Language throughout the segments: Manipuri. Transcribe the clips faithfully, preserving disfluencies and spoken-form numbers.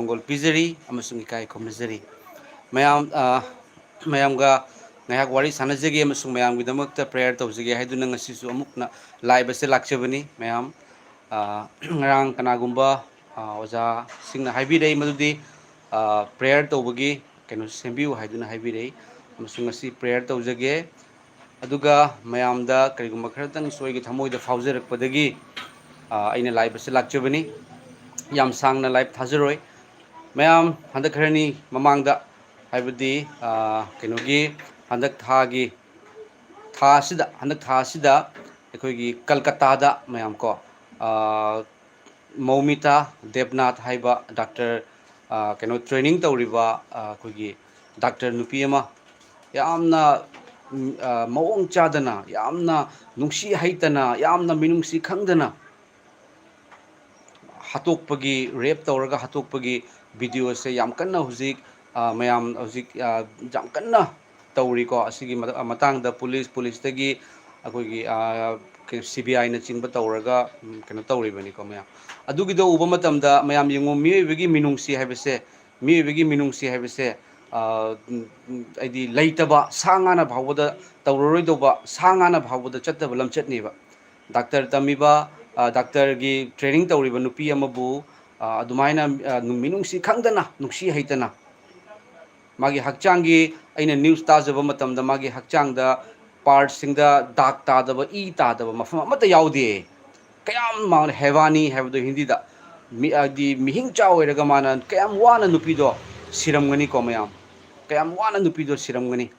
ꯁꯪꯒꯣꯜ ꯄꯤꯖꯔꯤ ꯑꯃꯁꯨꯡ ꯏꯀꯥꯏ ꯈꯨꯝꯅꯖꯔꯤ꯫ ꯃꯌꯥꯝ, ꯑ, ꯃꯌꯥꯝꯒ ꯉꯥꯏꯍꯥꯛ ꯋꯥꯔꯤ ꯁꯥꯟꯅꯖꯒꯦ ꯑꯃꯁꯨꯡ ꯃꯌꯥꯝꯒꯤꯗꯃꯛꯇ prayer ꯇꯧꯖꯒꯦ ꯍꯥꯏꯗꯨꯅ ꯉꯁꯤꯁꯨ ꯑꯃꯨꯛꯅ live ꯑꯁꯦ ꯂꯥꯛꯆꯕꯅꯤ꯫ ꯃꯌꯥꯝ, ꯑ, ꯉꯔꯥꯡ ꯀꯅꯥꯒꯨꯝꯕ, ꯑ, ꯑꯣꯖꯥꯁꯤꯡꯅ ꯍꯥꯏꯕꯤꯔꯛꯏ ꯃꯗꯨꯗꯤ, ꯑ, prayer ꯇꯧꯕꯒꯤ ꯀꯩꯅꯣ ꯁꯦꯝꯕꯤꯌꯨ ꯍꯥꯏꯗꯨꯅ ꯍꯥꯏꯕꯤꯔꯛꯏ, ꯑꯃꯁꯨꯡ ꯉꯁꯤ prayer ꯇꯧꯖꯒꯦ꯫ ꯑꯗꯨꯒ ꯃꯌꯥꯝꯗ ꯀꯔꯤꯒꯨꯝꯕ ꯈꯔꯇꯪꯁꯨ ꯑꯩꯒꯤ ꯊꯃꯣꯏꯗ ꯐꯥꯎꯖꯔꯛꯄꯗꯒꯤ, ꯑ, ꯑꯩꯅ live ꯑꯁꯤ ꯂꯥꯛꯆꯕꯅꯤ꯫ ꯌꯥꯝ ꯁꯥꯡꯅ live ꯊꯥꯖꯔꯣꯏ꯫ ꯃꯌꯥꯝ ꯍꯟꯗꯛ ꯈꯔꯅꯤ ꯃꯃꯥꯡꯗ, ꯍꯥꯏꯕꯗꯤ, ꯑ, ꯀꯩꯅꯣꯒꯤ ꯍꯟꯗꯛ ꯊꯥꯒꯤ, ꯊꯥ ꯑꯁꯤꯗ, ꯍꯟꯗꯛ ꯊꯥ ꯑꯁꯤꯗ ꯑꯩꯈꯣꯏꯒꯤ ꯀꯜꯀꯇꯥꯗ ꯃꯌꯥꯝ ꯀꯣ, ꯑ, ꯃꯧꯃꯤꯇꯥ ꯗꯦꯕꯅꯥꯊ ꯍꯥꯏꯕ doctor, ꯑ, ꯀꯩꯅꯣ training ꯇꯧꯔꯤꯕ, ꯑ, ꯑꯩꯈꯣꯏꯒꯤ doctor ꯅꯨꯄꯤ ꯑꯃ ꯌꯥꯝꯅ, ꯎꯝ, ꯑ, ꯃꯑꯣꯡ ꯆꯥꯗꯅ, ꯌꯥꯝꯅ ꯅꯨꯡꯁꯤ ꯍꯩꯇꯅ, ꯌꯥꯝꯅ ꯃꯤꯅꯨꯡꯁꯤ ꯈꯪꯗꯅ ꯍꯥꯠꯇꯣꯛꯄꯒꯤ, rape ꯇꯧꯔꯒ ꯍꯥꯠꯇꯣꯛꯄꯒꯤ video ꯑꯁꯦ ꯌꯥꯝ ꯀꯟꯅ ꯍꯧꯖꯤꯛ, ꯑ, ꯃꯌꯥꯝ ꯍꯧꯖꯤꯛ, ꯑ, ꯌꯥꯝ ꯀꯟꯅ ꯇꯧꯔꯤꯀꯣ꯫ ꯑꯁꯤꯒꯤ ꯃꯇꯥ-, ꯃꯇꯥꯡꯗ police, policeꯇꯒꯤ ꯑꯩꯈꯣꯏꯒꯤ, ꯑ, ꯀꯩ-, C B Iꯅꯆꯤꯡꯕ ꯇꯧꯔꯒ, ꯎꯝ, ꯀꯩꯅꯣ ꯇꯧꯔꯤꯕꯅꯤꯀꯣ ꯃꯌꯥꯝ꯫ ꯑꯗꯨꯒꯤꯗꯣ ꯎꯕ ꯃꯇꯝꯗ ꯃꯌꯥꯝ ꯌꯦꯡꯉꯨ, ꯃꯤꯑꯣꯏꯕꯒꯤ ꯃꯤꯅꯨꯡꯁꯤ ꯍꯥꯏꯕꯁꯦ, ꯃꯤꯑꯣꯏꯕꯒꯤ ꯃꯤꯅꯨꯡꯁꯤ ꯍꯥꯏꯕꯁꯦ, ꯑ, ꯎꯝ, ꯎꯝ, ꯍꯥꯏꯗꯤ ꯂꯩꯇꯕ ꯁꯥ ꯉꯥꯅ ꯐꯥꯎꯕꯗ ꯇꯧꯔꯔꯣꯏꯗꯧꯕ, ꯁꯥ ꯉꯥꯅ ꯐꯥꯎꯕꯗ ꯆꯠꯇꯕ ꯂꯝꯆꯠꯅꯦꯕ꯫ Doctor ꯇꯝꯃꯤꯕ, ꯑ, doctorꯒꯤ training ꯇꯧꯔꯤꯕ ꯅꯨꯄꯤ ꯑꯃꯕꯨ, ꯑ, ꯑꯗꯨꯃꯥꯏꯅ, ꯑ, ꯅꯨꯡ-, ꯃꯤꯅꯨꯡꯁꯤ ꯈꯪꯗꯅ, ꯅꯨꯡꯁꯤ ꯍꯩꯇꯅ, ꯃꯥꯒꯤ ꯍꯛꯆꯥꯡꯒꯤ, ꯑꯩꯅ news ꯇꯥꯖꯕ ꯃꯇꯝꯗ ꯃꯥꯒꯤ ꯍꯛꯆꯥꯡꯗ partꯁꯤꯡꯗ ꯗꯥꯛ ꯇꯥꯗꯕ, ꯏ ꯇꯥꯗꯕ ꯃꯐꯝ ꯑꯃꯠꯇ ꯌꯥꯎꯗꯦ꯫ ꯀꯌꯥꯝ ꯃꯥꯅ ꯍꯦꯕꯥꯅꯤ ꯍꯥꯏꯕꯗꯣ ꯍꯤꯟꯗꯤꯗ, ꯃꯤ, ꯍꯥꯏꯗꯤ ꯃꯤꯍꯤꯡꯆꯥ ꯑꯣꯏꯔꯒ ꯃꯥꯅ ꯀꯌꯥꯝ ꯋꯥꯅ ꯅꯨꯄꯤꯗꯣ ꯁꯤꯔꯝꯒꯅꯤꯀꯣ ꯃꯌꯥꯝ, ꯀꯌꯥꯝ ꯋꯥꯅ ꯅꯨꯄꯤꯗꯣ ꯁꯤꯔꯝꯒꯅꯤ꯫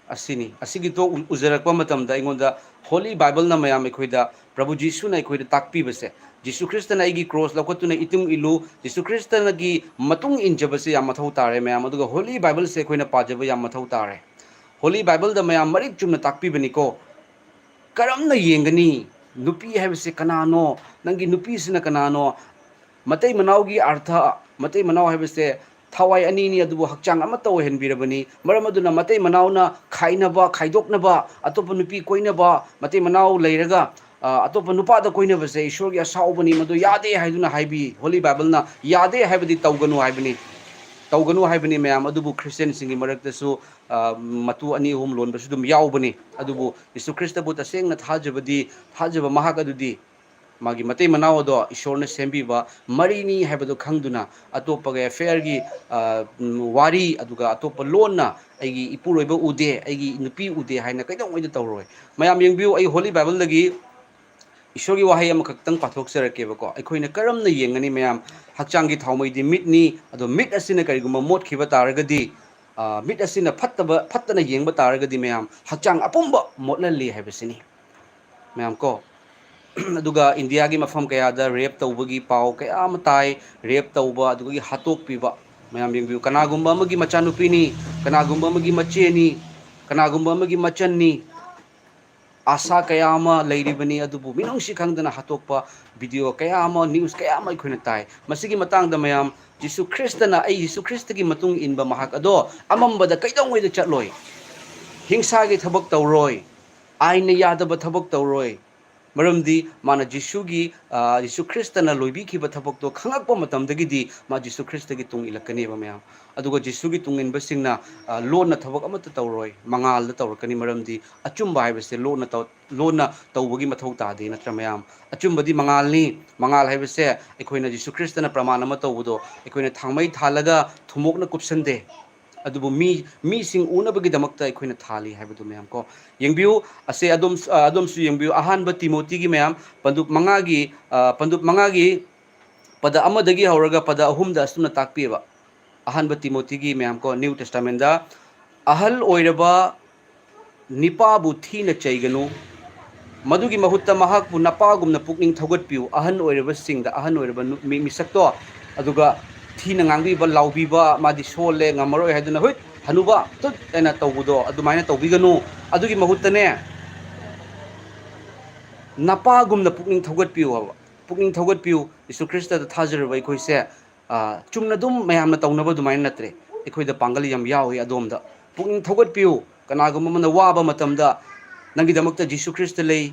ꯑꯁꯤꯅꯤ꯫ ꯑꯁꯤꯒꯤꯗꯣ ꯎ-, ꯎꯖꯔꯛꯄ ꯃꯇꯝꯗ ꯑꯩꯉꯣꯟꯗ Holy Bibleꯅ ꯃꯌꯥꯝ ꯑꯩꯈꯣꯏꯗ, ꯄ꯭ꯔꯚꯨ ꯖꯤꯁꯨꯅ ꯑꯩꯈꯣꯏꯗ ꯇꯥꯛꯄꯤꯕꯁꯦ, ꯖꯤꯁꯨ ꯈ꯭ꯔꯤꯁꯇꯅ "ꯑꯩꯒꯤ cross ꯂꯧꯈꯠꯇꯨꯅ ꯏꯇꯨꯡ ꯏꯜꯂꯨ", ꯖꯤꯁꯨ ꯈ꯭ꯔꯤꯁꯇꯅꯒꯤ ꯃꯇꯨꯡ ꯏꯟꯖꯕꯁꯦ ꯌꯥꯝ ꯃꯊꯧ ꯇꯥꯔꯦ ꯃꯌꯥꯝ꯫ ꯑꯗꯨꯒ Holy Bibleꯁꯦ ꯑꯩꯈꯣꯏꯅ ꯄꯥꯖꯕ ꯌꯥꯝ ꯃꯊꯧ ꯇꯥꯔꯦ꯫ Holy Bibleꯗ ꯃꯌꯥꯝ ꯃꯔꯤꯛ ꯆꯨꯝꯅ ꯇꯥꯛꯄꯤꯕꯅꯤꯀꯣ꯫ ꯀꯔꯝꯅ ꯌꯦꯡꯒꯅꯤ? ꯅꯨꯄꯤ ꯍꯥꯏꯕꯁꯦ ꯀꯅꯥꯅꯣ? ꯅꯪꯒꯤ ꯅꯨꯄꯤꯁꯤꯅ ꯀꯅꯥꯅꯣ? ꯃꯇꯩ ꯃꯅꯥꯎꯒꯤ ꯑꯥꯔꯊ, ꯃꯇꯩ ꯃꯅꯥꯎ ꯍꯥꯏꯕꯁꯦ ꯊꯋꯥꯏ ꯑꯅꯤꯅꯤ, ꯑꯗꯨꯕꯨ ꯍꯛꯆꯥꯡ ꯑꯃꯠꯇ ꯑꯣꯏꯍꯟꯕꯤꯔꯕꯅꯤ꯫ ꯃꯔꯝ ꯑꯗꯨꯅ ꯃꯇꯩ ꯃꯅꯥꯎꯅ ꯈꯥꯏꯅꯕ, ꯈꯥꯏꯗꯣꯛꯅꯕ, ꯑꯇꯣꯞꯄ ꯅꯨꯄꯤ ꯀꯣꯏꯅꯕ, ꯃꯇꯩ ꯃꯅꯥꯎ ꯂꯩꯔꯒ ꯑ, ꯑꯇꯣꯞꯄ ꯅꯨꯄꯥꯗ ꯀꯣꯏꯅꯕꯁꯦ ꯏꯁꯣꯔꯒꯤ ꯑꯁꯥꯎꯕꯅꯤ, ꯃꯗꯨ ꯌꯥꯗꯦ ꯍꯥꯏꯗꯨꯅ ꯍꯥꯏꯕꯤ꯫ Holy Bible ꯅ ꯌꯥꯗꯦ ꯍꯥꯏꯕꯗꯤ ꯇꯧꯒꯅꯨ ꯍꯥꯏꯕꯅꯤ, ꯇꯧꯒꯅꯨ ꯍꯥꯏꯕꯅꯤ ꯃꯌꯥꯝ꯫ ꯑꯗꯨꯕꯨ Christian ꯁꯤꯡꯒꯤ ꯃꯔꯛꯇꯁꯨ, ꯑ, ꯃꯇꯨ ꯑꯅꯤ ꯑꯍꯨꯝ ꯂꯣꯟꯕꯁꯨ ꯑꯗꯨꯝ ꯌꯥꯎꯕꯅꯤ꯫ ꯑꯗꯨꯕꯨ ꯖꯤꯁꯨ ꯈ꯭ꯔꯤꯁꯇꯕꯨ ꯇꯁꯦꯡꯅ ꯊꯥꯖꯕꯗꯤ, ꯊꯥꯖꯕ ꯃꯍꯥꯛ ꯑꯗꯨꯗꯤ ꯃꯥꯒꯤ ꯃꯇꯩ ꯃꯅꯥꯎ ꯑꯗꯣ ꯏꯁꯣꯔꯅ ꯁꯦꯝꯕꯤꯕ ꯃꯔꯤꯅꯤ ꯍꯥꯏꯕꯗꯣ ꯈꯪꯗꯨꯅ, ꯑꯇꯣꯞꯄꯒ affair ꯒꯤ, ꯑ, ꯎꯝ, ꯋꯥꯔꯤ, ꯑꯗꯨꯒ ꯑꯇꯣꯞꯄ ꯂꯣꯟꯅ "ꯑꯩꯒꯤ ꯏꯄꯨꯔꯣꯏꯕ ꯎꯗꯦ, ꯑꯩꯒꯤ ꯅꯨꯄꯤ ꯎꯗꯦ" ꯍꯥꯏꯅ ꯀꯩꯗꯧꯉꯩꯗ ꯇꯧꯔꯣꯏ꯫ ꯃꯌꯥꯝ ꯌꯦꯡꯕꯤꯌꯨ, ꯑꯩ Holy Bible ꯗꯒꯤ ꯏꯁꯣꯔꯒꯤ ꯋꯥꯍꯩ ꯑꯃꯈꯛꯇꯪ ꯄꯥꯊꯣꯛꯆꯔꯛꯀꯦꯕꯀꯣ꯫ ꯑꯩꯈꯣꯏꯅ ꯀꯔꯝꯅ ꯌꯦꯡꯒꯅꯤ ꯃꯌꯥꯝ? ꯍꯛꯆꯥꯡꯒꯤ ꯊꯥꯎꯃꯩꯗꯤ ꯃꯤꯠꯅꯤ, ꯑꯗꯣ ꯃꯤꯠ ꯑꯁꯤꯅ ꯀꯔꯤꯒꯨꯝꯕ ꯃꯣꯠꯈꯤꯕ ꯇꯥꯔꯒꯗꯤ, ꯑ, ꯃꯤꯠ ꯑꯁꯤꯅ ꯐꯠꯇꯕ, ꯐꯠꯇꯅ ꯌꯦꯡꯕ ꯇꯥꯔꯒꯗꯤ ꯃꯌꯥꯝ, ꯍꯛꯆꯥꯡ ꯑꯄꯨꯝꯕ ꯃꯣꯠꯍꯜꯂꯤ ꯍꯥꯏꯕꯁꯤꯅꯤ꯫ ꯃꯌꯥꯝ ꯀꯣ, ꯑꯗꯨꯒ ꯏꯟꯗꯤꯌꯥꯒꯤ ꯃꯐꯝ ꯀꯌꯥꯗ rape ꯇꯧꯕꯒꯤ ꯄꯥꯎ ꯀꯌꯥ ꯑꯃ ꯇꯥꯏ, rape ꯇꯧꯕ, ꯑꯗꯨꯗꯒꯤ ꯍꯥꯠꯇꯣꯛꯄꯤꯕ꯫ ꯃꯌꯥꯝ ꯌꯦꯡꯕꯤꯌꯨ, ꯀꯅꯥꯒꯨꯝꯕ ꯑꯃꯒꯤ ꯃꯆꯥꯅꯨꯄꯤꯅꯤ, ꯀꯅꯥꯒꯨꯝꯕ ꯑꯃꯒꯤ ꯃꯆꯦꯅꯤ, ꯀꯅꯥꯒꯨꯝꯕ ꯑꯃꯒꯤ ꯃꯆꯟꯅꯤ, ꯑꯁꯥ ꯀꯌꯥ ꯑꯃ ꯂꯩꯔꯤꯕꯅꯤ, ꯑꯗꯨꯕꯨ ꯃꯤꯅꯨꯡꯁꯤ ꯈꯪꯗꯅ ꯍꯥꯠꯇꯣꯛꯄ video ꯀꯌꯥ ꯑꯃ, news ꯀꯌꯥ ꯑꯃ ꯑꯩꯈꯣꯏꯅ ꯇꯥꯏ꯫ ꯃꯁꯤꯒꯤ ꯃꯇꯥꯡꯗ ꯃꯌꯥꯝ, ꯖꯤꯁꯨ ꯈ꯭ꯔꯤꯁꯇꯅ, "ꯑꯩ ꯖꯤꯁꯨ ꯈ꯭ꯔꯤꯁꯇꯒꯤ ꯃꯇꯨꯡ ꯏꯟꯕ ꯃꯍꯥꯛ ꯑꯗꯣ ꯑꯃꯝꯕꯗ ꯀꯩꯗꯧꯉꯩꯗ ꯆꯠꯂꯣꯏ, ꯍꯤꯡꯁꯥꯒꯤ ꯊꯕꯛ ꯇꯧꯔꯣꯏ, ꯑꯥꯏꯟꯅ ꯌꯥꯗꯕ ꯊꯕꯛ ꯇꯧꯔꯣꯏ"꯫ ꯃꯔꯝꯗꯤ ꯃꯥꯅ ꯖꯤꯁꯨꯒꯤ, ꯑ, ꯖꯤꯁꯨ ꯈ꯭ꯔꯤꯁꯇꯅ ꯂꯣꯏꯕꯤꯈꯤꯕ ꯊꯕꯛꯇꯣ ꯈꯪꯉꯛꯄ ꯃꯇꯝꯗꯒꯤꯗꯤ ꯃꯥ ꯖꯤꯁꯨ ꯈ꯭ꯔꯤꯁꯇꯒꯤ ꯇꯨꯡ ꯏꯜꯂꯛꯀꯅꯦꯕ ꯃꯌꯥꯝ꯫ ꯑꯗꯨꯒ ꯖꯤꯁꯨꯒꯤ ꯇꯨꯡ ꯏꯟꯕꯁꯤꯡꯅ, ꯑ, ꯂꯣꯟꯅ ꯊꯕꯛ ꯑꯃꯠꯇ ꯇꯧꯔꯣꯏ, ꯃꯉꯥꯜꯗ ꯇꯧꯔꯛꯀꯅꯤ꯫ ꯃꯔꯝꯗꯤ ꯑꯆꯨꯝꯕ ꯍꯥꯏꯕꯁꯦ ꯂꯣꯟꯅ ꯇꯧ-, ꯂꯣꯟꯅ ꯇꯧꯕꯒꯤ ꯃꯊꯧ ꯇꯥꯗꯦ, ꯅꯠꯇ꯭ꯔꯥ ꯃꯌꯥꯝ? ꯑꯆꯨꯝꯕꯗꯤ ꯃꯉꯥꯜꯅꯤ꯫ ꯃꯉꯥꯜ ꯍꯥꯏꯕꯁꯦ ꯑꯩꯈꯣꯏꯅ ꯖꯤꯁꯨ ꯈ꯭ꯔꯤꯁꯇꯅ ꯄ꯭ꯔꯃꯥꯟ ꯑꯃ ꯇꯧꯕꯗꯣ ꯑꯩꯈꯣꯏꯅ ꯊꯥꯡꯃꯩ ꯊꯥꯜꯂꯒ ꯊꯨꯝꯃꯣꯛꯅ ꯀꯨꯞꯁꯟꯗꯦ꯫ ꯑꯗꯨꯕꯨ ꯃꯤ, ꯃꯤꯁꯤꯡ ꯎꯅꯕꯒꯤꯗꯃꯛꯇ ꯑꯩꯈꯣꯏꯅ ꯊꯥꯜꯂꯤ ꯍꯥꯏꯕꯗꯨ ꯃꯌꯥꯝ ꯀꯣ꯫ ꯌꯦꯡꯕꯤꯌꯨ, ꯑꯁꯦ ꯑꯗꯣꯝ, ꯑ, ꯑꯗꯣꯝꯁꯨ ꯌꯦꯡꯕꯤꯌꯨ꯫ ꯑꯍꯥꯟꯕ ꯇꯤꯃꯣꯇꯤꯒꯤ ꯃꯌꯥꯝ, ꯄꯟꯗꯨꯞ ꯃꯉꯥꯒꯤ, ꯑ, ꯄꯟꯗꯨꯞ ꯃꯉꯥꯒꯤ ꯄꯗ ꯑꯃꯗꯒꯤ ꯍꯧꯔꯒ ꯄꯗ ꯑꯍꯨꯝꯗ ꯑꯁꯨꯝꯅ ꯇꯥꯛꯄꯤꯕ꯫ ꯑꯍꯥꯟꯕ ꯇꯤꯃꯣꯇꯤꯒꯤ ꯃꯌꯥꯝ ꯀꯣ, New Testament ꯗ, "ꯑꯍꯜ ꯑꯣꯏꯔꯕ ꯅꯤꯄꯥꯕꯨ ꯊꯤꯅ ꯆꯩꯒꯅꯨ, ꯃꯗꯨꯒꯤ ꯃꯍꯨꯠꯇ ꯃꯍꯥꯛꯄꯨ ꯅꯄꯥꯒꯨꯝꯅ ꯄꯨꯛꯅꯤꯡ ꯊꯧꯒꯠꯄꯤꯌꯨ"꯫ ꯑꯍꯟ ꯑꯣꯏꯔꯕꯁꯤꯡꯗ, ꯑꯍꯟ ꯑꯣꯏꯔꯕ ꯅꯨ-, ꯃꯤ-, ꯃꯤꯁꯛꯇꯣ, ꯑꯗꯨꯒ ꯊꯤꯅ ꯉꯥꯡꯕꯤꯕ, ꯂꯥꯎꯕꯤꯕ, "ꯃꯥꯗꯤ ꯁꯣꯜꯂꯦ, ꯉꯝꯃꯔꯣꯏ" ꯍꯥꯏꯗꯨꯅ, "ꯍꯨꯏꯠ, ꯍꯅꯨꯕ, ꯇꯨꯠ" ꯍꯥꯏꯅ ꯇꯧꯕꯗꯣ, ꯑꯗꯨꯃꯥꯏꯅ ꯇꯧꯕꯤꯒꯅꯨ꯫ ꯑꯗꯨꯒꯤ ꯃꯍꯨꯠꯇꯅꯦ, ꯅꯄꯥꯒꯨꯝꯅ ꯄꯨꯛꯅꯤꯡ ꯊꯧꯒꯠꯄꯤꯌꯨ ꯍꯥꯏꯕ꯫ ꯄꯨꯛꯅꯤꯡ ꯊꯧꯒꯠꯄꯤꯌꯨ꯫ ꯖꯤꯁꯨ ꯈ꯭ꯔꯤꯁꯇꯗ ꯊꯥꯖꯔꯨꯕ ꯑꯩꯈꯣꯏꯁꯦ, ꯑ, ꯆꯨꯝꯅ ꯑꯗꯨꯝ ꯃꯌꯥꯝꯅ ꯇꯧꯅꯕ ꯑꯗꯨꯃꯥꯏꯅ ꯅꯠꯇ꯭ꯔꯦ꯫ ꯑꯩꯈꯣꯏꯗ ꯄꯥꯡꯒꯜ ꯌꯥꯝ ꯌꯥꯎꯏ ꯑꯗꯣꯝꯗ꯫ ꯄꯨꯛꯅꯤꯡ ꯊꯧꯒꯠꯄꯤꯌꯨ꯫ ꯀꯅꯥꯒꯨꯝꯕ ꯑꯃꯅ ꯋꯥꯕ ꯃꯇꯝꯗ, "ꯅꯪꯒꯤꯗꯃꯛꯇ ꯖꯤꯁꯨ ꯈ꯭ꯔꯤꯁꯇ ꯂꯩ,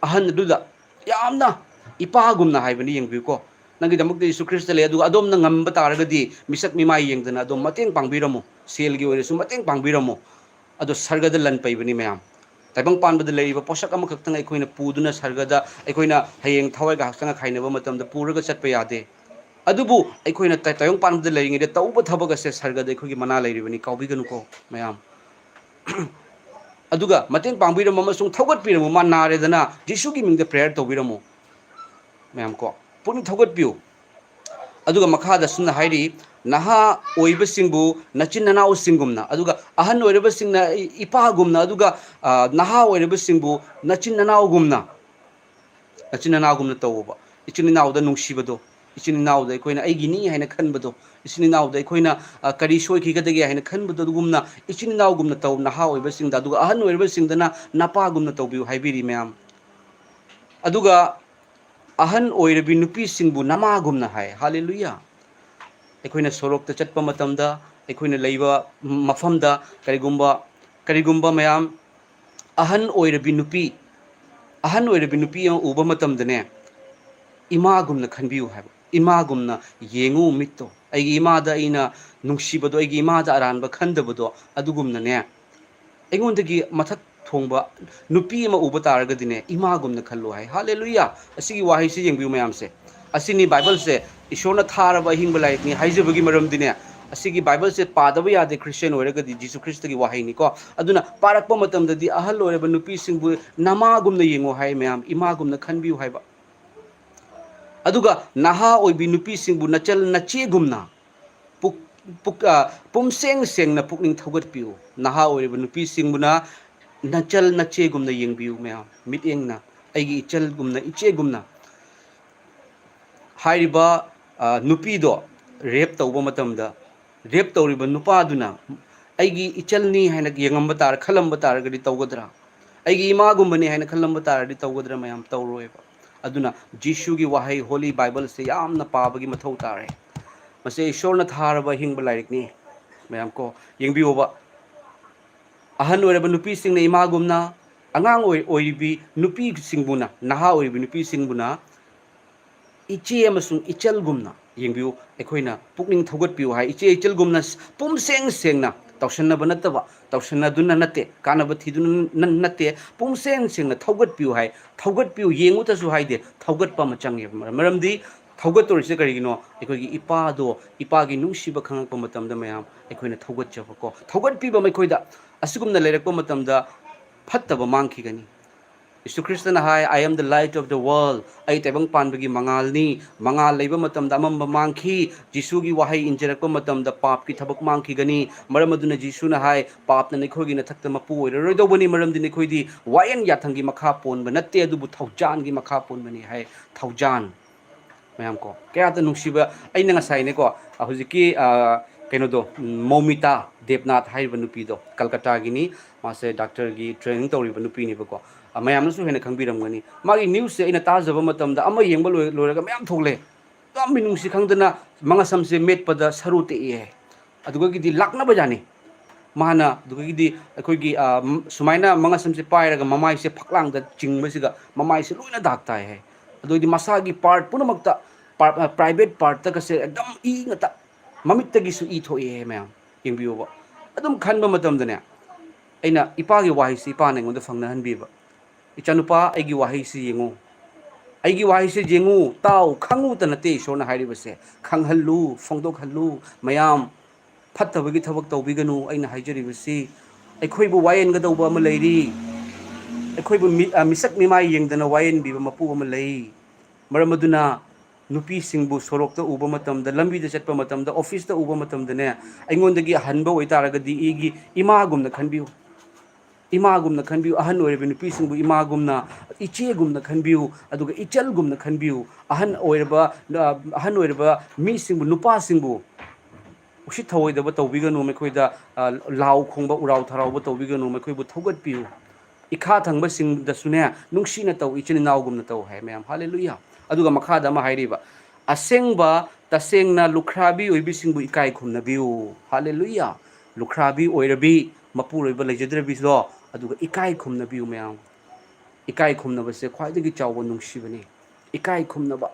ꯑꯍꯟ ꯑꯗꯨꯗ ꯌꯥꯝꯅ ꯏꯄꯥꯒꯨꯝꯅ ꯍꯥꯏꯕꯅꯤ꯫ ꯌꯦꯡꯕꯤꯌꯨꯀꯣ, ꯅꯪꯒꯤꯗꯃꯛꯇ ꯌꯦꯁꯨ ꯈ꯭ꯔꯤꯁꯇ ꯂꯩ, ꯑꯗꯨꯒ ꯑꯗꯣꯝꯅ ꯉꯝꯕ ꯇꯥꯔꯒꯗꯤ ꯃꯤꯁꯛ ꯃꯤꯃꯥꯏ ꯌꯦꯡꯗꯅ ꯑꯗꯣꯝ ꯃꯇꯦꯡ ꯄꯥꯡꯕꯤꯔꯝꯃꯨ, ꯁꯦꯜꯒꯤ ꯑꯣꯏꯔꯁꯨ ꯃꯇꯦꯡ ꯄꯥꯡꯕꯤꯔꯝꯃꯨ꯫ ꯑꯗꯣ ꯁꯔꯒꯗ ꯂꯟ ꯄꯩꯕꯅꯤ ꯃꯌꯥꯝ꯫ ꯇꯥꯏꯕꯪ ꯄꯥꯟꯕꯗ ꯂꯩꯔꯤꯕ ꯄꯣꯠꯁꯛ ꯑꯃꯈꯛꯇꯪ ꯑꯩꯈꯣꯏꯅ ꯄꯨꯗꯨꯅ ꯁꯔꯒꯗ ꯑꯩꯈꯣꯏꯅ ꯍꯌꯦꯡ ꯊꯋꯥꯏꯒ ꯍꯛꯆꯥꯡꯒ ꯈꯥꯏꯅꯕ ꯃꯇꯝꯗ ꯄꯨꯔꯒ ꯆꯠꯄ ꯌꯥꯗꯦ꯫ ꯑꯗꯨꯕꯨ ꯑꯩꯈꯣꯏꯅ ꯇꯥꯏ-, ꯇꯥꯏꯕꯪ ꯄꯥꯟꯕꯗ ꯂꯩꯔꯤꯉꯩꯗ ꯇꯧꯕ ꯊꯕꯛ ꯑꯁꯦ ꯁꯔꯒꯗ ꯑꯩꯈꯣꯏꯒꯤ ꯃꯅꯥ ꯂꯩꯔꯤꯕꯅꯤ, ꯀꯥꯎꯕꯤꯒꯅꯨꯀꯣ ꯃꯌꯥꯝ꯫ ꯑꯗꯨꯒ ꯃꯇꯦꯡ ꯄꯥꯡꯕꯤꯔꯝꯕ ꯑꯃꯁꯨꯡ ꯊꯧꯒꯠꯄꯤꯔꯝꯕ, ꯃꯥ ꯅꯥꯔꯦꯗꯅ ꯖꯤꯁꯨꯒꯤ ꯃꯤꯡꯗ ꯄ꯭ꯔꯦꯌꯔ ꯇꯧꯕꯤꯔꯝꯃꯨ ꯃꯌꯥꯝ ꯀꯣ, ꯄꯨꯛꯅꯤꯡ ꯊꯧꯒꯠꯄꯤꯌꯨ꯫ ꯑꯗꯨꯒ ꯃꯈꯥꯗ ꯑꯁꯨꯝꯅ ꯍꯥꯏꯔꯤ, "ꯅꯍꯥ ꯑꯣꯏꯕꯁꯤꯡꯕꯨ ꯅꯆꯤꯟ ꯅꯅꯥꯎꯁꯤꯡꯒꯨꯝꯅ, ꯑꯗꯨꯒ ꯑꯍꯟ ꯑꯣꯏꯔꯕꯁꯤꯡꯅ ꯏ-, ꯏꯄꯥꯒꯨꯝꯅ, ꯑꯗꯨꯒ, ꯑ, ꯅꯍꯥ ꯑꯣꯏꯔꯕꯁꯤꯡꯕꯨ ꯅꯆꯤꯟ ꯅꯅꯥꯎꯒꯨꯝꯅ, ꯅꯆꯤꯟ ꯅꯅꯥꯎꯒꯨꯝꯅ ꯇꯧꯕ, ꯏꯆꯤꯟ ꯏꯅꯥꯎꯗ ꯅꯨꯡꯁꯤꯕꯗꯣ, ꯏꯆꯤꯟ ꯏꯅꯥꯎꯗ ꯑꯩꯈꯣꯏꯅ ꯑꯩꯒꯤꯅꯤ ꯍꯥꯏꯅ ꯈꯟꯕꯗꯣ, ꯏꯆꯤꯟ ꯏꯅꯥꯎꯗ ꯑꯩꯈꯣꯏꯅ, ꯑ, ꯀꯔꯤ ꯁꯣꯏꯈꯤꯒꯗꯒꯦ ꯍꯥꯏꯅ ꯈꯟꯕꯗꯣ, ꯑꯗꯨꯒꯨꯝꯅ ꯏꯆꯤꯟ ꯏꯅꯥꯎꯒꯨꯝꯅ ꯇꯧ, ꯅꯍꯥ ꯑꯣꯏꯕꯁꯤꯡꯗ, ꯑꯗꯨꯒ ꯑꯍꯟ ꯑꯣꯏꯔꯕꯁꯤꯡꯗꯅ ꯅꯄꯥꯒꯨꯝꯅ ꯇꯧꯕꯤꯌꯨ" ꯍꯥꯏꯕꯤꯔꯤ ꯃꯌꯥꯝ꯫ ꯑꯗꯨꯒ ꯑꯍꯟ ꯑꯣꯏꯔꯕꯤ ꯅꯨꯄꯤꯁꯤꯡꯕꯨ ꯅꯃꯥꯒꯨꯝꯅ ꯍꯥꯏ꯫ ꯍꯥꯂꯦꯂꯨꯌꯥ! ꯑꯩꯈꯣꯏꯅ ꯁꯣꯔꯣꯛꯇ ꯆꯠꯄ ꯃꯇꯝꯗ, ꯑꯩꯈꯣꯏꯅ ꯂꯩꯕ ꯃꯐꯝꯗ ꯀꯔꯤꯒꯨꯝꯕ, ꯀꯔꯤꯒꯨꯝꯕ ꯃꯌꯥꯝ ꯑꯍꯟ ꯑꯣꯏꯔꯕꯤ ꯅꯨꯄꯤ, ꯑꯍꯟ ꯑꯣꯏꯔꯕꯤ ꯅꯨꯄꯤ ꯑꯃ ꯎꯕ ꯃꯇꯝꯗꯅꯦ, ꯏꯃꯥꯒꯨꯝꯅ ꯈꯟꯕꯤꯌꯨ ꯍꯥꯏꯕ, ꯏꯃꯥꯒꯨꯝꯅ ꯌꯦꯡꯉꯨ ꯃꯤꯠꯇꯣ꯫ ꯑꯩꯒꯤ ꯏꯃꯥꯗ ꯑꯩꯅ ꯅꯨꯡꯁꯤꯕꯗꯣ, ꯑꯩꯒꯤ ꯏꯃꯥꯗ ꯑꯔꯥꯟꯕ ꯈꯟꯗꯕꯗꯣ, ꯑꯗꯨꯒꯨꯝꯅꯅꯦ, ꯑꯩꯉꯣꯟꯗꯒꯤ ꯃꯊꯛ ꯊꯣꯡꯕ ꯅꯨꯄꯤ ꯑꯃ ꯎꯕ ꯇꯥꯔꯒꯗꯤꯅꯦ, ꯏꯃꯥꯒꯨꯝꯅ ꯈꯜꯂꯨ ꯍꯥꯏ꯫ ꯍꯥꯂꯦꯂꯨꯌꯥ! ꯑꯁꯤꯒꯤ ꯋꯥꯍꯩꯁꯤ ꯌꯦꯡꯕꯤꯌꯨ ꯃꯌꯥꯝꯁꯦ꯫ ꯑꯁꯤꯅꯤ ꯕꯥꯏꯕꯜꯁꯦ ꯏꯁꯣꯔꯅ ꯊꯥꯔꯕ ꯑꯍꯤꯡꯕ ꯂꯥꯏꯔꯤꯛꯅꯤ ꯍꯥꯏꯖꯕꯒꯤ ꯃꯔꯝꯗꯤꯅꯦ, ꯑꯁꯤꯒꯤ ꯕꯥꯏꯕꯜꯁꯦ ꯄꯥꯗꯕ ꯌꯥꯗꯦ ꯈ꯭ꯔꯤꯁꯇꯤꯌꯥꯟ ꯑꯣꯏꯔꯒꯗꯤ, ꯖꯤꯁꯨ ꯈ꯭ꯔꯤꯁꯇꯒꯤ ꯋꯥꯍꯩꯅꯤꯀꯣ꯫ ꯑꯗꯨꯅ ꯄꯥꯔꯛꯄ ꯃꯇꯝꯗꯗꯤ ꯑꯍꯜ ꯑꯣꯏꯔꯕ ꯅꯨꯄꯤꯁꯤꯡꯕꯨ ꯅꯃꯥꯒꯨꯝꯅ ꯌꯦꯡꯉꯨ ꯍꯥꯏ ꯃꯌꯥꯝ, ꯏꯃꯥꯒꯨꯝꯅ ꯈꯟꯕꯤꯌꯨ ꯍꯥꯏꯕ꯫ ꯑꯗꯨꯒ ꯅꯍꯥ ꯑꯣꯏꯕꯤ ꯅꯨꯄꯤꯁꯤꯡꯕꯨ ꯅꯆꯜ ꯅꯆꯦꯒꯨꯝꯅ ꯄꯨꯛ-, ꯄꯨꯛ-, ꯑ, ꯄꯨꯝꯁꯦꯡ ꯁꯦꯡꯅ ꯄꯨꯛꯅꯤꯡ ꯊꯧꯒꯠꯄꯤꯌꯨ꯫ ꯅꯍꯥ ꯑꯣꯏꯔꯤꯕ ꯅꯨꯄꯤꯁꯤꯡꯕꯨꯅ ꯅꯆꯜ ꯅꯆꯦꯒꯨꯝꯅ ꯌꯦꯡꯕꯤꯌꯨ ꯃꯌꯥꯝ, ꯃꯤꯠꯌꯦꯡꯅ, ꯑꯩꯒꯤ ꯏꯆꯜꯒꯨꯝꯅ, ꯏꯆꯦꯒꯨꯝꯅ꯫ ꯍꯥꯏꯔꯤꯕ, ꯑ, ꯅꯨꯄꯤꯗꯣ ꯔꯦꯞ ꯇꯧꯕ ꯃꯇꯝꯗ, ꯔꯦꯞ ꯇꯧꯔꯤꯕ ꯅꯨꯄꯥꯗꯨꯅ ꯑꯩꯒꯤ ꯏꯆꯜꯅꯤ ꯍꯥꯏꯅ ꯌꯦꯡꯉꯝꯕ ꯇꯥꯔ-, ꯈꯜꯂꯝꯕ ꯇꯥꯔꯒꯗꯤ ꯇꯧꯒꯗ꯭ꯔꯥ? ꯑꯩꯒꯤ ꯏꯃꯥꯒꯨꯝꯕꯅꯤ ꯍꯥꯏꯅ ꯈꯜꯂꯝꯕ ꯇꯥꯔꯗꯤ ꯇꯧꯒꯗ꯭ꯔꯥ? ꯃꯌꯥꯝ ꯇꯧꯔꯣꯏꯕ꯫ ꯑꯗꯨꯅ ꯖꯤꯁꯨꯒꯤ ꯋꯥꯍꯩ, ꯍꯣꯂꯤ ꯕꯥꯏꯕꯜꯁꯦ ꯌꯥꯝꯅ ꯄꯥꯕꯒꯤ ꯃꯊꯧ ꯇꯥꯔꯦ꯫ ꯃꯁꯤ ꯏꯁꯣꯔꯅ ꯊꯥꯔꯕ ꯑꯍꯤꯡꯕ ꯂꯥꯏꯔꯤꯛꯅꯤ꯫ ꯃꯌꯥꯝ ꯀꯣ, ꯌꯦꯡꯕꯤꯌꯣꯕ꯫ ꯑꯍꯟ ꯑꯣꯏꯔꯕ ꯅꯨꯄꯤꯁꯤꯡꯅ ꯏꯃꯥꯒꯨꯝꯅ, ꯑꯉꯥꯡ ꯑꯣꯏ-, ꯑꯣꯏꯔꯤꯕꯤ ꯅꯨꯄꯤꯁꯤꯡꯕꯨꯅ, ꯅꯍꯥ ꯑꯣꯏꯔꯤꯕꯤ ꯅꯨꯄꯤꯁꯤꯡꯕꯨꯅ ꯏꯆꯦ ꯑꯃꯁꯨꯡ ꯏꯆꯜꯒꯨꯝꯅ ꯌꯦꯡꯕꯤꯌꯨ꯫ ꯑꯩꯈꯣꯏꯅ ꯄꯨꯛꯅꯤꯡ ꯊꯧꯒꯠꯄꯤꯌꯨ ꯍꯥꯏ꯫ ꯏꯆꯦ ꯏꯆꯜꯒꯨꯝꯅ ꯄꯨꯝꯁꯦꯡ ꯁꯦꯡꯅ, ꯇꯧꯁꯟꯅꯕ ꯅꯠꯇꯕ, ꯇꯧꯁꯟꯅꯗꯨꯅ ꯅꯠꯇꯦ, ꯀꯥꯟꯅꯕ ꯊꯤꯗꯨꯅ ꯅ-, ꯅꯠꯇꯦ, ꯄꯨꯝꯁꯦꯡ ꯁꯦꯡꯅ ꯊꯧꯒꯠꯄꯤꯌꯨ ꯍꯥꯏ꯫ ꯊꯧꯒꯠꯄꯤꯌꯨ, ꯌꯦꯡꯉꯨꯇꯁꯨ ꯍꯥꯏꯗꯦ, ꯊꯧꯒꯠꯄ ꯑꯃ ꯆꯪꯉꯦꯕ꯫ ꯃꯔꯝ-, ꯃꯔꯝꯗꯤ ꯊꯧꯒꯠꯇꯧꯔꯤꯁꯦ ꯀꯔꯤꯒꯤꯅꯣ? ꯑꯩꯈꯣꯏꯒꯤ ꯏꯄꯥꯗꯣ, ꯏꯄꯥꯒꯤ ꯅꯨꯡꯁꯤꯕ ꯈꯪꯉꯛꯄ ꯃꯇꯝꯗ ꯃꯌꯥꯝ ꯑꯩꯈꯣꯏꯅ ꯊꯧꯒꯠꯆꯕꯀꯣ, ꯊꯧꯒꯠꯄꯤꯕ ꯑꯃ ꯑꯩꯈꯣꯏꯗ꯫ ꯑꯁꯤꯒꯨꯝꯅ ꯂꯩꯔꯛꯄ ꯃꯇꯝꯗ ꯐꯠꯇꯕ ꯃꯥꯡꯈꯤꯒꯅꯤ꯫ ꯌꯤꯁꯨ ꯈ꯭ꯔꯤꯁꯇꯅ ꯍꯥꯏ, "I am the light of the world." ꯑꯩ ꯇꯥꯏꯕꯪ ꯄꯥꯟꯕꯒꯤ ꯃꯉꯥꯜꯅꯤ꯫ ꯃꯉꯥꯜ ꯂꯩꯕ ꯃꯇꯝꯗ ꯑꯃꯝꯕ ꯃꯥꯡꯈꯤ꯫ ꯖꯤꯁꯨꯒꯤ ꯋꯥꯍꯩ ꯏꯟꯖꯔꯛꯄ ꯃꯇꯝꯗ ꯄꯥꯞꯀꯤ ꯊꯕꯛ ꯃꯥꯡꯈꯤꯒꯅꯤ꯫ ꯃꯔꯝ ꯑꯗꯨꯅ ꯖꯤꯁꯨꯅ ꯍꯥꯏ, "ꯄꯥꯞꯅ ꯅꯈꯣꯏꯒꯤ ꯅꯊꯛꯇ ꯃꯄꯨ ꯑꯣꯏꯔꯔꯣꯏꯗꯧꯕꯅꯤ, ꯃꯔꯝꯗꯤ ꯅꯈꯣꯏꯗꯤ ꯋꯥꯌꯦꯟ ꯌꯥꯊꯪꯒꯤ ꯃꯈꯥ ꯄꯣꯟꯕ ꯅꯠꯇꯦ, ꯑꯗꯨꯕꯨ ꯊꯧꯖꯥꯟꯒꯤ ꯃꯈꯥ ꯄꯣꯟꯕꯅꯤ" ꯍꯥꯏ꯫ ꯊꯧꯖꯥꯟ꯫ ꯃꯌꯥꯝ ꯀꯣ, ꯀꯌꯥꯗ ꯅꯨꯡꯁꯤꯕ꯫ ꯑꯩꯅ ꯉꯁꯥꯏꯅꯦꯀꯣ, ꯑ, ꯍꯧꯖꯤꯛꯀꯤ, ꯑ, ꯀꯩꯅꯣꯗꯣ, ꯎꯝ, ꯃꯧꯃꯤꯇꯥ ꯗꯦꯕꯅꯥꯊ ꯍꯥꯏꯔꯤꯕ ꯅꯨꯄꯤꯗꯣ, ꯀꯜꯀꯇꯥꯒꯤꯅꯤ꯫ ꯃꯥꯁꯦ ꯗꯥꯛꯇꯔꯒꯤ training ꯇꯧꯔꯤꯕ ꯅꯨꯄꯤꯅꯦꯕꯀꯣ꯫ ꯑ, ꯃꯌꯥꯝꯅꯁꯨ ꯍꯦꯟꯅ ꯈꯪꯕꯤꯔꯝꯒꯅꯤ꯫ ꯃꯥꯒꯤ newsꯁꯦ ꯑꯩꯅ ꯇꯥꯖꯕ ꯃꯇꯝꯗ ꯑꯃ ꯌꯦꯡꯕ ꯂꯣꯏ-, ꯂꯣꯏꯔꯒ ꯃꯌꯥꯝ ꯊꯣꯛꯂꯛꯑꯦ꯫ ꯌꯥꯝ ꯃꯤꯅꯨꯡꯁꯤ ꯈꯪꯗꯅ ꯃꯉꯛꯁꯝꯁꯦ ꯃꯦꯠꯄꯗ ꯁꯔꯨ ꯇꯦꯛꯑꯦ꯫ ꯑꯗꯨꯗꯒꯤꯗꯤ ꯂꯥꯛꯅꯕ ꯖꯥꯠꯅꯤ꯫ ꯃꯥꯅ ꯑꯗꯨꯗꯒꯤꯗꯤ ꯑꯩꯈꯣꯏꯒꯤ, ꯑ, ꯁꯨꯃꯥꯏꯅ ꯃꯉꯛꯁꯝꯁꯦ ꯄꯥꯏꯔꯒ ꯃꯃꯥꯏꯁꯦ ꯐꯛꯂꯥꯡꯗ ꯆꯤꯡꯕꯁꯤꯒ ꯃꯃꯥꯏꯁꯦ ꯂꯣꯏꯅ ꯗꯥꯛ ꯇꯥꯏ ꯍꯥꯏ꯫ ꯑꯗꯨꯗꯤ ꯃꯁꯥꯒꯤ part ꯄꯨꯝꯅꯃꯛꯇ, part, ꯑ, private partꯇꯒꯁꯦ ꯑꯗꯨꯝ ꯏ ꯉꯥꯛꯇ, ꯃꯃꯤꯠꯇꯒꯤꯁꯨ ꯏ ꯊꯣꯛꯑꯦ ꯍꯥꯏ ꯃꯌꯥꯝ꯫ ꯌꯦꯡꯕꯤꯌꯣꯕ꯫ ꯑꯗꯨꯝ ꯈꯟꯕ ꯃꯇꯝꯗꯅꯦ, ꯑꯩꯅ ꯏꯄꯥꯒꯤ ꯋꯥꯍꯩꯁꯤ ꯏꯄꯥꯅ ꯑꯩꯉꯣꯟꯗ ꯐꯪꯅꯍꯟꯕꯤꯕ꯫ "ꯏꯆꯥꯅꯨꯄꯥ, ꯑꯩꯒꯤ ꯋꯥꯍꯩꯁꯤ ꯌꯦꯡꯉꯨ꯫ ꯑꯩꯒꯤ ꯋꯥꯍꯩꯁꯤ ꯌꯦꯡꯉꯨ, ꯇꯥꯎ, ꯈꯪꯉꯨꯇ ꯅꯠꯇꯦ ꯏꯁꯣꯔꯅ ꯍꯥꯏꯔꯤꯕꯁꯦ꯫ ꯈꯪꯍꯜꯂꯨ, ꯐꯣꯡꯗꯣꯛꯍꯜꯂꯨ꯫ ꯃꯌꯥꯝ ꯐꯠꯇꯕꯒꯤ ꯊꯕꯛ ꯇꯧꯕꯤꯒꯅꯨ, ꯑꯩꯅ ꯍꯥꯏꯖꯔꯤꯕꯁꯤ꯫ ꯑꯩꯈꯣꯏꯕꯨ ꯋꯥꯌꯦꯟꯒꯗꯧꯕ ꯑꯃ ꯂꯩꯔꯤ꯫ ꯑꯩꯈꯣꯏꯕꯨ ꯃꯤ-, ꯑ, ꯃꯤꯁꯛ ꯃꯤꯃꯥꯏ ꯌꯦꯡꯗꯅ ꯋꯥꯌꯦꯟꯕꯤꯕ ꯃꯄꯨ ꯑꯃ ꯂꯩ꯫ ꯃꯔꯝ ꯑꯗꯨꯅ ꯅꯨꯄꯤꯁꯤꯡꯕꯨ ꯁꯣꯔꯣꯛꯇ ꯎꯕ ꯃꯇꯝꯗ, ꯂꯝꯕꯤꯗ ꯆꯠꯄ ꯃꯇꯝꯗ, officeꯇ ꯎꯕ ꯃꯇꯝꯗꯅꯦ, ꯑꯩꯉꯣꯟꯗꯒꯤ ꯑꯍꯟꯕ ꯑꯣꯏꯇꯥꯔꯒꯗꯤ ꯑꯩꯒꯤ ꯏꯃꯥꯒꯨꯝꯅ ꯈꯟꯕꯤꯌꯨ꯫ ꯏꯃꯥꯒꯨꯝꯅ ꯈꯟꯕꯤꯌꯨ, ꯑꯍꯟ ꯑꯣꯏꯔꯕ ꯅꯨꯄꯤꯁꯤꯡꯕꯨ ꯏꯃꯥꯒꯨꯝꯅ, ꯏꯆꯦꯒꯨꯝꯅ ꯈꯟꯕꯤꯌꯨ, ꯑꯗꯨꯒ ꯏꯆꯜꯒꯨꯝꯅ ꯈꯟꯕꯤꯌꯨ꯫ ꯑꯍꯟ ꯑꯣꯏꯔꯕ, ꯑ, ꯑꯍꯟ ꯑꯣꯏꯔꯕ ꯃꯤꯁꯤꯡꯕꯨ, ꯅꯨꯄꯥꯁꯤꯡꯕꯨ ꯎꯁꯤꯠ ꯊꯑꯣꯏꯗꯕ ꯇꯧꯕꯤꯒꯅꯨ, ꯃꯈꯣꯏꯗ, ꯑ, ꯂꯥꯎ ꯈꯣꯡꯕ, ꯎꯔꯥꯎ ꯊꯔꯥꯎꯕ ꯇꯧꯕꯤꯒꯅꯨ, ꯃꯈꯣꯏꯕꯨ ꯊꯧꯒꯠꯄꯤꯌꯨ꯫ ꯏꯈꯥ ꯊꯪꯕꯁꯤꯡꯗꯁꯨꯅꯦ, ꯅꯨꯡꯁꯤꯅ ꯇꯧ, ꯏꯆꯤꯟ ꯏꯅꯥꯎꯒꯨꯝꯅ ꯇꯧ ꯍꯥꯏ ꯃꯌꯥꯝ꯫ ꯍꯥꯂꯦꯂꯨꯌꯥ! ꯑꯗꯨꯒ ꯃꯈꯥꯗ ꯑꯃ ꯍꯥꯏꯔꯤꯕ, "ꯑꯁꯦꯡꯕ, ꯇꯁꯦꯡꯅ ꯂꯨꯈ꯭ꯔꯥꯕꯤ ꯑꯣꯏꯕꯤꯁꯤꯡꯕꯨ ꯏꯀꯥꯏ ꯈꯨꯝꯅꯕꯤꯌꯨ"꯫ ꯍꯥꯂꯦꯂꯨꯌꯥ! ꯂꯨꯈ꯭ꯔꯥꯕꯤ ꯑꯣꯏꯔꯕꯤ, ꯃꯄꯨꯔꯣꯏꯕ ꯂꯩꯖꯗ꯭ꯔꯕꯤꯗꯣ, ꯑꯗꯨꯒ ꯏꯀꯥꯏ ꯈꯨꯝꯅꯕꯤꯌꯨ ꯃꯌꯥꯝ꯫ ꯏꯀꯥꯏ ꯈꯨꯝꯅꯕꯁꯦ ꯈ꯭ꯋꯥꯏꯗꯒꯤ ꯆꯥꯎꯕ ꯅꯨꯡꯁꯤꯕꯅꯤ꯫ ꯏꯀꯥꯏ ꯈꯨꯝꯅꯕ,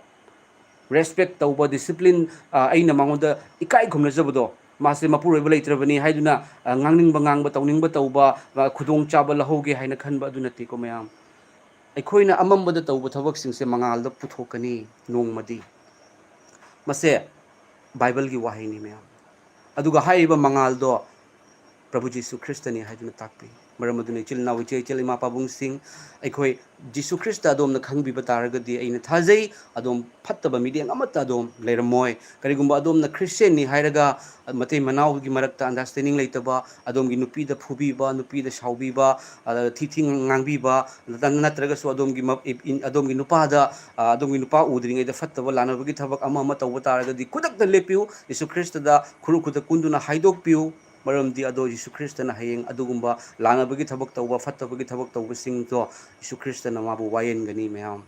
ꯔꯦꯁꯄꯦꯛ ꯇꯧꯕ, ꯗꯤꯁꯤꯄ꯭ꯂꯤꯟ, ꯑꯩꯅ ꯃꯉꯣꯟꯗ ꯏꯀꯥꯏ ꯈꯨꯝꯅꯖꯕꯗꯣ, ꯃꯥꯁꯦ ꯃꯄꯨꯔꯣꯏꯕ ꯂꯩꯇ꯭ꯔꯕꯅꯤ ꯍꯥꯏꯗꯨꯅ ꯉꯥꯡꯅꯤꯡꯕ ꯉꯥꯡꯕ, ꯇꯧꯅꯤꯡꯕ ꯇꯧꯕ, ꯈꯨꯗꯣꯡꯆꯥꯕ ꯂꯧꯍꯧꯒꯦ ꯍꯥꯏꯅ ꯈꯟꯕ ꯑꯗꯨ ꯅꯠꯇꯦꯀꯣ ꯃꯌꯥꯝ꯫ ꯑꯩꯈꯣꯏꯅ ꯑꯃꯝꯕꯗ ꯇꯧꯕ ꯊꯕꯛꯁꯤꯡꯁꯦ ꯃꯉꯥꯜꯗ ꯄꯨꯊꯣꯛꯀꯅꯤ ꯅꯣꯡꯃꯗꯤ꯫ ꯃꯁꯦ ꯕꯥꯏꯕꯜꯒꯤ ꯋꯥꯍꯩꯅꯤ ꯃꯌꯥꯝ꯫ ꯑꯗꯨꯒ ꯍꯥꯏꯔꯤꯕ ꯃꯉꯥꯜꯗꯣ ꯄ꯭ꯔꯚꯨ ꯖꯤꯁꯨ ꯈ꯭ꯔꯤꯁꯇꯅꯤ ꯍꯥꯏꯗꯨꯅ ꯇꯥꯛꯄꯤ꯫ ꯃꯔꯝ ꯑꯗꯨꯅ ꯏꯆꯤꯜ ꯏꯅꯥꯎ, ꯏꯆꯦ ꯏꯆꯜ, ꯏꯃꯥ ꯄꯥꯕꯨꯡꯁꯤꯡ, ꯑꯩꯈꯣꯏ ꯖꯤꯁꯨ ꯈ꯭ꯔꯤꯁꯇ ꯑꯗꯣꯝꯅ ꯈꯪꯕꯤꯕ ꯇꯥꯔꯒꯗꯤ ꯑꯩꯅ ꯊꯥꯖꯩ ꯑꯗꯣꯝ ꯐꯠꯇꯕ ꯃꯤꯠꯌꯦꯡ ꯑꯃꯠꯇ ꯑꯗꯣꯝ ꯂꯩꯔꯝꯃꯣꯏ꯫ ꯀꯔꯤꯒꯨꯝꯕ ꯑꯗꯣꯝꯅ ꯈ꯭ꯔꯤꯁꯇꯤꯌꯥꯟꯅꯤ ꯍꯥꯏꯔꯒ ꯃꯇꯩ ꯃꯅꯥꯎꯒꯤ ꯃꯔꯛꯇ ꯑꯟꯗꯔꯁ꯭ꯇꯦꯟꯗꯤꯡ ꯂꯩꯇꯕ, ꯑꯗꯣꯝꯒꯤ ꯅꯨꯄꯤꯗ ꯐꯨꯕꯤꯕ, ꯅꯨꯄꯤꯗ ꯁꯥꯎꯕꯤꯕ, ꯊꯤ ꯊꯤ ꯉꯥꯡꯕꯤꯕ, ꯅꯠꯇ꯭ꯔꯒꯁꯨ ꯑꯗꯣꯝꯒꯤ, ꯑꯗꯣꯝꯒꯤ ꯅꯨꯄꯥꯗ, ꯑꯗꯣꯝꯒꯤ ꯅꯨꯄꯥ ꯎꯗ꯭ꯔꯤꯉꯩꯗ ꯐꯠꯇꯕ ꯂꯥꯟꯅꯕꯒꯤ ꯊꯕꯛ ꯑꯃ ꯑꯃ ꯇꯧꯕ ꯇꯥꯔꯒꯗꯤ ꯈꯨꯗꯛꯇ ꯂꯦꯞꯄꯤꯌꯨ꯫ ꯖꯤꯁꯨ ꯈ꯭ꯔꯤꯁꯇꯗ ꯈꯨꯔꯨ ꯈꯨꯗ ꯀꯨꯟꯗꯨꯅ ꯍꯥꯏꯗꯣꯛꯄꯤꯌꯨ꯫ ꯃꯔꯝꯗꯤ ꯑꯗꯣ ꯖꯤꯁꯨ ꯈ꯭ꯔꯤꯁꯇꯅ ꯍꯌꯦꯡ ꯑꯗꯨꯒꯨꯝꯕ ꯂꯥꯟꯅꯕꯒꯤ ꯊꯕꯛ ꯇꯧꯕ, ꯐꯠꯇꯕꯒꯤ ꯊꯕꯛ ꯇꯧꯕꯁꯤꯡꯗꯣ ꯖꯤꯁꯨ ꯈ꯭ꯔꯤꯁꯇꯅ ꯃꯥꯕꯨ ꯋꯥꯌꯦꯟꯒꯅꯤ ꯃꯌꯥꯝ꯫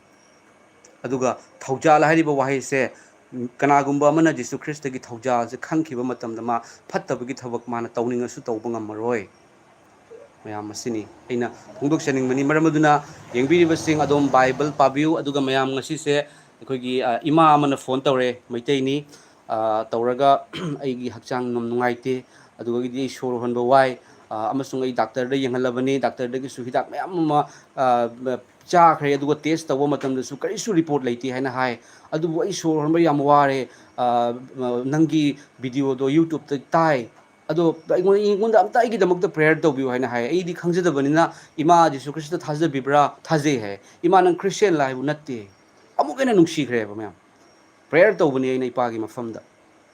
ꯑꯗꯨꯒ ꯊꯧꯖꯥꯜ ꯍꯥꯏꯔꯤꯕ ꯋꯥꯍꯩꯁꯦ, ꯀꯅꯥꯒꯨꯝꯕ ꯑꯃꯅ ꯖꯤꯁꯨ ꯈ꯭ꯔꯤꯁꯇꯒꯤ ꯊꯧꯖꯥꯜꯁꯦ ꯈꯪꯈꯤꯕ ꯃꯇꯝꯗ ꯃꯥ ꯐꯠꯇꯕꯒꯤ ꯊꯕꯛ ꯃꯥꯅ ꯇꯧꯅꯤꯡꯉꯁꯨ ꯇꯧꯕ ꯉꯝꯃꯔꯣꯏ꯫ ꯃꯌꯥꯝ ꯑꯁꯤꯅꯤ ꯑꯩꯅ ꯐꯣꯡꯗꯣꯛꯆꯅꯤꯡꯕꯅꯤ꯫ ꯃꯔꯝ ꯑꯗꯨꯅ ꯌꯦꯡꯕꯤꯔꯤꯕꯁꯤꯡ ꯑꯗꯣꯝ ꯕꯥꯏꯕꯜ ꯄꯥꯕꯤꯌꯨ꯫ ꯑꯗꯨꯒ ꯃꯌꯥꯝ ꯉꯁꯤꯁꯦ ꯑꯩꯈꯣꯏꯒꯤ, ꯑ, ꯏꯃꯥ ꯑꯃꯅ ꯐꯣꯟ ꯇꯧꯔꯦ, ꯃꯩꯇꯩꯅꯤ꯫ ꯑ, ꯇꯧꯔꯒ ꯑꯩꯒꯤ ꯍꯛꯆꯥꯡ ꯅꯨꯡ-, ꯅꯨꯡꯉꯥꯏꯇꯦ, ꯑꯗꯨꯗꯒꯤꯗꯤ ꯑꯩ ꯁꯣꯔ ꯍꯣꯟꯕ ꯋꯥꯏ, ꯑ, ꯑꯃꯁꯨꯡ ꯑꯩ ꯗꯥꯛꯇꯔꯗ ꯌꯦꯡꯍꯜꯂꯕꯅꯤ, ꯗꯥꯛꯇꯔꯗꯒꯤꯁꯨ ꯍꯤꯗꯥꯛ ꯃꯌꯥꯝ ꯑꯃ, ꯑ, ꯆꯥꯈ꯭ꯔꯦ, ꯑꯗꯨꯒ ꯇꯦꯁ ꯇꯧꯕ ꯃꯇꯝꯗꯁꯨ ꯀꯔꯤꯁꯨ ꯔꯤꯄꯣꯔꯠ ꯂꯩꯇꯦ ꯍꯥꯏꯅ ꯍꯥꯏ꯫ ꯑꯗꯨꯕꯨ ꯑꯩ ꯁꯣꯔ ꯍꯣꯟꯕ ꯌꯥꯝ ꯋꯥꯔꯦ, ꯑ, ꯅꯪꯒꯤ ꯚꯤꯗꯤꯑꯣꯗꯣ ꯌꯨꯇ꯭ꯌꯨꯕꯇ ꯇꯥꯏ, ꯑꯗꯣ ꯑꯩꯉꯣꯟꯗ, ꯑꯩꯉꯣꯟꯗ ꯑꯝꯇ ꯑꯩꯒꯤꯗꯃꯛꯇ ꯄ꯭ꯔꯦꯌꯔ ꯇꯧꯕꯤꯌꯨ ꯍꯥꯏꯅ ꯍꯥꯏ꯫ ꯑꯩꯗꯤ ꯈꯪꯖꯗꯕꯅꯤꯅ, "ꯏꯃꯥ ꯖꯤꯁꯨ ꯈ꯭ꯔꯤꯁꯇ ꯊꯥꯖꯕꯤꯕ꯭ꯔꯥ?" "ꯊꯥꯖꯩ" ꯍꯥꯏ꯫ "ꯏꯃꯥ, ꯅꯪ ꯈ꯭ꯔꯤꯁꯇꯤꯌꯥꯟꯂ?" ꯍꯥꯏꯕꯨ, "ꯅꯠꯇꯦ"꯫ ꯑꯃꯨꯛ ꯍꯦꯟꯅ ꯅꯨꯡꯁꯤꯈ꯭ꯔꯦꯕ ꯃꯌꯥꯝ꯫ ꯄ꯭ꯔꯦꯌꯔ ꯇꯧꯕꯅꯤ ꯑꯩꯅ ꯏꯄꯥꯒꯤ ꯃꯐꯝꯗ,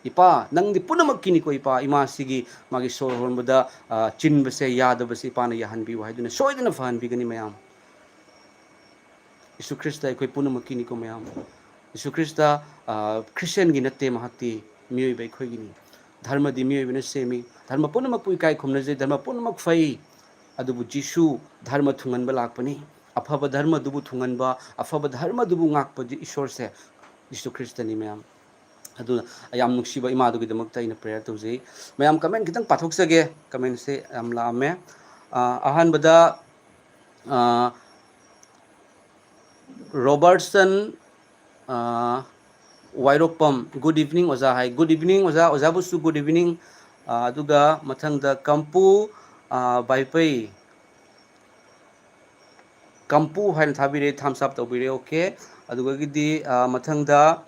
"ꯏꯄꯥ, ꯅꯪꯗꯤ ꯄꯨꯝꯅꯃꯛꯀꯤꯅꯤꯀꯣ ꯏꯄꯥ, ꯏꯃꯥꯁꯤꯒꯤ ꯃꯥꯒꯤ ꯁꯣꯔ ꯍꯣꯟꯕꯗ, ꯑ, ꯆꯤꯟꯕꯁꯦ ꯌꯥꯗꯕꯁꯦ ꯏꯄꯥꯅ ꯌꯥꯍꯟꯕꯤꯌꯨ" ꯍꯥꯏꯗꯨꯅ ꯁꯣꯏꯗꯅ ꯐꯍꯟꯕꯤꯒꯅꯤ ꯃꯌꯥꯝ꯫ ꯌꯤꯁꯨ ꯈ꯭ꯔꯤꯁꯇ ꯑꯩꯈꯣꯏ ꯄꯨꯝꯅꯃꯛꯀꯤꯅꯤꯀꯣ ꯃꯌꯥꯝ꯫ ꯌꯤꯁꯨ ꯈ꯭ꯔꯤꯁꯇ, ꯑ, ꯈ꯭ꯔꯤꯁꯇꯤꯌꯥꯟꯒꯤ ꯅꯠꯇꯦ, ꯃꯍꯥꯛꯇꯤ ꯃꯤꯑꯣꯏꯕ ꯑꯩꯈꯣꯏꯒꯤꯅꯤ꯫ ꯙꯔꯃꯗꯤ ꯃꯤꯑꯣꯏꯕꯅ ꯁꯦꯝꯃꯤ꯫ ꯙꯔꯃ ꯄꯨꯝꯅꯃꯛꯄꯨ ꯏꯀꯥꯏ ꯈꯨꯝꯅꯖꯩ, ꯙꯔꯃ ꯄꯨꯝꯅꯃꯛ ꯐꯩ꯫ ꯑꯗꯨꯕꯨ ꯖꯤꯁꯨ ꯙꯔꯃ ꯊꯨꯡꯍꯟꯕ ꯂꯥꯛꯄꯅꯤ꯫ ꯑꯐꯕ ꯙꯔꯃꯗꯨꯕꯨ ꯊꯨꯡꯍꯟꯕ, ꯑꯐꯕ ꯙꯔꯃꯗꯨꯕꯨ ꯉꯥꯛꯄ ꯏꯁꯣꯔꯁꯦ ꯖꯤꯁꯨ ꯈ꯭ꯔꯤꯁꯇꯅꯤ ꯃꯌꯥꯝ꯫ ꯑꯗꯨꯅ ꯌꯥꯝ ꯅꯨꯡꯁꯤꯕ ꯏꯃꯥꯗꯨꯒꯤꯗꯃꯛꯇ ꯑꯩꯅ ꯄ꯭ꯔꯦꯌꯔ ꯇꯧꯖꯩ꯫ ꯃꯌꯥꯝ ꯀꯃꯦꯟ ꯈꯤꯇꯪ ꯄꯥꯊꯣꯛꯆꯒꯦ, ꯀꯃꯦꯟꯁꯦ ꯌꯥꯝ ꯂꯥꯛꯑꯝꯃꯦ꯫ ꯑ, ꯑꯍꯥꯟꯕꯗ, ꯑ, ꯔꯣꯕꯔꯠꯁꯟ, ꯑ, ꯋꯥꯏꯔꯣꯛꯄꯝ, "Good evening ꯑꯣꯖꯥ" ꯍꯥꯏ꯫ "Good evening ꯑꯣꯖꯥ", ꯑꯣꯖꯥꯕꯨꯁꯨ "Good evening"꯫ ꯑ, ꯑꯗꯨꯒ ꯃꯊꯪꯗ ꯀꯝꯄꯨ, ꯑ, ꯕꯥꯏꯄꯩ, ꯀꯝꯄꯨ ꯍꯥꯏꯅ ꯊꯥꯕꯤꯔꯦ, thumbs up ꯇꯧꯕꯤꯔꯦ, okay꯫ ꯑꯗꯨꯒꯗꯤ, ꯑ, ꯃꯊꯪꯗ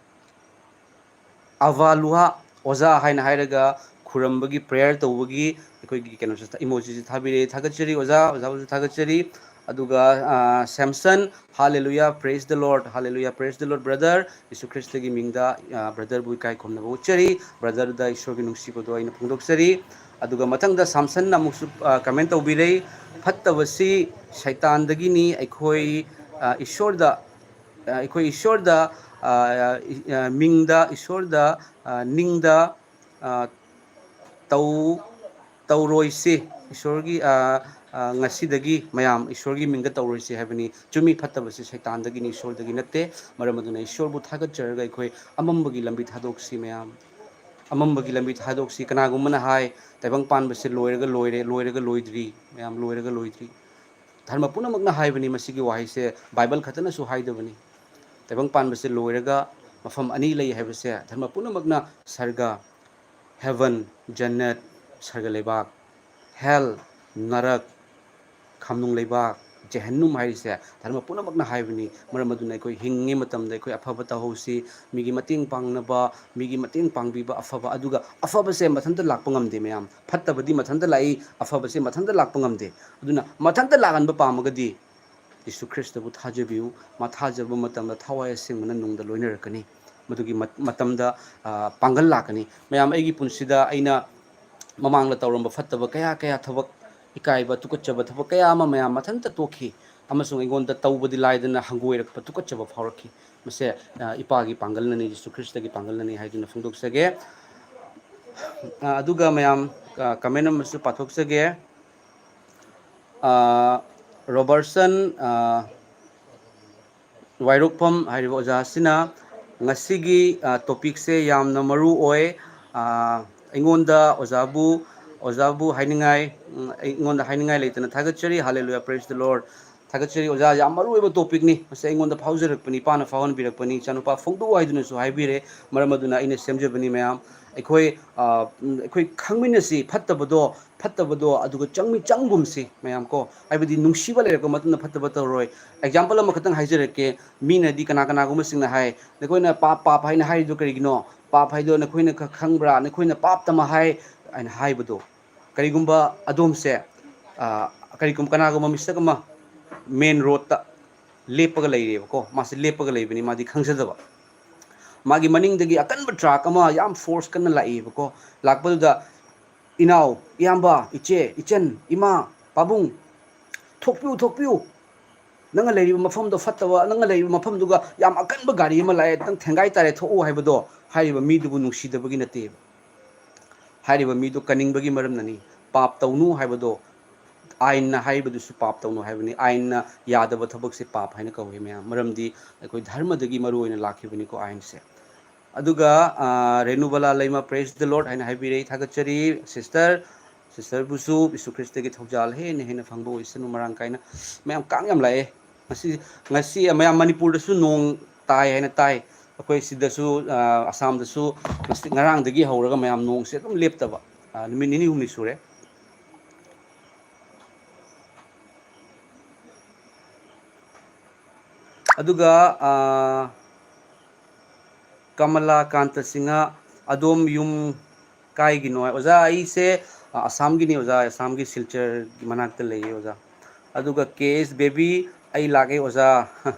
ꯑꯚꯥ ꯂꯨꯍꯥ, ꯑꯣꯖꯥ ꯍꯥꯏꯅ ꯍꯥꯏꯔꯒ ꯈꯨꯔꯝꯕꯒꯤ, prayer ꯇꯧꯕꯒꯤ ꯑꯩꯈꯣꯏꯒꯤ ꯀꯩꯅꯣꯁꯦ, emojiꯁꯦ ꯊꯥꯕꯤꯔꯦ, ꯊꯥꯒꯠꯆꯔꯤ ꯑꯣꯖꯥ, ꯑꯣꯖꯥꯕꯨꯁꯨ ꯊꯥꯒꯠꯆꯔꯤ꯫ ꯑꯗꯨꯒ, ꯑ, Samson, "Hallelujah, praise the Lord, hallelujah, praise the Lord brother", ꯌꯤꯁꯨ ꯈ꯭ꯔꯤꯁꯇꯒꯤ ꯃꯤꯡꯗ, ꯑ, brotherꯕꯨ ꯏꯀꯥꯏ ꯈꯨꯝꯅꯕ ꯎꯠꯆꯔꯤ꯫ Brotherꯗ ꯏꯁꯣꯔꯒꯤ ꯅꯨꯡꯁꯤꯕꯗꯣ ꯑꯩꯅ ꯐꯣꯡꯗꯣꯛꯆꯔꯤ꯫ ꯑꯗꯨꯒ ꯃꯊꯪꯗ ꯁꯥꯝꯁꯟꯅ ꯑꯃꯨꯛꯁꯨ, ꯑ, comment ꯇꯧꯕꯤꯔꯦ, "ꯐꯠꯇꯕꯁꯤ ꯁꯩꯇꯥꯟꯗꯒꯤꯅꯤ, ꯑꯩꯈꯣꯏ, ꯑ, ꯏꯁꯣꯔꯗ, ꯑ, ꯑꯩꯈꯣꯏ ꯏꯁꯣꯔꯗ, ꯑ, ꯏ-, ꯑ, ꯃꯤꯡꯗ, ꯏꯁꯣꯔꯗ, ꯑ, ꯅꯤꯡꯗ, ꯑ, ꯇꯧ-, ꯇꯧꯔꯣꯏꯁꯤ, ꯏꯁꯣꯔꯒꯤ, ꯑ, ꯑ, ꯉꯁꯤꯗꯒꯤ ꯃꯌꯥꯝ ꯏꯁꯣꯔꯒꯤ ꯃꯤꯡꯗ ꯇꯧꯔꯣꯏꯁꯤ" ꯍꯥꯏꯕꯅꯤ꯫ ꯆꯨꯝꯃꯤ, ꯐꯠꯇꯕꯁꯤ ꯁꯩꯇꯥꯟꯗꯒꯤꯅꯤ, ꯏꯁꯣꯔꯗꯒꯤ ꯅꯠꯇꯦ꯫ ꯃꯔꯝ ꯑꯗꯨꯅ ꯏꯁꯣꯔꯕꯨ ꯊꯥꯒꯠꯆꯔꯒ ꯑꯩꯈꯣꯏ ꯑꯃꯝꯕꯒꯤ ꯂꯝꯕꯤ ꯊꯥꯗꯣꯛꯁꯤ ꯃꯌꯥꯝ꯫ ꯑꯃꯝꯕꯒꯤ ꯂꯝꯕꯤ ꯊꯥꯗꯣꯛꯁꯤ꯫ ꯀꯅꯥꯒꯨꯝꯕꯅ ꯍꯥꯏ, "ꯇꯥꯏꯕꯪ ꯄꯥꯟꯕꯁꯦ ꯂꯣꯏꯔꯒ ꯂꯣꯏꯔꯦ, ꯂꯣꯏꯔꯒ ꯂꯣꯏꯗ꯭ꯔꯤ, ꯃꯌꯥꯝ ꯂꯣꯏꯔꯒ ꯂꯣꯏꯗ꯭ꯔꯤ"꯫ ꯙꯔꯃ ꯄꯨꯝꯅꯃꯛꯅ ꯍꯥꯏꯕꯅꯤ ꯃꯁꯤꯒꯤ ꯋꯥꯍꯩꯁꯦ, ꯕꯥꯏꯕꯜ ꯈꯛꯇꯅꯁꯨ ꯍꯥꯏꯗꯕꯅꯤ꯫ ꯇꯥꯏꯕꯪ ꯄꯥꯟꯕꯁꯦ ꯂꯣꯏꯔꯒ ꯃꯐꯝ ꯑꯅꯤ ꯂꯩ ꯍꯥꯏꯕꯁꯦ ꯙꯔꯃ ꯄꯨꯝꯅꯃꯛꯅ, ꯁꯔꯒ, heaven, ꯖꯟꯅꯠ, ꯁꯔꯒ ꯂꯩꯕꯥꯛ, hell, ꯅꯔꯛ, ꯈꯥꯝꯅꯨꯡ ꯂꯩꯕꯥꯛ, ꯖꯦꯍꯟꯅꯨꯝ ꯍꯥꯏꯔꯤꯁꯦ ꯙꯔꯃ ꯄꯨꯝꯅꯃꯛꯅ ꯍꯥꯏꯕꯅꯤ꯫ ꯃꯔꯝ ꯑꯗꯨꯅ ꯑꯩꯈꯣꯏ ꯍꯤꯡꯉꯤ ꯃꯇꯝꯗ ꯑꯩꯈꯣꯏ ꯑꯐꯕ ꯇꯧꯍꯧꯁꯤ, ꯃꯤꯒꯤ ꯃꯇꯦꯡ ꯄꯥꯡꯅꯕ, ꯃꯤꯒꯤ ꯃꯇꯦꯡ ꯄꯥꯡꯕꯤꯕ, ꯑꯐꯕ꯫ ꯑꯗꯨꯒ ꯑꯐꯕꯁꯦ ꯃꯊꯟꯇ ꯂꯥꯛꯄ ꯉꯝꯗꯦ ꯃꯌꯥꯝ, ꯐꯠꯇꯕꯗꯤ ꯃꯊꯟꯇ ꯂꯥꯛꯏ, ꯑꯐꯕꯁꯦ ꯃꯊꯟꯇ ꯂꯥꯛꯄ ꯉꯝꯗꯦ꯫ ꯑꯗꯨꯅ ꯃꯊꯟꯇ ꯂꯥꯛꯍꯟꯕ ꯄꯥꯝꯃꯒꯗꯤ ꯌꯤꯁꯨ ꯈ꯭ꯔꯤꯁꯇꯕꯨ ꯊꯥꯖꯕꯤꯌꯨ꯫ ꯃꯥ ꯊꯥꯖꯕ ꯃꯇꯝꯗ ꯊꯋꯥꯏ ꯑꯁꯦꯡꯕꯅ ꯅꯨꯡꯗ ꯂꯣꯏꯅꯔꯛꯀꯅꯤ꯫ ꯃꯗꯨꯒꯤ ꯃꯠ-, ꯃꯇꯝꯗ, ꯑ, ꯄꯥꯡꯒꯜ ꯂꯥꯛꯀꯅꯤ꯫ ꯃꯌꯥꯝ, ꯑꯩꯒꯤ ꯄꯨꯟꯁꯤꯗ ꯑꯩꯅ ꯃꯃꯥꯡꯗ ꯇꯧꯔꯝꯕ ꯐꯠꯇꯕ ꯀꯌꯥ ꯀꯌꯥ, ꯊꯕꯛ ꯏꯀꯥꯏꯕ, ꯇꯨꯀꯠꯆꯕ ꯊꯕꯛ ꯀꯌꯥ ꯑꯃ ꯃꯌꯥꯝ ꯃꯊꯟꯇ ꯇꯣꯛꯈꯤ꯫ ꯑꯃꯁꯨꯡ ꯑꯩꯉꯣꯟꯗ ꯇꯧꯕꯗꯤ ꯂꯥꯏꯗꯅ ꯍꯪꯒꯣꯏꯔꯛꯄ, ꯇꯨꯀꯠꯆꯕ ꯐꯥꯎꯔꯛꯈꯤ꯫ ꯃꯁꯦ, ꯑ, ꯏꯄꯥꯒꯤ ꯄꯥꯡꯒꯜꯅꯅꯤ, ꯌꯤꯁꯨ ꯈ꯭ꯔꯤꯁꯇꯒꯤ ꯄꯥꯡꯒꯜꯅꯅꯤ ꯍꯥꯏꯗꯨꯅ ꯐꯣꯡꯗꯣꯛꯆꯒꯦ꯫ ꯑ, ꯑꯗꯨꯒ ꯃꯌꯥꯝ, ꯑ, comment ꯑꯃꯁꯨ ꯄꯥꯊꯣꯛꯆꯒꯦ꯫ ꯑ, ꯔꯣꯕꯔꯠꯁꯟ, ꯑ, ꯋꯥꯏꯔꯣꯛꯐꯝ ꯍꯥꯏꯔꯤꯕ ꯑꯣꯖꯥ ꯑꯁꯤꯅ, "ꯉꯁꯤꯒꯤ, ꯑ, topicꯁꯦ ꯌꯥꯝꯅ ꯃꯔꯨ ꯑꯣꯏ꯫ ꯑ, ꯑꯩꯉꯣꯟꯗ ꯑꯣꯖꯥꯕꯨ, ꯑꯣꯖꯥꯕꯨ ꯍꯥꯏꯅꯤꯡꯉꯥꯏ, ꯎꯝ, ꯑꯩꯉꯣꯟꯗ ꯍꯥꯏꯅꯤꯡꯉꯥꯏ ꯂꯩꯇꯅ ꯊꯥꯒꯠꯆꯔꯤ꯫ Hallelujah, praise the Lord꯫ ꯊꯥꯒꯠꯆꯔꯤ ꯑꯣꯖꯥ, ꯌꯥꯝ ꯃꯔꯨ ꯑꯣꯏꯕ topicꯅꯤ꯫ ꯃꯁꯤ ꯑꯩꯉꯣꯟꯗ ꯐꯥꯎꯖꯔꯛꯄꯅꯤ, ꯏꯆꯥꯅꯨꯄꯥ ꯐꯣꯡꯗꯣꯛꯎ ꯍꯥꯏꯗꯨꯅꯁꯨ ꯍꯥꯏꯕꯤꯔꯦ꯫ ꯃꯔꯝ ꯑꯗꯨꯅ ꯑꯩꯅ ꯁꯦꯝꯖꯕꯅꯤ ꯃꯌꯥꯝ꯫ ꯑꯩꯈꯣꯏ, ꯑ, ꯎꯝ, ꯑꯩꯈꯣꯏ ꯈꯪꯃꯤꯟꯅꯁꯤ, ꯐꯠꯇꯕꯗꯣ, ꯐꯠꯇꯕꯗꯣ ꯑꯗꯨꯒ ꯆꯪꯃꯤ-, ꯆꯪꯒꯨꯝꯁꯤ ꯃꯌꯥꯝ ꯀꯣ꯫ ꯍꯥꯏꯕꯗꯤ ꯅꯨꯡꯁꯤꯕ ꯂꯩꯔꯛꯄ ꯃꯇꯨꯡꯗ ꯐꯠꯇꯕ ꯇꯧꯔꯣꯏ꯫ Example ꯑꯃꯈꯛꯇꯪ ꯍꯥꯏꯖꯔꯛꯀꯦ꯫ ꯃꯤꯅꯗꯤ ꯀꯅꯥ ꯀꯅꯥꯒꯨꯝꯕꯁꯤꯡꯅ ꯍꯥꯏ, "ꯅꯈꯣꯏꯅ ꯄꯥꯞ, ꯄꯥꯞ ꯍꯥꯏꯅ ꯍꯥꯏꯔꯤꯗꯨ ꯀꯔꯤꯒꯤꯅꯣ? ꯄꯥꯞ ꯍꯥꯏꯗꯣ ꯅꯈꯣꯏꯅ ꯈ-, ꯈꯪꯕ꯭ꯔꯥ? ꯅꯈꯣꯏꯅ ꯄꯥꯞꯇꯃꯛ ꯍꯥꯏ" ꯍꯥꯏꯅ ꯍꯥꯏꯕꯗꯣ꯫ ꯀꯔꯤꯒꯨꯝꯕ ꯑꯗꯣꯝꯁꯦ, ꯑ, ꯀꯔꯤꯒꯨꯝ-, ꯀꯅꯥꯒꯨꯝꯕ ꯃꯤꯁꯛ ꯑꯃ main roadꯇ ꯂꯦꯞꯄꯒ ꯂꯩꯔꯦꯕꯀꯣ꯫ ꯃꯥꯁꯦ ꯂꯦꯞꯄꯒ ꯂꯩꯕꯅꯤ, ꯃꯥꯗꯤ ꯈꯪꯖꯗꯕ꯫ ꯃꯥꯒꯤ ꯃꯅꯤꯡꯗꯒꯤ ꯑꯀꯟꯕ truck ꯑꯃ ꯌꯥꯝ force ꯀꯟꯅ ꯂꯥꯛꯏꯕꯀꯣ꯫ ꯂꯥꯛꯄꯗꯨꯗ, "ꯏꯅꯥꯎ, ꯏꯌꯥꯝꯕ, ꯏꯆꯦ, ꯏꯆꯟ, ꯏꯃꯥ, ꯄꯥꯕꯨꯡ, ꯊꯣꯛꯄꯤꯌꯨ, ꯊꯣꯛꯄꯤꯌꯨ꯫ ꯅꯪꯅ ꯂꯩꯔꯤꯕ ꯃꯐꯝꯗꯣ ꯐꯠꯇꯕ, ꯅꯪꯅ ꯂꯩꯔꯤꯕ ꯃꯐꯝꯗꯨꯒ ꯌꯥꯝ ꯑꯀꯟꯕ ꯒꯥꯔꯤ ꯑꯃ ꯂꯥꯛꯑꯦ, ꯅꯪ ꯊꯦꯡꯒꯥꯏ ꯇꯥꯔꯦ, ꯊꯣꯛꯎ" ꯍꯥꯏꯕꯗꯣ ꯍꯥꯏꯔꯤꯕ ꯃꯤꯗꯨꯕꯨ ꯅꯨꯡꯁꯤꯗꯕꯒꯤ ꯅꯠꯇꯦꯕ꯫ ꯍꯥꯏꯔꯤꯕ ꯃꯤꯗꯨ ꯀꯟꯅꯤꯡꯕꯒꯤ ꯃꯔꯝꯅꯅꯤ꯫ ꯄꯥꯞ ꯇꯧꯅꯨ ꯍꯥꯏꯕꯗꯣ, ꯑꯥꯏꯟꯅ ꯍꯥꯏꯔꯤꯕꯗꯨꯁꯨ ꯄꯥꯞ ꯇꯧꯅꯨ ꯍꯥꯏꯕꯅꯤ꯫ ꯑꯥꯏꯟꯅ ꯌꯥꯗꯕ ꯊꯕꯛꯁꯦ ꯄꯥꯞ ꯍꯥꯏꯅ ꯀꯧꯏ ꯃꯌꯥꯝ꯫ ꯃꯔꯝꯗꯤ ꯑꯩꯈꯣꯏ ꯙꯔꯃꯗꯒꯤ ꯃꯔꯨ ꯑꯣꯏꯅ ꯂꯥꯛꯈꯤꯕꯅꯤꯀꯣ ꯑꯥꯏꯟꯁꯦ꯫ ꯑꯗꯨꯒ, ꯑ, ꯔꯦꯅꯨꯕꯂꯥ ꯂꯩꯃ, "Praise the Lord" ꯍꯥꯏꯅ ꯍꯥꯏꯕꯤꯔꯛꯏ, ꯊꯥꯒꯠꯆꯔꯤ꯫ Sister, sisterꯕꯨꯁꯨ ꯌꯤꯁꯨ ꯈ꯭ꯔꯤꯁꯇꯒꯤ ꯊꯧꯖꯥꯜ ꯍꯦꯟꯅ ꯍꯦꯟꯅ ꯐꯪꯕ ꯑꯣꯏꯁꯅꯨ ꯃꯔꯥꯡ ꯀꯥꯏꯅ꯫ ꯃꯌꯥꯝ ꯀꯥꯡ ꯌꯥꯝ ꯂꯥꯛꯑꯦ꯫ ꯉꯁꯤ, ꯉꯁꯤ ꯃꯌꯥꯝ ꯃꯅꯤꯄꯨꯔꯗꯁꯨ ꯅꯣꯡ ꯇꯥꯏ ꯍꯥꯏꯅ ꯇꯥꯏ꯫ ꯑꯩꯈꯣꯏ ꯁꯤꯗꯁꯨ, ꯑ, ꯑꯁꯥꯝꯗꯁꯨ ꯉꯁꯤ, ꯉꯔꯥꯡꯗꯒꯤ ꯍꯧꯔꯒ ꯃꯌꯥꯝ ꯅꯣꯡꯁꯦ ꯑꯗꯨꯝ ꯂꯦꯞꯇꯕ, ꯑ, ꯅꯨꯃꯤꯠ ꯅꯤꯅꯤ ꯍꯨꯝꯅꯤ ꯁꯨꯔꯦ꯫ ꯑꯗꯨꯒ, ꯑ, ꯀꯃꯂꯥ ꯀꯥꯟꯇ ꯁꯤꯡꯍ, "ꯑꯗꯣꯝ ꯌꯨꯝ ꯀꯥꯏꯒꯤꯅꯣ?" ꯍꯥꯏ꯫ ꯑꯣꯖꯥ, ꯑꯩꯁꯦ, ꯑ, ꯑꯁꯥꯝꯒꯤꯅꯤ ꯑꯣꯖꯥ, ꯑꯁꯥꯝꯒꯤ ꯁꯤꯜꯆꯔꯒꯤ ꯃꯅꯥꯛꯇ ꯂꯩꯌꯦ ꯑꯣꯖꯥ꯫ ꯑꯗꯨꯒ ꯀꯦ ꯑꯦꯁ ꯕꯦꯕꯤ, "ꯑꯩ ꯂꯥꯛꯑꯦ ꯑꯣꯖꯥ"꯫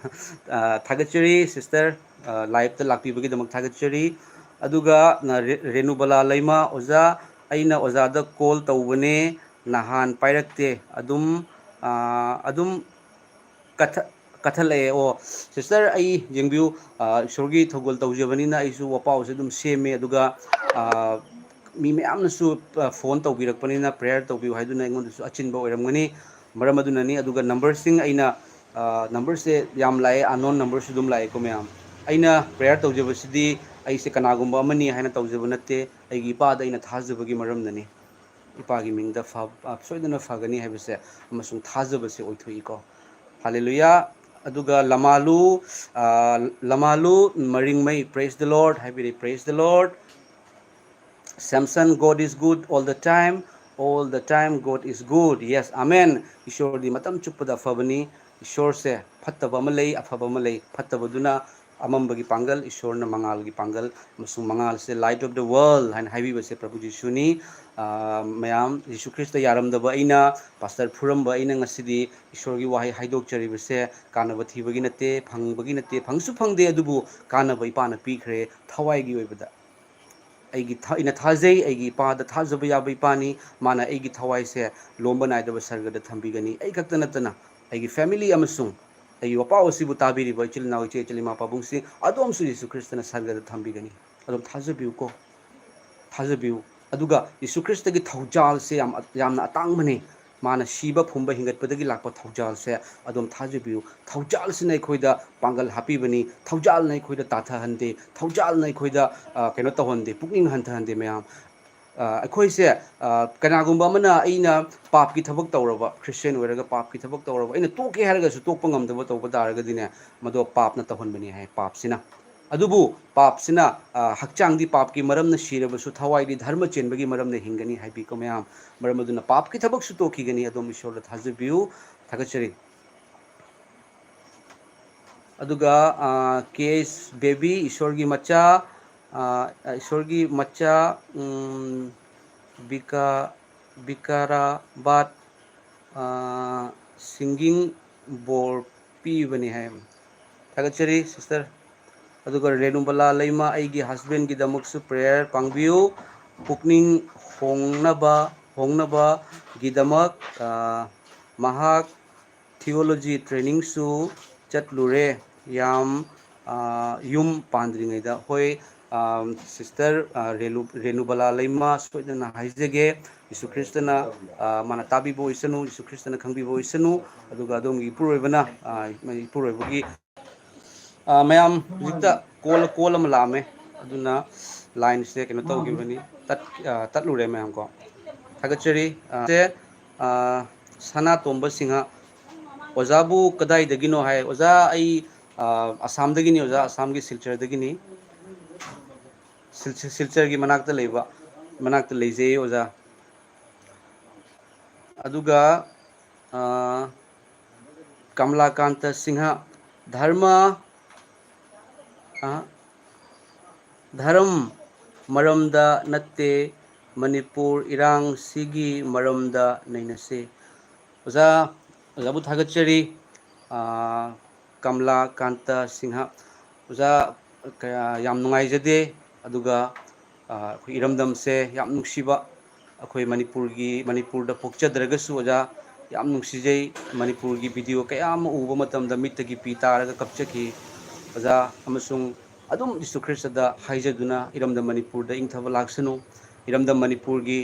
ꯑ, ꯊꯥꯒꯠꯆꯔꯤ sister, ꯑ, liveꯇ ꯂꯥꯛꯄꯤꯕꯒꯤꯗꯃꯛ ꯊꯥꯒꯠꯆꯔꯤ꯫ ꯑꯗꯨꯒ ꯅ-, ꯔꯦ-, ꯔꯦꯅꯨꯕꯂꯥ ꯂꯩꯃ, "ꯑꯣꯖꯥ, ꯑꯩꯅ ꯑꯣꯖꯥꯗ call ꯇꯧꯕꯅꯦ, ꯅꯍꯥꯟ ꯄꯥꯏꯔꯛꯇꯦ, ꯑꯗꯨꯝ, ꯑ, ꯑꯗꯨꯝ ꯀꯠꯊ-, ꯀꯠꯊꯠꯂꯛꯑꯦ"꯫ ꯑꯣ, sister, ꯑꯩ ꯌꯦꯡꯕꯤꯌꯨ, ꯑ, ꯏꯁꯣꯔꯒꯤ ꯊꯧꯒꯜ ꯇꯧꯖꯕꯅꯤꯅ ꯑꯩꯁꯨ ꯋꯥꯄꯥꯎꯁꯦ ꯑꯗꯨꯝ ꯁꯦꯝꯃꯦ꯫ ꯑꯗꯨꯒ, ꯑ, ꯃꯤ ꯃꯌꯥꯝꯅꯁꯨ, ꯑ, phone ꯇꯧꯕꯤꯔꯛꯄꯅꯤꯅ prayer ꯇꯧꯕꯤꯌꯨ ꯍꯥꯏꯗꯨꯅ ꯑꯩꯉꯣꯟꯗꯁꯨ ꯑꯆꯤꯟꯕ ꯑꯣꯏꯔꯝꯒꯅꯤ꯫ ꯃꯔꯝ ꯑꯗꯨꯅꯅꯤ꯫ ꯑꯗꯨꯒ numberꯁꯤꯡ ꯑꯩꯅ, ꯑ, numberꯁꯦ ꯌꯥꯝ ꯂꯥꯛꯑꯦ, unknown numberꯁꯨ ꯑꯗꯨꯝ ꯂꯥꯛꯑꯦꯀꯣ ꯃꯌꯥꯝ꯫ ꯑꯩꯅ prayer ꯇꯧꯖꯕꯁꯤꯗꯤ ꯑꯩꯁꯦ ꯀꯅꯥꯒꯨꯝꯕ ꯑꯃꯅꯤ ꯍꯥꯏꯅ ꯇꯧꯖꯕ ꯅꯠꯇꯦ, ꯑꯩꯒꯤ ꯏꯄꯥꯗ ꯑꯩꯅ ꯊꯥꯖꯕꯒꯤ ꯃꯔꯝꯅꯅꯤ꯫ ꯏꯄꯥꯒꯤ ꯃꯤꯡꯗ ꯐ-, ꯑ, ꯁꯣꯏꯗꯅ ꯐꯒꯅꯤ ꯍꯥꯏꯕꯁꯦ ꯑꯃꯁꯨꯡ ꯊꯥꯖꯕꯁꯦ ꯑꯣꯏꯊꯣꯛꯏꯀꯣ꯫ ꯍꯥꯂꯦꯂꯨꯌꯥ꯫ ꯑꯗꯨꯒ ꯂꯃꯥꯂꯨ, ꯑ, ꯂꯃꯥꯂꯨ ꯃꯔꯤꯡꯃꯩ, "Praise the Lord" ꯍꯥꯏꯕꯤꯔꯤ, "Praise the Lord." Samson, "God is good all the time, all the time God is good." Yes, amen. ꯏꯁꯣꯔꯗꯤ ꯃꯇꯝ ꯆꯨꯞꯄꯗ ꯑꯐꯕꯅꯤ꯫ ꯏꯁꯣꯔꯁꯦ ꯐꯠꯇꯕ ꯑꯃ ꯂꯩ, ꯑꯐꯕ ꯑꯃ ꯂꯩ꯫ ꯐꯠꯇꯕꯗꯨꯅ ꯑꯃꯝꯕꯒꯤ ꯄꯥꯡꯒꯜ, ꯏꯁꯣꯔꯅ ꯃꯉꯥꯜꯒꯤ ꯄꯥꯡꯒꯜ, ꯑꯃꯁꯨꯡ ꯃꯉꯥꯜꯁꯦ "Light of the world" ꯍꯥꯏꯅ ꯍꯥꯏꯕꯤꯕꯁꯦ ꯄ꯭ꯔꯚꯨ ꯖꯤꯁꯨꯅꯤ꯫ ꯑ, ꯃꯌꯥꯝ, ꯖꯤꯁꯨ ꯈ꯭ꯔꯤꯁꯇ ꯌꯥꯔꯝꯗꯕ ꯑꯩꯅ, ꯄꯥꯁꯇꯔ ꯐꯨꯔꯝꯕ ꯑꯩꯅ ꯉꯁꯤꯗꯤ ꯏꯁꯣꯔꯒꯤ ꯋꯥꯍꯩ ꯍꯥꯏꯗꯣꯛꯆꯔꯤꯕꯁꯦ ꯀꯥꯟꯅꯕ ꯊꯤꯕꯒꯤ ꯅꯠꯇꯦ, ꯐꯪꯕꯒꯤ ꯅꯠꯇꯦ, ꯐꯪꯁꯨ ꯐꯪꯗꯦ, ꯑꯗꯨꯕꯨ ꯀꯥꯟꯅꯕ ꯏꯄꯥꯅ ꯄꯤꯈ꯭ꯔꯦ ꯊꯋꯥꯏꯒꯤ ꯑꯣꯏꯕꯗ꯫ ꯑꯩꯒꯤ ꯊ-, ꯑꯩꯅ ꯊꯥꯖꯩ, ꯑꯩꯒꯤ ꯏꯄꯥꯗ ꯊꯥꯖꯕ ꯌꯥꯕ ꯏꯄꯥꯅꯤ꯫ ꯃꯥꯅ ꯑꯩꯒꯤ ꯊꯋꯥꯏꯁꯦ ꯂꯣꯝꯕ ꯅꯥꯏꯗꯕ ꯁꯔꯒꯗ ꯊꯝꯕꯤꯒꯅꯤ꯫ ꯑꯩ ꯈꯛꯇ ꯅꯠꯇꯅ ꯑꯩꯒꯤ family ꯑꯃꯁꯨꯡ ꯑꯩꯒꯤ ꯋꯥꯄꯥꯎ ꯑꯁꯤꯕꯨ ꯇꯥꯕꯤꯔꯤꯕ ꯏꯆꯤꯜ ꯏꯅꯥꯎ, ꯏꯆꯦ ꯏꯆꯤꯜ, ꯏꯃꯥ ꯄꯥꯕꯨꯡꯁꯤꯡ ꯑꯗꯣꯝꯁꯨ ꯖꯤꯁꯨ ꯈ꯭ꯔꯤꯁꯇꯅ ꯁꯔꯒꯗ ꯊꯝꯕꯤꯒꯅꯤ꯫ ꯑꯗꯨꯝ ꯊꯥꯖꯕꯤꯌꯨꯀꯣ꯫ ꯊꯥꯖꯕꯤꯌꯨ꯫ ꯑꯗꯨꯒ ꯖꯤꯁꯨ ꯈ꯭ꯔꯤꯁꯇꯒꯤ ꯊꯧꯖꯥꯜꯁꯦ ꯌꯥꯝ, ꯌꯥꯝꯅ ꯑꯇꯥꯡꯕꯅꯤ꯫ ꯃꯥꯅ ꯁꯤꯕ ꯐꯨꯝꯕ ꯍꯤꯡꯒꯠꯄꯗꯒꯤ ꯂꯥꯛꯄ ꯊꯧꯖꯥꯜꯁꯦ ꯑꯗꯨꯝ ꯊꯥꯖꯕꯤꯌꯨ꯫ ꯊꯧꯖꯥꯜꯁꯤꯅ ꯑꯩꯈꯣꯏꯗ ꯄꯥꯡꯒꯜ ꯍꯥꯞꯄꯤꯕꯅꯤ꯫ ꯊꯧꯖꯥꯜꯅ ꯑꯩꯈꯣꯏꯗ ꯇꯥꯊꯍꯟꯗꯦ꯫ ꯊꯧꯖꯥꯜꯅ ꯑꯩꯈꯣꯏꯗ, ꯑ, ꯀꯩꯅꯣ ꯇꯧꯍꯟꯗꯦ, ꯄꯨꯛꯅꯤꯡ ꯍꯟꯊꯍꯟꯗꯦ ꯃꯌꯥꯝ꯫ ꯑ, ꯑꯩꯈꯣꯏꯁꯦ, ꯑ, ꯀꯅꯥꯒꯨꯝꯕ ꯑꯃꯅ ꯑꯩꯅ ꯄꯥꯞꯀꯤ ꯊꯕꯛ ꯇꯧꯔꯕ, ꯈ꯭ꯔꯤꯁꯇꯤꯌꯥꯟ ꯑꯣꯏꯔꯒ ꯄꯥꯞꯀꯤ ꯊꯕꯛ ꯇꯧꯔꯕ, ꯑꯩꯅ ꯇꯣꯛꯀꯦ ꯍꯥꯏꯔꯒꯁꯨ ꯇꯣꯛꯄ ꯉꯝꯗꯕ ꯇꯧꯕ ꯇꯥꯔꯒꯗꯤꯅꯦ, ꯃꯗꯣ ꯄꯥꯞꯅ ꯇꯧꯍꯟꯕꯅꯤ ꯍꯥꯏ, ꯄꯥꯞꯁꯤꯅ꯫ ꯑꯗꯨꯕꯨ ꯄꯥꯞꯁꯤꯅ, ꯑ, ꯍꯛꯆꯥꯡꯗꯤ ꯄꯥꯞꯀꯤ ꯃꯔꯝꯅ ꯁꯤꯔꯕꯁꯨ ꯊꯋꯥꯏꯗꯤ ꯙꯔꯃ ꯆꯦꯟꯕꯒꯤ ꯃꯔꯝꯅ ꯍꯤꯡꯒꯅꯤ ꯍꯥꯏꯕꯤꯀꯣ ꯃꯌꯥꯝ꯫ ꯃꯔꯝ ꯑꯗꯨꯅ ꯄꯥꯞꯀꯤ ꯊꯕꯛꯁꯨ ꯇꯣꯛꯈꯤꯒꯅꯤ꯫ ꯑꯗꯣꯝ ꯏꯁꯣꯔꯗ ꯊꯥꯖꯕꯤꯌꯨ꯫ ꯊꯥꯒꯠꯆꯔꯤ꯫ ꯑꯗꯨꯒ, ꯑ, ꯀꯦ ꯑꯩꯆ ꯕꯦꯕꯤ, ꯏꯁꯣꯔꯒꯤ ꯃꯆꯥ, ꯑ, ꯏꯁꯣꯔꯒꯤ ꯃꯆꯥ, ꯎꯝ, ꯕꯤꯀꯥ-, ꯕꯤꯀꯥꯔꯥꯕꯥꯠ, ꯑ, ꯁꯤꯡꯒꯤꯡ ꯕꯣꯔ ꯄꯤꯕꯅꯤ ꯍꯥꯏ꯫ ꯊꯥꯒꯠꯆꯔꯤ sister꯫ ꯑꯗꯨꯒ ꯔꯦꯅꯨꯕꯂꯥ ꯂꯩꯃ, "ꯑꯩꯒꯤ husbandꯒꯤꯗꯃꯛꯁꯨ prayer ꯄꯥꯡꯕꯤꯌꯨ꯫ ꯄꯨꯛꯅꯤꯡ ꯍꯣꯡꯅꯕ, ꯍꯣꯡꯅꯕꯒꯤꯗꯃꯛ, ꯑ, ꯃꯍꯥꯛ theology trainingꯁꯨ ꯆꯠꯂꯨꯔꯦ꯫ ꯌꯥꯝ, ꯑ, ꯌꯨꯝ ꯄꯥꯟꯗ꯭ꯔꯤꯉꯩꯗ"꯫ ꯍꯣꯏ, ꯑ, sister, ꯑ, ꯔꯦꯂꯨ-, ꯔꯦꯅꯨꯕꯂꯥ ꯂꯩꯃ, ꯁꯣꯏꯗꯅ ꯍꯥꯏꯖꯒꯦ꯫ ꯖꯤꯁꯨ ꯈ꯭ꯔꯤꯁꯇꯅ, ꯑ, ꯃꯥꯅ ꯇꯥꯕꯤꯕ ꯑꯣꯏꯁꯅꯨ, ꯖꯤꯁꯨ ꯈ꯭ꯔꯤꯁꯇꯅ ꯈꯪꯕꯤꯕ ꯑꯣꯏꯁꯅꯨ꯫ ꯑꯗꯨꯒ ꯑꯗꯣꯝꯒꯤ ꯏꯄꯨꯔꯣꯏꯕꯅ, ꯑ, ꯏꯄꯨꯔꯣꯏꯕꯒꯤ, ꯑ, ꯃꯌꯥꯝ ꯍꯧꯖꯤꯛꯇ call, call ꯑꯃ ꯂꯥꯛꯑꯝꯃꯦ꯫ ꯑꯗꯨꯅ lineꯁꯦ ꯀꯩꯅꯣ ꯇꯧꯈꯤꯕꯅꯤ, ꯇꯠ-, ꯑ, ꯇꯠꯂꯨꯔꯦ ꯃꯌꯥꯝ ꯀꯣ꯫ ꯊꯥꯒꯠꯆꯔꯤ꯫ ꯑ, ꯁꯦ, ꯑ, ꯁꯅꯥꯇꯣꯝꯕ ꯁꯤꯡꯍ, ꯑꯣꯖꯥꯕꯨ ꯀꯗꯥꯏꯗꯒꯤꯅꯣ ꯍꯥꯏ꯫ ꯑꯣꯖꯥ, ꯑꯩ, ꯑ, ꯑꯁꯥꯝꯗꯒꯤꯅꯤ ꯑꯣꯖꯥ, ꯑꯁꯥꯝꯒꯤ ꯁꯤꯜꯆꯔꯗꯒꯤꯅꯤ꯫ ꯁꯤꯜ-, ꯁꯤꯜ-, ꯁꯤꯜꯆꯔꯒꯤ ꯃꯅꯥꯛꯇ ꯂꯩꯕ, ꯃꯅꯥꯛꯇ ꯂꯩꯖꯩ ꯑꯣꯖꯥ꯫ ꯑꯗꯨꯒ, ꯑ, ꯀꯃꯂꯥꯀꯥꯟꯇ ꯁꯤꯡꯍ, ꯙꯔꯃ, ꯑ, ꯙꯔꯝ ꯃꯔꯝꯗ ꯅꯠꯇꯦ, ꯃꯅꯤꯄꯨꯔ ꯏꯔꯥꯡꯁꯤꯒꯤ ꯃꯔꯝꯗ ꯅꯩꯅꯁꯦ꯫ ꯑꯣꯖꯥ, ꯑꯣꯖꯥꯕꯨ ꯊꯥꯒꯠꯆꯔꯤ꯫ ꯑ, ꯀꯃꯂꯥ ꯀꯥꯟꯇ ꯁꯤꯡꯍ꯫ ꯑꯣꯖꯥ, ꯀꯌꯥ, ꯌꯥꯝ ꯅꯨꯡꯉꯥꯏꯖꯗꯦ꯫ ꯑꯗꯨꯒ, ꯑ, ꯑꯩꯈꯣꯏ ꯏꯔꯝꯗꯝꯁꯦ ꯌꯥꯝ ꯅꯨꯡꯁꯤꯕ, ꯑꯩꯈꯣꯏ ꯃꯅꯤꯄꯨꯔꯒꯤ, ꯃꯅꯤꯄꯨꯔꯗ ꯄꯣꯛꯆꯗ꯭ꯔꯒꯁꯨ ꯑꯣꯖꯥ, ꯌꯥꯝ ꯅꯨꯡꯁꯤꯖꯩ꯫ ꯃꯅꯤꯄꯨꯔꯒꯤ ꯚꯤꯗꯤꯑꯣ ꯀꯌꯥ ꯑꯃ ꯎꯕ ꯃꯇꯝꯗ ꯃꯤꯠꯇꯒꯤ ꯄꯤ ꯇꯥꯔꯒ ꯀꯞꯆꯈꯤ ꯑꯣꯖꯥ꯫ ꯑꯃꯁꯨꯡ ꯑꯗꯨꯝ ꯖꯤꯁꯨ ꯈ꯭ꯔꯤꯁꯇꯗ ꯍꯥꯏꯖꯗꯨꯅ ꯏꯔꯝꯗꯝ ꯃꯅꯤꯄꯨꯔꯗ ꯏꯪꯊꯕ ꯂꯥꯛꯁꯅꯨ꯫ ꯏꯔꯝꯗꯝ ꯃꯅꯤꯄꯨꯔꯒꯤ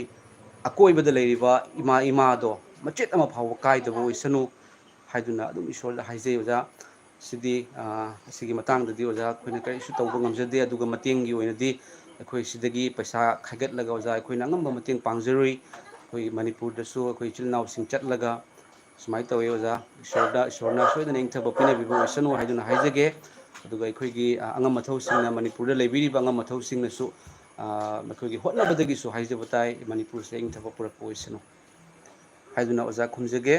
ꯑꯀꯣꯏꯕꯗ ꯂꯩꯔꯤꯕ ꯏꯃꯥ ꯏꯃꯥꯗꯣ ꯃꯆꯦꯠ ꯑꯃ ꯐꯥꯎꯕ ꯀꯥꯏꯗꯕ ꯑꯣꯏꯁꯅꯨ ꯍꯥꯏꯗꯨꯅ ꯑꯗꯨꯝ ꯏꯁꯣꯔꯗ ꯍꯥꯏꯖꯩ ꯑꯣꯖꯥ꯫ ꯁꯤꯗꯤ, ꯑ, ꯑꯁꯤꯒꯤ ꯃꯇꯥꯡꯗꯗꯤ ꯑꯣꯖꯥ ꯑꯩꯈꯣꯏꯅ ꯀꯔꯤꯁꯨ ꯇꯧꯕ ꯉꯝꯖꯗꯦ꯫ ꯑꯗꯨꯒ ꯃꯇꯦꯡꯒꯤ ꯑꯣꯏꯅꯗꯤ ꯑꯩꯈꯣꯏ ꯁꯤꯗꯒꯤ ꯄꯩꯁꯥ ꯈꯥꯏꯒꯠꯂꯒ ꯑꯣꯖꯥ ꯑꯩꯈꯣꯏꯅ ꯑꯉꯝꯕ ꯃꯇꯦꯡ ꯄꯥꯡꯖꯔꯨꯏ꯫ ꯑꯩꯈꯣꯏ ꯃꯅꯤꯄꯨꯔꯗꯁꯨ ꯑꯩꯈꯣꯏ ꯏꯆꯤꯜ ꯏꯅꯥꯎꯁꯤꯡ ꯆꯠꯂꯒ ꯁꯨꯃꯥꯏꯅ ꯇꯧꯋꯤ ꯑꯣꯖꯥ, ꯏꯁꯣꯔꯗ, ꯏꯁꯣꯔꯅ ꯁꯣꯏꯗꯅ ꯏꯪꯊꯕ ꯄꯤꯅꯕꯤꯕ ꯑꯣꯏꯁꯅꯨ ꯍꯥꯏꯗꯨꯅ ꯍꯥꯏꯖꯒꯦ꯫ ꯑꯗꯨꯒ ꯑꯩꯈꯣꯏꯒꯤ, ꯑ, ꯑꯉꯝ ꯑꯊꯧꯁꯤꯡꯅ, ꯃꯅꯤꯄꯨꯔꯗ ꯂꯩꯕꯤꯔꯤꯕ ꯑꯉꯝ ꯑꯊꯧꯁꯤꯡꯅꯁꯨ, ꯑ, ꯑꯩꯈꯣꯏꯒꯤ ꯍꯣꯠꯅꯕꯗꯒꯤꯁꯨ ꯍꯥꯏꯖꯕ ꯇꯥꯏ, ꯃꯅꯤꯄꯨꯔꯁꯤꯗ ꯏꯪꯊꯕ ꯄꯨꯔꯛꯄ ꯑꯣꯏꯁꯅꯨ ꯍꯥꯏꯗꯨꯅ ꯑꯣꯖꯥ ꯈꯨꯝꯖꯒꯦ꯫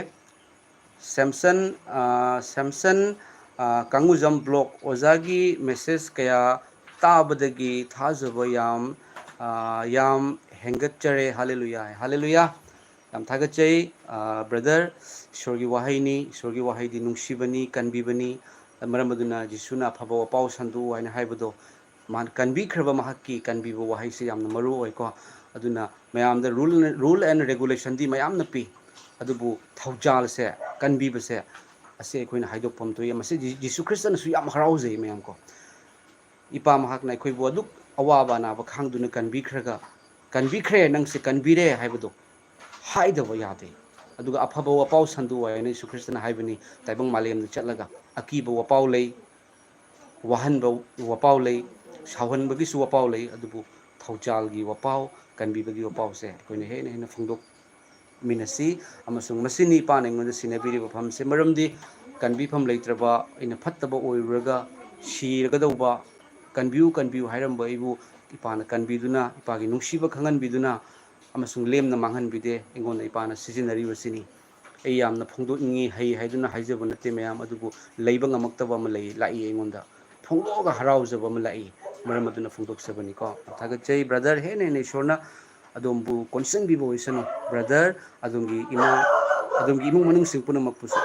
ꯁꯦꯝꯁꯟ, ꯑ, ꯁꯦꯝꯁꯟ, ꯑ, ꯀꯥꯡꯉꯨꯖꯝ ꯕ꯭ꯂꯣꯛ, ꯑꯣꯖꯥꯒꯤ ꯃꯦꯁꯦꯖ ꯀꯌꯥ ꯇꯥꯕꯗꯒꯤ ꯊꯥꯖꯕ ꯌꯥꯝ, ꯑ, ꯌꯥꯝ ꯍꯦꯟꯒꯠꯆꯔꯦ꯫ ꯍꯥꯂꯦꯂꯨꯌꯥ, ꯍꯥꯂꯦꯂꯨꯌꯥ꯫ ꯌꯥꯝ ꯊꯥꯒꯠꯆꯩ, ꯑ, ꯕ꯭ꯔꯗꯔ꯫ ꯏꯁꯣꯔꯒꯤ ꯋꯥꯍꯩꯅꯤ, ꯏꯁꯣꯔꯒꯤ ꯋꯥꯍꯩꯗꯤ ꯅꯨꯡꯁꯤꯕꯅꯤ, ꯀꯟꯕꯤꯕꯅꯤ꯫ ꯃꯔꯝ ꯑꯗꯨꯅ ꯖꯤꯁꯨꯅ "ꯑꯐꯕ ꯋꯥꯄꯥꯎ ꯁꯟꯗꯣꯛꯎ" ꯍꯥꯏꯅ ꯍꯥꯏꯕꯗꯣ, ꯃꯥꯅ ꯀꯟꯕꯤꯈ꯭ꯔꯕ ꯃꯍꯥꯛꯀꯤ ꯀꯟꯕꯤꯕ ꯋꯥꯍꯩꯁꯦ ꯌꯥꯝꯅ ꯃꯔꯨ ꯑꯣꯏꯀꯣ꯫ ꯑꯗꯨꯅ ꯃꯌꯥꯝꯗ rule, rule and regulationꯗꯤ ꯃꯌꯥꯝꯅ ꯄꯤ, ꯑꯗꯨꯕꯨ ꯊꯧꯖꯥꯜꯁꯦ, ꯀꯟꯕꯤꯕꯁꯦ, ꯑꯁꯤ ꯑꯩꯈꯣꯏꯅ ꯍꯥꯏꯗꯣꯛꯐꯝ ꯊꯣꯛꯏ꯫ ꯃꯁꯤ ꯖꯤ-, ꯖꯤꯁꯨ ꯈ꯭ꯔꯤꯁꯇꯅꯁꯨ ꯌꯥꯝ ꯍꯔꯥꯎꯖꯩ ꯃꯌꯥꯝ ꯀꯣ꯫ ꯏꯄꯥ ꯃꯍꯥꯛꯅ ꯑꯩꯈꯣꯏꯕꯨ ꯑꯗꯨꯛ ꯑꯋꯥꯕ ꯑꯅꯥꯕ ꯈꯥꯡꯗꯨꯅ ꯀꯟꯕꯤꯈ꯭ꯔꯒ, "ꯀꯟꯕꯤꯈ꯭ꯔꯦ, ꯅꯪꯁꯦ ꯀꯟꯕꯤꯔꯦ" ꯍꯥꯏꯕꯗꯣ ꯍꯥꯏꯗꯕ ꯌꯥꯗꯦ꯫ ꯑꯗꯨꯒ "ꯑꯐꯕ ꯋꯥꯄꯥꯎ ꯁꯟꯗꯣꯛꯎ" ꯍꯥꯏꯅ ꯖꯤꯁꯨ ꯈ꯭ꯔꯤꯁꯇꯅ ꯍꯥꯏꯕꯅꯤ, ꯇꯥꯏꯕꯪ ꯃꯥꯂꯦꯝꯗ ꯆꯠꯂꯒ꯫ ꯑꯀꯤꯕ ꯋꯥꯄꯥꯎ ꯂꯩ, ꯋꯥꯍꯟꯕ ꯋꯥꯄꯥꯎ ꯂꯩ, ꯁꯥꯎꯍꯟꯕꯒꯤꯁꯨ ꯋꯥꯄꯥꯎ ꯂꯩ, ꯑꯗꯨꯕꯨ ꯊꯧꯖꯥꯜꯒꯤ ꯋꯥꯄꯥꯎ, ꯀꯟꯕꯤꯕꯒꯤ ꯋꯥꯄꯥꯎꯁꯦ ꯑꯩꯈꯣꯏꯅ ꯍꯦꯟꯅ ꯍꯦꯟꯅ ꯐꯣꯡꯗꯣꯛꯃꯤꯟꯅꯁꯤ꯫ ꯑꯃꯁꯨꯡ ꯃꯁꯤꯅꯤ ꯏꯄꯥꯅ ꯑꯩꯉꯣꯟꯗ ꯁꯤꯟꯅꯕꯤꯔꯤꯕ ꯐꯝꯁꯦ, ꯃꯔꯝꯗꯤ ꯀꯟꯕꯤꯐꯝ ꯂꯩꯇ꯭ꯔꯕ, ꯑꯩꯅ ꯐꯠꯇꯕ ꯑꯣꯏꯔꯨꯔꯒ ꯁꯤꯔꯒꯗꯧꯕ, "ꯀꯟꯕꯤꯌꯨ, ꯀꯟꯕꯤꯌꯨ" ꯍꯥꯏꯔꯝꯕ ꯑꯩꯕꯨ ꯏꯄꯥꯅ ꯀꯟꯕꯤꯗꯨꯅ, ꯏꯄꯥꯒꯤ ꯅꯨꯡꯁꯤꯕ ꯈꯪꯍꯟꯕꯤꯗꯨꯅ ꯑꯃꯁꯨꯡ ꯂꯦꯝꯅ ꯃꯥꯡꯍꯟꯕꯤꯗꯦ꯫ ꯑꯩꯉꯣꯟꯗ ꯏꯄꯥꯅ ꯁꯤꯖꯤꯟꯅꯔꯤꯕꯁꯤꯅꯤ꯫ ꯑꯩ ꯌꯥꯝꯅ ꯐꯣꯡꯗꯣꯛꯅꯤꯡꯉꯤ, ꯍꯩ ꯍꯥꯏꯗꯨꯅ ꯍꯥꯏꯖꯕ ꯅꯠꯇꯦ ꯃꯌꯥꯝ, ꯑꯗꯨꯕꯨ ꯂꯩꯕ ꯉꯝꯃꯛꯇꯕ ꯑꯃ ꯂꯩ, ꯂꯥꯛꯏ ꯑꯩꯉꯣꯟꯗ꯫ ꯐꯣꯡꯗꯣꯛꯑꯒ ꯍꯔꯥꯎꯖꯕ ꯑꯃ ꯂꯥꯛꯏ, ꯃꯔꯝ ꯑꯗꯨꯅ ꯐꯣꯡꯗꯣꯛꯆꯕꯅꯤꯀꯣ꯫ ꯊꯥꯒꯠꯆꯩ brother, ꯍꯦꯟꯅ ꯍꯦꯟꯅ ꯏꯁꯣꯔꯅ ꯑꯗꯣꯝꯕꯨ ꯀꯣꯟꯁꯤꯟꯕꯤꯕ ꯑꯣꯏꯁꯅꯨ brother, ꯑꯗꯣꯝꯒꯤ ꯏꯃꯥ, ꯑꯗꯣꯝꯒꯤ ꯏꯃꯨꯡ ꯃꯅꯨꯡꯁꯤꯡ ꯄꯨꯝꯅꯃꯛꯄꯨꯁꯨ꯫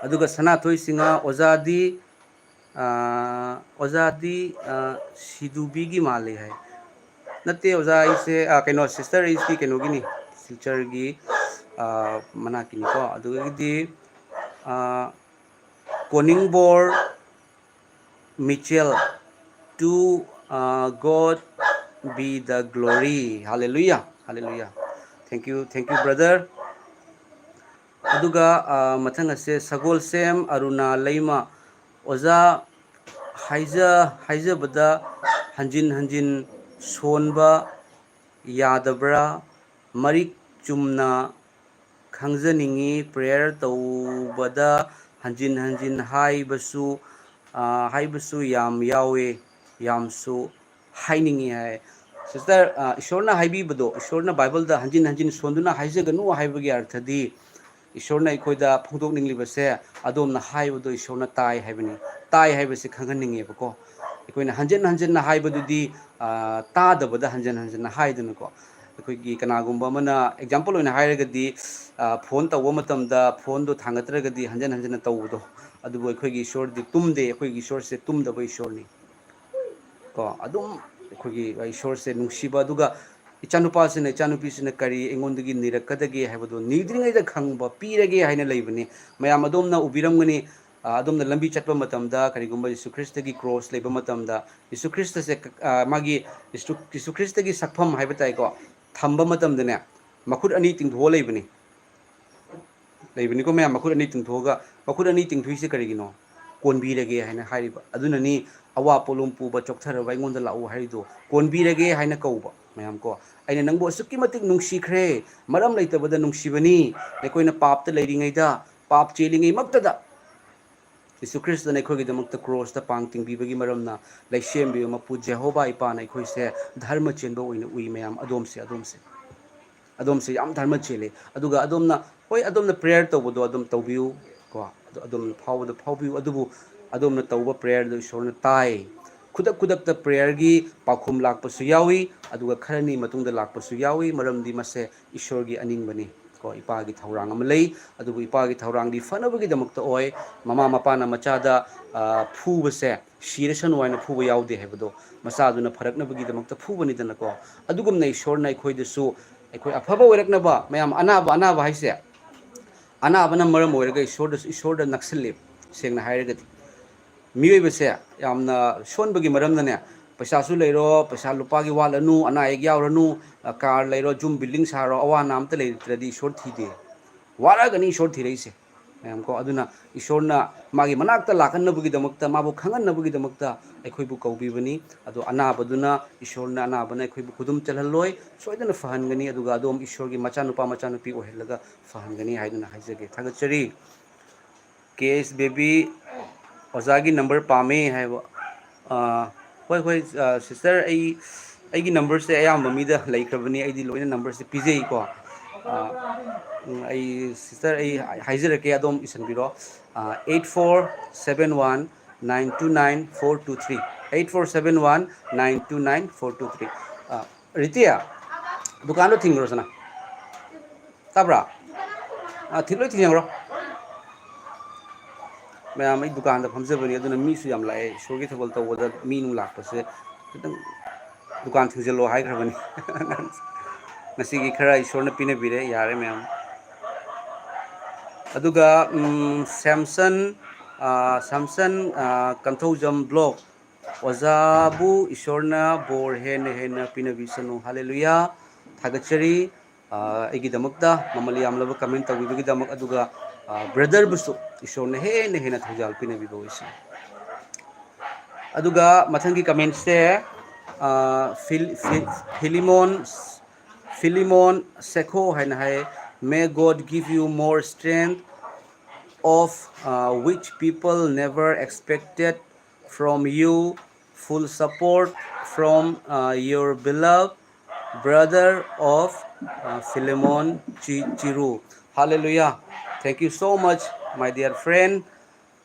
ꯑꯗꯨꯒ ꯁꯅꯥꯊꯣꯏ ꯁꯤꯡꯍ ꯑꯣꯖꯥꯗꯤ, ꯑꯥ, ꯑꯣꯖꯥꯗꯤ, ꯑꯥ, ꯁꯤꯗꯨꯕꯤꯒꯤ ꯃꯥꯜꯂꯤ ꯍꯥꯏ꯫ ꯅꯠꯇꯦ ꯑꯣꯖꯥ, ꯑꯩꯁꯦ, ꯑꯥ, ꯀꯩꯅꯣ, sister, ꯑꯩꯁꯤ ꯀꯩꯅꯣꯒꯤꯅꯤ, ꯁꯤꯜꯆꯔꯒꯤ, ꯑꯥ, ꯃꯅꯥꯛꯀꯤꯅꯤꯀꯣ꯫ ꯑꯗꯨꯗꯒꯤꯗꯤ, ꯑꯥ, ꯀꯣꯅꯤꯡꯕꯣꯔ Michael, "To, ah, God be the glory." Hallelujah, hallelujah. Thank you, thank you brother꯫ ꯑꯗꯨꯒ, ꯑꯥ, ꯃꯊꯪ ꯑꯁꯦ ꯁꯒꯣꯜꯁꯦꯝ ꯑꯔꯨꯅꯥ ꯂꯩꯃ, "ꯑꯣꯖꯥ, ꯍꯥꯏꯖ-, ꯍꯥꯏꯖꯕꯗ ꯍꯟꯖꯤꯟ ꯍꯟꯖꯤꯟ ꯁꯣꯟꯕ ꯌꯥꯗꯕ꯭ꯔꯥ? ꯃꯔꯤꯛ ꯆꯨꯝꯅ ꯈꯪꯖꯅꯤꯡꯉꯤ꯫ Prayer ꯇꯧꯕꯗ ꯍꯟꯖꯤꯟ ꯍꯟꯖꯤꯟ ꯍꯥꯏꯕꯁꯨ, ꯑꯥ, ꯍꯥꯏꯕꯁꯨ ꯌꯥꯝ ꯌꯥꯎꯋꯦ, ꯌꯥꯝꯁꯨ ꯍꯥꯏꯅꯤꯡꯉꯤ" ꯍꯥꯏ꯫ Sister, ꯑꯥ, ꯏꯁꯣꯔꯅ ꯍꯥꯏꯕꯤꯕꯗꯣ, ꯏꯁꯣꯔꯅ ꯕꯥꯏꯕꯜꯗ ꯍꯟꯖꯤꯟ ꯍꯟꯖꯤꯟ ꯁꯣꯟꯗꯨꯅ ꯍꯥꯏꯖꯒꯅꯨ ꯍꯥꯏꯕꯒꯤ ꯑꯔꯊꯗꯤ, ꯏꯁꯣꯔꯅ ꯑꯩꯈꯣꯏꯗ ꯐꯣꯡꯗꯣꯛꯅꯤꯡꯂꯤꯕꯁꯦ, ꯑꯗꯣꯝꯅ ꯍꯥꯏꯕꯗꯣ ꯏꯁꯣꯔꯅ ꯇꯥꯏ ꯍꯥꯏꯕꯅꯤ꯫ ꯇꯥꯏ ꯍꯥꯏꯕꯁꯦ ꯈꯪꯍꯟꯅꯤꯡꯉꯦꯕꯀꯣ꯫ ꯑꯩꯈꯣꯏꯅ ꯍꯟꯖꯤꯟ ꯍꯟꯖꯤꯟꯅ ꯍꯥꯏꯕꯗꯨꯗꯤ, ꯑꯥ, ꯇꯥꯗꯕꯗ ꯍꯟꯖꯤꯟ ꯍꯟꯖꯤꯟꯅ ꯍꯥꯏꯗꯅꯀꯣ꯫ ꯑꯩꯈꯣꯏꯒꯤ ꯀꯅꯥꯒꯨꯝꯕ ꯑꯃꯅ, example ꯑꯣꯏꯅ ꯍꯥꯏꯔꯒꯗꯤ, ꯑꯥ, phone ꯇꯧꯕ ꯃꯇꯝꯗ phoneꯗꯣ ꯊꯥꯡꯒꯠꯇ꯭ꯔꯒꯗꯤ ꯍꯟꯖꯤꯟ ꯍꯟꯖꯤꯟꯅ ꯇꯧꯕꯗꯣ, ꯑꯗꯨꯕꯨ ꯑꯩꯈꯣꯏꯒꯤ ꯏꯁꯣꯔꯗꯤ ꯇꯨꯝꯗꯦ, ꯑꯩꯈꯣꯏꯒꯤ ꯏꯁꯣꯔꯁꯦ ꯇꯨꯝꯗꯕ ꯏꯁꯣꯔꯅꯤ꯫ ꯀꯣ, ꯑꯗꯨꯝ ꯑꯩꯈꯣꯏꯒꯤ ꯏꯁꯣꯔꯁꯦ ꯅꯨꯡꯁꯤꯕ, ꯑꯗꯨꯒ ꯏꯆꯥꯅꯨꯄꯥꯁꯤꯅ, ꯏꯆꯥꯅꯨꯄꯤꯁꯤꯅ ꯀꯔꯤ ꯑꯩꯉꯣꯟꯗꯒꯤ ꯅꯤꯔꯛꯀꯗꯒꯦ ꯍꯥꯏꯕꯗꯣ ꯅꯤꯗ꯭ꯔꯤꯉꯩꯗ ꯈꯪꯕ, ꯄꯤꯔꯒꯦ ꯍꯥꯏꯅ ꯂꯩꯕꯅꯤ꯫ ꯃꯌꯥꯝ ꯑꯗꯣꯝꯅ ꯎꯕꯤꯔꯝꯒꯅꯤ, ꯑ, ꯑꯗꯣꯝꯅ ꯂꯝꯕꯤ ꯆꯠꯄ ꯃꯇꯝꯗ, ꯀꯔꯤꯒꯨꯝꯕ ꯌꯤꯁꯨ ꯈ꯭ꯔꯤꯁꯇꯒꯤ cross ꯂꯩꯕ ꯃꯇꯝꯗ, ꯌꯤꯁꯨ ꯈ꯭ꯔꯤꯁꯇꯁꯦ, ꯑ, ꯃꯥꯒꯤ ꯌꯤꯁꯨ, ꯌꯤꯁꯨ ꯈ꯭ꯔꯤꯁꯇꯒꯤ ꯁꯛꯐꯝ ꯍꯥꯏꯕ ꯇꯥꯏꯀꯣ, ꯊꯝꯕ ꯃꯇꯝꯗꯅꯦ, ꯃꯈꯨꯠ ꯑꯅꯤ ꯇꯤꯡꯊꯣꯛꯑ ꯂꯩꯕꯅꯤ꯫ ꯂꯩꯕꯅꯤꯀꯣ ꯃꯌꯥꯝ, ꯃꯈꯨꯠ ꯑꯅꯤ ꯇꯤꯡꯊꯣꯛꯑꯒ, ꯃꯈꯨꯠ ꯑꯅꯤ ꯇꯤꯡꯊꯣꯛꯏꯁꯦ ꯀꯔꯤꯒꯤꯅꯣ? "ꯀꯣꯟꯕꯤꯔꯒꯦ" ꯍꯥꯏꯅ ꯍꯥꯏꯔꯤꯕ꯫ ꯑꯗꯨꯅꯅꯤ ꯑꯋꯥ ꯄꯣꯠꯂꯨꯝ ꯄꯨꯕ ꯆꯣꯛꯊꯔꯕ ꯑꯩꯉꯣꯟꯗ ꯂꯥꯛꯎ ꯍꯥꯏꯔꯤꯗꯣ, ꯀꯣꯟꯕꯤꯔꯒꯦ ꯍꯥꯏꯅ ꯀꯧꯕ ꯃꯌꯥꯝ ꯀꯣ꯫ "ꯑꯩꯅ ꯅꯪꯕꯨ ꯑꯁꯨꯛꯀꯤ ꯃꯇꯤꯛ ꯅꯨꯡꯁꯤꯈ꯭ꯔꯦ, ꯃꯔꯝ ꯂꯩꯇꯕꯗ ꯅꯨꯡꯁꯤꯕꯅꯤ, ꯅꯈꯣꯏꯅ ꯄꯥꯞꯇ ꯂꯩꯔꯤꯉꯩꯗ, ꯄꯥꯞ ꯆꯦꯜꯂꯤꯉꯩꯃꯛꯇꯗ ꯖꯤꯁꯨ ꯈ꯭ꯔꯤꯁꯇꯅ ꯑꯩꯈꯣꯏꯒꯤꯗꯃꯛꯇ ꯀ꯭ꯔꯣꯁꯇ ꯄꯥꯡ ꯇꯤꯡꯕꯤꯕꯒꯤ ꯃꯔꯝꯅ ꯂꯩꯁꯦꯝꯕꯤꯕ ꯃꯄꯨ ꯖꯦꯍꯣꯕꯥ ꯏꯄꯥꯅ ꯑꯩꯈꯣꯏꯁꯦ ꯙꯔꯃ ꯆꯦꯟꯕ ꯑꯣꯏꯅ ꯎꯏ ꯃꯌꯥꯝ, ꯑꯗꯣꯝꯁꯦ, ꯑꯗꯣꯝꯁꯦ꯫ ꯑꯗꯣꯝꯁꯦ ꯌꯥꯝ ꯙꯔꯃ ꯆꯦꯜꯂꯤ꯫ ꯑꯗꯨꯒ ꯑꯗꯣꯝꯅ, ꯍꯣꯏ, ꯑꯗꯣꯝꯅ ꯄ꯭ꯔꯦꯌꯔ ꯇꯧꯕꯗꯣ ꯑꯗꯨꯝ ꯇꯧꯕꯤꯌꯨ ꯀꯣ, ꯑꯗꯣ ꯑꯗꯣꯝꯅ ꯐꯥꯎꯕꯗꯣ ꯐꯥꯎꯕꯤꯌꯨ, ꯑꯗꯨꯕꯨ ꯑꯗꯣꯝꯅ ꯇꯧꯕ ꯄ꯭ꯔꯦꯌꯔꯗꯣ ꯏꯁꯣꯔꯅ ꯇꯥꯏ꯫ ꯈꯨꯗꯛ ꯈꯨꯗꯛꯇ ꯄ꯭ꯔꯦꯌꯔꯒꯤ ꯄꯥꯎꯈꯨꯝ ꯂꯥꯛꯄꯁꯨ ꯌꯥꯎꯏ, ꯑꯗꯨꯒ ꯈꯔꯅꯤ ꯃꯇꯨꯡꯗ ꯂꯥꯛꯄꯁꯨ ꯌꯥꯎꯏ, ꯃꯔꯝꯗꯤ ꯃꯁꯦ ꯏꯁꯣꯔꯒꯤ ꯑꯅꯤꯡꯕꯅꯤ ꯀꯣ꯫ ꯏꯄꯥꯒꯤ ꯊꯧꯔꯥꯡ ꯑꯃ ꯂꯩ, ꯑꯗꯨꯕꯨ ꯏꯄꯥꯒꯤ ꯊꯧꯔꯥꯡꯗꯤ ꯐꯅꯕꯒꯤꯗꯃꯛꯇ ꯑꯣꯏ꯫ ꯃꯃꯥ ꯃꯄꯥꯅ ꯃꯆꯥꯗ, ꯑ, ꯐꯨꯕꯁꯦ ꯁꯤꯔꯁꯅꯨ ꯍꯥꯏꯅ ꯐꯨꯕ ꯌꯥꯎꯗꯦ ꯍꯥꯏꯕꯗꯣ, ꯃꯆꯥꯗꯨꯅ ꯐꯔꯛꯅꯕꯒꯤꯗꯃꯛꯇ ꯐꯨꯕꯅꯤꯗꯅꯀꯣ꯫ ꯑꯗꯨꯒꯨꯝꯅ ꯏꯁꯣꯔꯅ ꯑꯩꯈꯣꯏꯗꯁꯨ, ꯑꯩꯈꯣꯏ ꯑꯐꯕ ꯑꯣꯏꯔꯛꯅꯕ, ꯃꯌꯥꯝ, ꯑꯅꯥꯕ, ꯑꯅꯥꯕ ꯍꯥꯏꯁꯦ, ꯑꯅꯥꯕꯅ ꯃꯔꯝ ꯑꯣꯏꯔꯒ ꯏꯁꯣꯔꯗꯁꯨ, ꯏꯁꯣꯔꯗ ꯅꯛꯁꯜꯂꯦꯕ, ꯁꯦꯡꯅ ꯍꯥꯏꯔꯒꯗꯤ꯫ ꯃꯤꯑꯣꯏꯕꯁꯦ ꯌꯥꯝꯅ ꯁꯣꯟꯕꯒꯤ ꯃꯔꯝꯅꯅꯦ, ꯄꯩꯁꯥꯁꯨ ꯂꯩꯔꯣ, ꯄꯩꯁꯥ ꯂꯨꯄꯥꯒꯤ ꯋꯥꯠꯂꯅꯨ, ꯑꯅꯥ ꯑꯌꯦꯛ ꯌꯥꯎꯔꯅꯨ, ꯑ, ꯀꯥꯔ ꯂꯩꯔꯣ, ꯌꯨꯝ ꯕꯤꯜꯗꯤꯡ ꯁꯥꯔꯣ, ꯑꯋꯥ ꯑꯅꯥ ꯑꯝꯇ ꯂꯩꯇ꯭ꯔꯗꯤ ꯏꯁꯣꯔ ꯊꯤꯗꯦ꯫ ꯋꯥꯔꯛꯑꯒꯅꯤ ꯏꯁꯣꯔ ꯊꯤꯔꯛꯏꯁꯦ꯫ ꯃꯌꯥꯝ ꯀꯣ, ꯑꯗꯨꯅ ꯏꯁꯣꯔꯅ ꯃꯥꯒꯤ ꯃꯅꯥꯛꯇ ꯂꯥꯛꯍꯟꯅꯕꯒꯤꯗꯃꯛꯇ, ꯃꯥꯕꯨ ꯈꯪꯍꯟꯅꯕꯒꯤꯗꯃꯛꯇ ꯑꯩꯈꯣꯏꯕꯨ ꯀꯧꯕꯤꯕꯅꯤ꯫ ꯑꯗꯣ ꯑꯅꯥꯕꯗꯨꯅ, ꯏꯁꯣꯔꯅ ꯑꯅꯥꯕꯅ ꯑꯩꯈꯣꯏꯕꯨ ꯈꯨꯗꯨꯝ ꯆꯜꯍꯜꯂꯣꯏ, ꯁꯣꯏꯗꯅ ꯐꯍꯟꯒꯅꯤ, ꯑꯗꯨꯒ ꯑꯗꯣꯝ ꯏꯁꯣꯔꯒꯤ ꯃꯆꯥꯅꯨꯄꯥ ꯃꯆꯥꯅꯨꯄꯤ ꯑꯣꯏꯍꯜꯂꯒ ꯐꯍꯟꯒꯅꯤ ꯍꯥꯏꯗꯨꯅ ꯍꯥꯏꯖꯒꯦ꯫ ꯊꯥꯒꯠꯆꯔꯤ꯫ ꯀꯦ ꯑꯦꯁ ꯕꯦꯕꯤ, ꯑꯣꯖꯥꯒꯤ ꯅꯝꯕꯔ ꯄꯥꯝꯃꯦ ꯍꯥꯏꯕ꯫ ꯑꯥ, ꯍꯣꯏ, ꯍꯣꯏ, ꯑꯥ, ꯁꯤꯁꯇꯔ, ꯑꯩ, ꯑꯩꯒꯤ ꯅꯝꯕꯔꯁꯦ ꯑꯌꯥꯝꯕ ꯃꯤꯗ ꯂꯩꯈ꯭ꯔꯕꯅꯤ, ꯑꯩꯗꯤ ꯂꯣꯏꯅ ꯅꯝꯕꯔꯁꯦ ꯄꯤꯖꯩꯀꯣ꯫ ꯑꯥ, ꯎꯝ, ꯑꯩ, ꯁꯤꯁꯇꯔ, ꯑꯩ ꯍꯥꯏ-, ꯍꯥꯏꯖꯔꯛꯀꯦ, ꯑꯗꯣꯝ ꯏꯁꯤꯟꯕꯤꯔꯣ꯫ ꯑꯥ, eight four seven one nine two nine four two three, eight four seven one nine two nine four two three꯫ ꯑꯥ, ꯔꯤꯇꯤ, ꯗꯨꯀꯥꯟꯗꯣ ꯊꯤꯡꯈ꯭ꯔꯣꯁꯤꯅ꯫ ꯇꯥꯕ꯭ꯔꯥ? ꯑꯥ, ꯊꯤꯜ-, ꯂꯣꯏ ꯊꯤꯡꯖꯤꯟꯈ꯭ꯔꯣ꯫ ꯃꯌꯥꯝ, ꯑꯩ ꯗꯨꯀꯥꯟꯗ ꯐꯝꯖꯕꯅꯤ, ꯑꯗꯨꯅ ꯃꯤꯁꯨ ꯌꯥꯝ ꯂꯥꯛꯑꯦ꯫ ꯏꯁꯣꯔꯒꯤ ꯊꯧꯒꯜ ꯇꯧꯕꯗ ꯃꯤ ꯅꯨꯡ ꯂꯥꯛꯄꯁꯦ ꯈꯤꯇꯪ ꯗꯨꯀꯥꯟ ꯊꯤꯡꯖꯤꯜꯂꯣ ꯍꯥꯏꯈ꯭ꯔꯕꯅꯤ꯫ ꯉꯁꯤꯒꯤ ꯈꯔ ꯏꯁꯣꯔꯅ ꯄꯤꯅꯕꯤꯔꯦ, ꯌꯥꯔꯦ ꯃꯌꯥꯝ꯫ ꯑꯗꯨꯒ, ꯎꯝ, ꯁꯦꯝꯁꯟ, ꯑꯥ, ꯁꯦꯝꯁꯟ, ꯑꯥ, ꯀꯟꯊꯧꯖꯝ ꯕ꯭ꯂꯣꯛ, ꯑꯣꯖꯥꯕꯨ ꯏꯁꯣꯔꯅ ꯕꯣꯔ ꯍꯦꯟꯅ ꯍꯦꯟꯅ ꯄꯤꯅꯕꯤꯁꯅꯨ꯫ ꯍꯥꯂꯦꯂꯨꯌꯥ꯫ ꯊꯥꯒꯠꯆꯔꯤ, ꯑ, ꯑꯩꯒꯤꯗꯃꯛꯇ ꯃꯃꯜ ꯌꯥꯝꯂꯕ ꯀꯃꯦꯟ ꯇꯧꯕꯤꯕꯒꯤꯗꯃꯛ, ꯑꯗꯨꯒ, ꯑ, ꯕ꯭ꯔꯗꯔꯕꯨꯁꯨ ꯏꯁꯣꯔꯅ ꯍꯦꯟꯅ ꯍꯦꯟꯅ ꯊꯧꯖꯥꯜ ꯄꯤꯅꯕꯤꯕ ꯑꯣꯏꯁꯅꯨ꯫ ꯑꯗꯨꯒ ꯃꯊꯪꯒꯤ ꯀꯃꯦꯟꯁꯦ, ꯐꯤꯂꯤꯃꯣꯟ, ꯐꯤꯂꯤꯃꯣꯟ ꯁꯦꯈꯣ ꯍꯥꯏꯅ ꯍꯥꯏ꯫ May God give you more strength of, uh, which people never expected from you. Full support from, uh, your beloved brother of, uh, Philemon Chi- Chiru. Hallelujah. Thank you so much, my dear friend.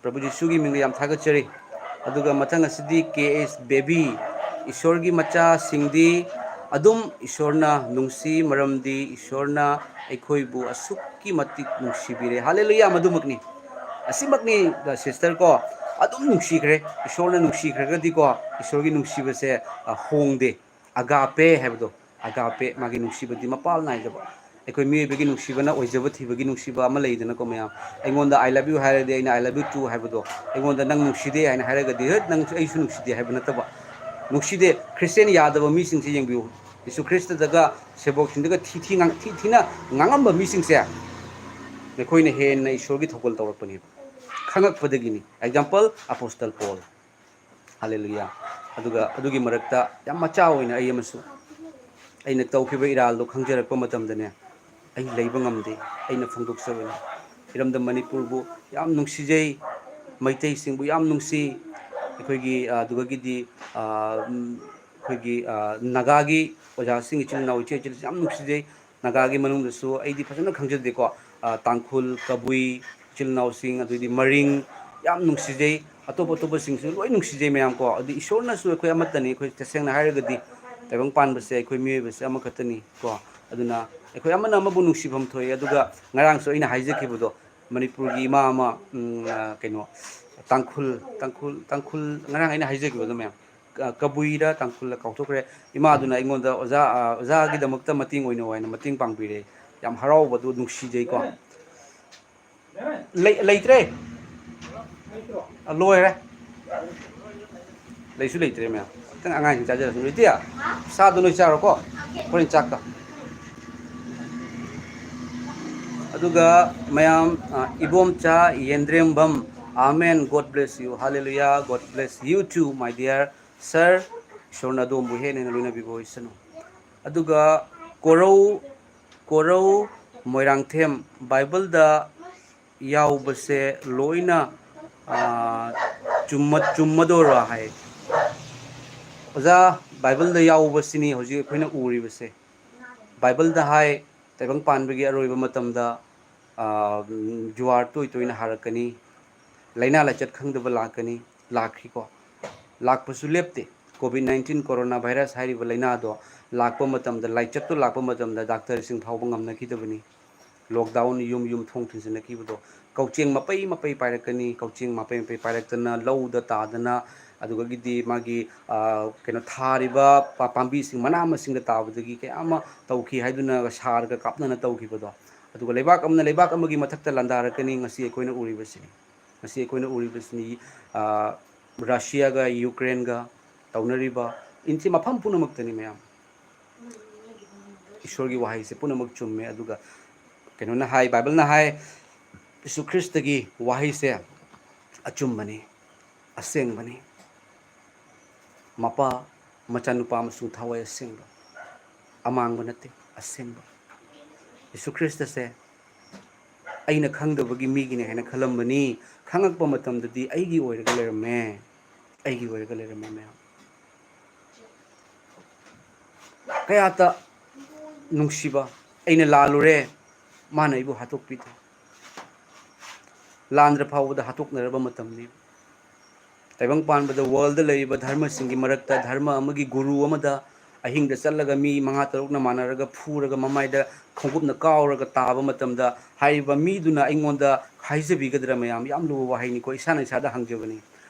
ꯄ꯭ꯔꯚꯨ ꯖꯤꯁꯨꯒꯤ ꯃꯤꯡꯗ ꯌꯥꯝ ꯊꯥꯒꯠꯆꯔꯤ꯫ ꯑꯗꯨꯒ ꯃꯊꯪ ꯑꯁꯤꯗꯤ ꯀꯦ ꯑꯦꯁ ꯕꯦꯕꯤ, ꯏꯁꯣꯔꯒꯤ ꯃꯆꯥꯁꯤꯡꯗꯤ ꯑꯗꯨꯝ ꯏꯁꯣꯔꯅ ꯅꯨꯡꯁꯤ, ꯃꯔꯝꯗꯤ ꯏꯁꯣꯔꯅ ꯑꯩꯈꯣꯏꯕꯨ ꯑꯁꯨꯛꯀꯤ ꯃꯇꯤꯛ ꯅꯨꯡꯁꯤꯕꯤꯔꯦ꯫ ꯍꯥꯂꯦꯂꯨꯌꯥ! ꯃꯗꯨꯃꯛꯅꯤ, ꯑꯁꯤꯃꯛꯅꯤ꯫ ꯁꯤꯁꯇꯔ ꯀꯣ, ꯑꯗꯨꯝ ꯅꯨꯡꯁꯤꯈ꯭ꯔꯦ꯫ ꯏꯁꯣꯔꯅ ꯅꯨꯡꯁꯤꯈ꯭ꯔꯒꯗꯤꯀꯣ, ꯏꯁꯣꯔꯒꯤ ꯅꯨꯡꯁꯤꯕꯁꯦ, ꯑ, ꯍꯣꯡꯗꯦ꯫ ꯑꯒꯥꯄꯦ ꯍꯥꯏꯕꯗꯣ, ꯑꯒꯥꯄꯦ, ꯃꯥꯒꯤ ꯅꯨꯡꯁꯤꯕꯗꯤ ꯃꯄꯥꯜ ꯅꯥꯏꯗꯕ꯫ ꯑꯩꯈꯣꯏ ꯃꯤꯑꯣꯏꯕꯒꯤ ꯅꯨꯡꯁꯤꯕꯅ ꯑꯣꯏꯖꯕ ꯊꯤꯕꯒꯤ ꯅꯨꯡꯁꯤꯕ ꯑꯃ ꯂꯩꯗꯅꯀꯣ ꯃꯌꯥꯝ꯫ ꯑꯩꯉꯣꯟꯗ "I love you" ꯍꯥꯏꯔꯗꯤ ꯑꯩꯅ "I love you too" ꯍꯥꯏꯕꯗꯣ, ꯑꯩꯉꯣꯟꯗ "ꯅꯪ ꯅꯨꯡꯁꯤꯗꯦ" ꯍꯥꯏꯅ ꯍꯥꯏꯔꯒꯗꯤ, "ꯍꯠ, ꯅꯪ, ꯑꯩꯁꯨ ꯅꯨꯡꯁꯤꯗꯦ" ꯍꯥꯏꯕ ꯅꯠꯇꯕ꯫ ꯅꯨꯡꯁꯤꯗꯦ꯫ ꯈ꯭ꯔꯤꯁꯇꯦꯟ ꯌꯥꯗꯕ ꯃꯤꯁꯤꯡꯁꯦ ꯌꯦꯡꯕꯤꯌꯨ꯫ ꯌꯤꯁꯨ ꯈ꯭ꯔꯤꯁꯇꯗꯒ ꯁꯦꯕꯣꯛꯁꯤꯡꯗꯒ ꯊꯤ ꯊꯤ ꯉꯥꯡ-, ꯊꯤ ꯊꯤꯅ ꯉꯥꯡꯉꯝꯕ ꯃꯤꯁꯤꯡꯁꯦ, ꯃꯈꯣꯏꯅ ꯍꯦꯟꯅ ꯏꯁꯣꯔꯒꯤ ꯊꯧꯒꯜ ꯇꯧꯔꯛꯄꯅꯦꯕ꯫ ꯈꯪꯉꯛꯄꯗꯒꯤꯅꯤ꯫ Example, ꯑꯄꯣꯁꯇꯜ pol. ꯍꯥꯂꯦꯂꯨꯌꯥ꯫ ꯑꯗꯨꯒ ꯑꯗꯨꯒꯤ ꯃꯔꯛꯇ ꯌꯥꯝ ꯃꯆꯥ ꯑꯣꯏꯅ ꯑꯩ ꯑꯃꯁꯨ, ꯑꯩꯅ ꯇꯧꯈꯤꯕ ꯏꯔꯥꯜꯗꯣ ꯈꯪꯖꯔꯛꯄ ꯃꯇꯝꯗꯅꯦ, ꯑꯩ ꯂꯩꯕ ꯉꯝꯗꯦ, ꯑꯩꯅ ꯐꯣꯡꯗꯣꯛꯆꯕꯅꯤ꯫ ꯏꯔꯝꯗꯝ ꯃꯅꯤꯄꯨꯔꯕꯨ ꯌꯥꯝ ꯅꯨꯡꯁꯤꯖꯩ, ꯃꯩꯇꯩꯁꯤꯡꯕꯨ ꯌꯥꯝ ꯅꯨꯡꯁꯤ꯫ ꯑꯩꯈꯣꯏꯒꯤ, ꯑ, ꯑꯗꯨꯗꯒꯤꯗꯤ, ꯑ, ꯎꯝ, ꯑꯩꯈꯣꯏꯒꯤ, ꯑ, ꯅꯥꯒꯥꯒꯤ ꯑꯣꯖꯥꯁꯤꯡ, ꯏꯆꯤꯜ ꯏꯅꯥꯎ, ꯏꯆꯦ ꯏꯆꯤꯜꯁꯨ ꯌꯥꯝ ꯅꯨꯡꯁꯤꯖꯩ꯫ ꯅꯥꯒꯥꯒꯤ ꯃꯅꯨꯡꯗꯁꯨ ꯑꯩꯗꯤ ꯐꯖꯅ ꯈꯪꯖꯗꯦꯀꯣ꯫ ꯑ, ꯇꯥꯡꯈꯨꯜ, ꯀꯕꯨꯏ, ꯏꯆꯤꯜ ꯏꯅꯥꯎꯁꯤꯡ, ꯑꯗꯩꯗꯤ ꯃꯔꯤꯡ, ꯌꯥꯝ ꯅꯨꯡꯁꯤꯖꯩ꯫ ꯑꯇꯣꯞ ꯑꯇꯣꯞꯄꯁꯤꯡꯁꯨ ꯂꯣꯏ ꯅꯨꯡꯁꯤꯖꯩ ꯃꯌꯥꯝ ꯀꯣ꯫ ꯑꯗꯨ ꯏꯁꯣꯔꯅꯁꯨ ꯑꯩꯈꯣꯏ ꯑꯃꯠꯇꯅꯤ꯫ ꯑꯩꯈꯣꯏ ꯇꯁꯦꯡꯅ ꯍꯥꯏꯔꯒꯗꯤ ꯇꯥꯏꯕꯪ ꯄꯥꯟꯕꯁꯦ ꯑꯩꯈꯣꯏ ꯃꯤꯑꯣꯏꯕꯁꯦ ꯑꯃꯈꯛꯇꯅꯤ ꯀꯣ꯫ ꯑꯗꯨꯅ ꯑꯩꯈꯣꯏ ꯑꯃꯅ ꯑꯃꯕꯨ ꯅꯨꯡꯁꯤꯐꯝ ꯊꯣꯛꯏ꯫ ꯑꯗꯨꯒ ꯉꯔꯥꯡꯁꯨ ꯑꯩꯅ ꯍꯥꯏꯖꯈꯤꯕꯗꯣ, ꯃꯅꯤꯄꯨꯔꯒꯤ ꯏꯃꯥ ꯑꯃ, ꯎꯝ, ꯑ, ꯀꯩꯅꯣ, ꯇꯥꯡꯈꯨꯜ, ꯇꯥꯡꯈꯨꯜ, ꯇꯥꯡꯈꯨꯜ, ꯉꯔꯥꯡ ꯑꯩꯅ ꯍꯥꯏꯖꯈꯤꯕꯗꯣ ꯃꯌꯥꯝ, ꯀ-, ꯀꯕꯨꯏꯔ ꯇꯥꯡꯈꯨꯜꯂ ꯀꯥꯎꯊꯣꯛꯈ꯭ꯔꯦ꯫ ꯏꯃꯥꯗꯨꯅ ꯑꯩꯉꯣꯟꯗ "ꯑꯣꯖꯥ, ꯑ, ꯑꯣꯖꯥꯒꯤꯗꯃꯛꯇ ꯃꯇꯦꯡ ꯑꯣꯏꯅꯧ" ꯍꯥꯏꯅ ꯃꯇꯦꯡ ꯄꯥꯡꯕꯤꯔꯦ꯫ ꯌꯥꯝ ꯍꯔꯥꯎꯕꯗꯨ, ꯅꯨꯡꯁꯤꯖꯩꯀꯣ꯫ ꯂꯩ-, ꯂꯩꯇ꯭ꯔꯦ꯫ ꯑ, ꯂꯣꯏꯔꯦ꯫ ꯂꯩꯁꯨ ꯂꯩꯇ꯭ꯔꯦ ꯃꯌꯥꯝ꯫ ꯈꯤꯇꯪ ꯑꯉꯥꯡꯁꯤꯡ ꯆꯥꯖꯔꯁꯅꯨ꯫ ꯏꯇꯤꯌꯥ, ꯁꯥꯗꯣ ꯅꯣꯏ ꯆꯥꯔꯣꯀꯣ꯫ ꯍꯣꯔꯦꯟ ꯆꯥꯛꯀ꯫ ꯑꯗꯨꯒ ꯃꯌꯥꯝ, ꯑ, Ibomcha ꯌꯦꯟꯗ꯭ꯔꯦꯝꯕꯝ, Amen. God bless you. Hallelujah. God bless you too, my dear sir. ꯏꯁꯣꯔꯅ ꯑꯗꯣꯝꯕꯨ ꯍꯦꯟꯅ ꯍꯦꯟꯅ ꯂꯣꯏꯅꯕꯤꯕ ꯑꯣꯏꯁꯅꯨ꯫ ꯑꯗꯨꯒ ꯀꯣꯔꯧ, ꯀꯣꯔꯧ ꯃꯣꯏꯔꯥꯡꯊꯦꯝ, ꯕꯥꯏꯕꯜꯗ ꯌꯥꯎꯕꯁꯦ ꯂꯣꯏꯅ, ꯑꯥ, ꯆꯨꯝꯃ-, ꯆꯨꯝꯃꯗꯣꯏꯔꯥ ꯍꯥꯏ꯫ ꯑꯣꯖꯥ, ꯕꯥꯏꯕꯜꯗ ꯌꯥꯎꯕꯁꯤꯅꯤ ꯍꯧꯖꯤꯛ ꯑꯩꯈꯣꯏꯅ ꯎꯔꯤꯕꯁꯦ꯫ ꯕꯥꯏꯕꯜꯗ ꯍꯥꯏ, ꯇꯥꯏꯕꯪ ꯄꯥꯟꯕꯒꯤ ꯑꯔꯣꯏꯕ ꯃꯇꯝꯗ, ꯑꯥ, ꯖꯨꯋꯥꯔ ꯇꯣꯏ ꯇꯣꯏꯅ ꯍꯥꯔꯛꯀꯅꯤ, ꯂꯥꯏꯅꯥ ꯂꯥꯏꯆꯠ ꯈꯪꯗꯕ ꯂꯥꯛꯀꯅꯤ, ꯂꯥꯛꯈꯤꯀꯣ꯫ ꯂꯥꯛꯄꯁꯨ ꯂꯦꯞꯇꯦ꯫ ꯀꯣꯚꯤꯗ ꯅꯥꯏꯟꯇꯤꯟ ꯀꯣꯔꯣꯅꯥ ꯚꯥꯏꯔꯁ ꯍꯥꯏꯔꯤꯕ ꯂꯥꯏꯅꯥꯗꯣ ꯂꯥꯛꯄ ꯃꯇꯝꯗ, ꯂꯥꯏꯆꯠꯇꯨ ꯂꯥꯛꯄ ꯃꯇꯝꯗ ꯗꯥꯛꯇꯔꯁꯤꯡ ꯐꯥꯎꯕ ꯉꯝꯅꯈꯤꯗꯕꯅꯤ꯫ ꯂꯣꯛꯗꯥꯎꯟ, ꯌꯨꯝ ꯌꯨꯝ ꯊꯣꯡ ꯊꯤꯡꯖꯤꯟꯅꯈꯤꯕꯗꯣ, ꯀꯛꯆꯦꯡ ꯃꯄꯩ ꯃꯄꯩ ꯄꯥꯏꯔꯛꯀꯅꯤ, ꯀꯛꯆꯦꯡ ꯃꯄꯩ ꯃꯄꯩ ꯄꯥꯏꯔꯛꯇꯅ ꯂꯧꯗ ꯇꯥꯗꯅ, ꯑꯗꯨꯗꯒꯤꯗꯤ ꯃꯥꯒꯤ, ꯑ, ꯀꯩꯅꯣ, ꯊꯥꯔꯤꯕ ꯄꯥ-, ꯄꯥꯝꯕꯤꯁꯤꯡ, ꯃꯅꯥ ꯃꯁꯤꯡꯗ ꯇꯥꯕꯗꯒꯤ ꯀꯌꯥ ꯑꯃ ꯇꯧꯈꯤ ꯍꯥꯏꯗꯨꯅ ꯁꯥꯔꯒ ꯀꯥꯞꯅꯅ ꯇꯧꯈꯤꯕꯗꯣ, ꯑꯗꯨꯒ ꯂꯩꯕꯥꯛ ꯑꯃꯅ ꯂꯩꯕꯥꯛ ꯑꯃꯒꯤ ꯃꯊꯛꯇ ꯂꯥꯟꯗꯥꯔꯛꯀꯅꯤ꯫ ꯉꯁꯤ ꯑꯩꯈꯣꯏꯅ ꯎꯔꯤꯕꯁꯤꯅꯤ, ꯉꯁꯤ ꯑꯩꯈꯣꯏꯅ ꯎꯔꯤꯕꯁꯤꯅꯤ꯫ ꯑ, ꯔꯁꯤꯌꯥꯒ ꯌꯨꯀ꯭ꯔꯦꯟꯒ ꯇꯧꯅꯔꯤꯕ, ꯏꯟꯁꯤ ꯃꯐꯝ ꯄꯨꯝꯅꯃꯛꯇꯅꯤ ꯃꯌꯥꯝ꯫ ꯏꯁꯣꯔꯒꯤ ꯋꯥꯍꯩꯁꯦ ꯄꯨꯝꯅꯃꯛ ꯆꯨꯝꯃꯦ꯫ ꯑꯗꯨꯒ ꯀꯩꯅꯣꯅ ꯍꯥꯏ, ꯕꯥꯏꯕꯜꯅ ꯍꯥꯏ, ꯖꯤꯁꯨ ꯈ꯭ꯔꯤꯁꯇꯒꯤ ꯋꯥꯍꯩꯁꯦ ꯑꯆꯨꯝꯕꯅꯤ, ꯑꯁꯦꯡꯕꯅꯤ꯫ ꯃꯄꯥ, ꯃꯆꯥꯅꯨꯄꯥ ꯑꯃꯁꯨꯡ ꯊꯋꯥꯏ ꯑꯁꯦꯡꯕ, ꯑꯃꯥꯡꯕ ꯅꯠꯇꯦ, ꯑꯁꯦꯡꯕ꯫ ꯖꯤꯁꯨ ꯈ꯭ꯔꯤꯁꯇꯁꯦ ꯑꯩꯅ ꯈꯪꯗꯕꯒꯤ ꯃꯤꯒꯤꯅꯦ ꯍꯥꯏꯅ ꯈꯜꯂꯝꯕꯅꯤ꯫ ꯈꯪꯉꯛꯄ ꯃꯇꯝꯗꯗꯤ ꯑꯩꯒꯤ ꯑꯣꯏꯔꯒ ꯂꯩꯔꯝꯃꯦ, ꯑꯩꯒꯤ ꯑꯣꯏꯔꯒ ꯂꯩꯔꯝꯃꯦ ꯃꯌꯥꯝ꯫ ꯀꯌꯥꯇ ꯅꯨꯡꯁꯤꯕ, ꯑꯩꯅ ꯂꯥꯜꯂꯨꯔꯦ, ꯃꯥꯅ ꯑꯩꯕꯨ ꯍꯥꯠꯇꯣꯛꯄꯤꯗꯦ꯫ ꯂꯥꯟꯗ꯭ꯔ ꯐꯥꯎꯕꯗ ꯍꯥꯠꯇꯣꯛꯅꯔꯕ ꯃꯇꯝꯅꯤ꯫ ꯇꯥꯏꯕꯪ ꯄꯥꯟꯕꯗ ꯋꯥꯔꯜꯗ ꯂꯩꯔꯤꯕ ꯙꯔꯃꯁꯤꯡꯒꯤ ꯃꯔꯛꯇ ꯙꯔꯃ ꯑꯃꯒꯤ ꯒꯨꯔꯨ ꯑꯃꯗ ꯑꯍꯤꯡꯗ ꯆꯠꯂꯒ ꯃꯤ ꯃꯉꯥ ꯇꯔꯨꯛꯅ ꯃꯥꯟꯅꯔꯒ ꯐꯨꯔꯒ ꯃꯃꯥꯏꯗ ꯈꯣꯡꯎꯞꯅ ꯀꯥꯎꯔꯒ ꯇꯥꯕ ꯃꯇꯝꯗ ꯍꯥꯏꯔꯤꯕ ꯃꯤꯗꯨꯅ ꯑꯩꯉꯣꯟꯗ ꯍꯥꯏꯖꯕꯤꯒꯗ꯭ꯔꯥ? ꯃꯌꯥꯝ, ꯌꯥꯝ ꯂꯨꯕ ꯋꯥꯍꯩꯅꯤꯀꯣ, ꯏꯁꯥꯅ ꯏꯁꯥꯗ ꯍꯪꯖꯕꯅꯤ꯫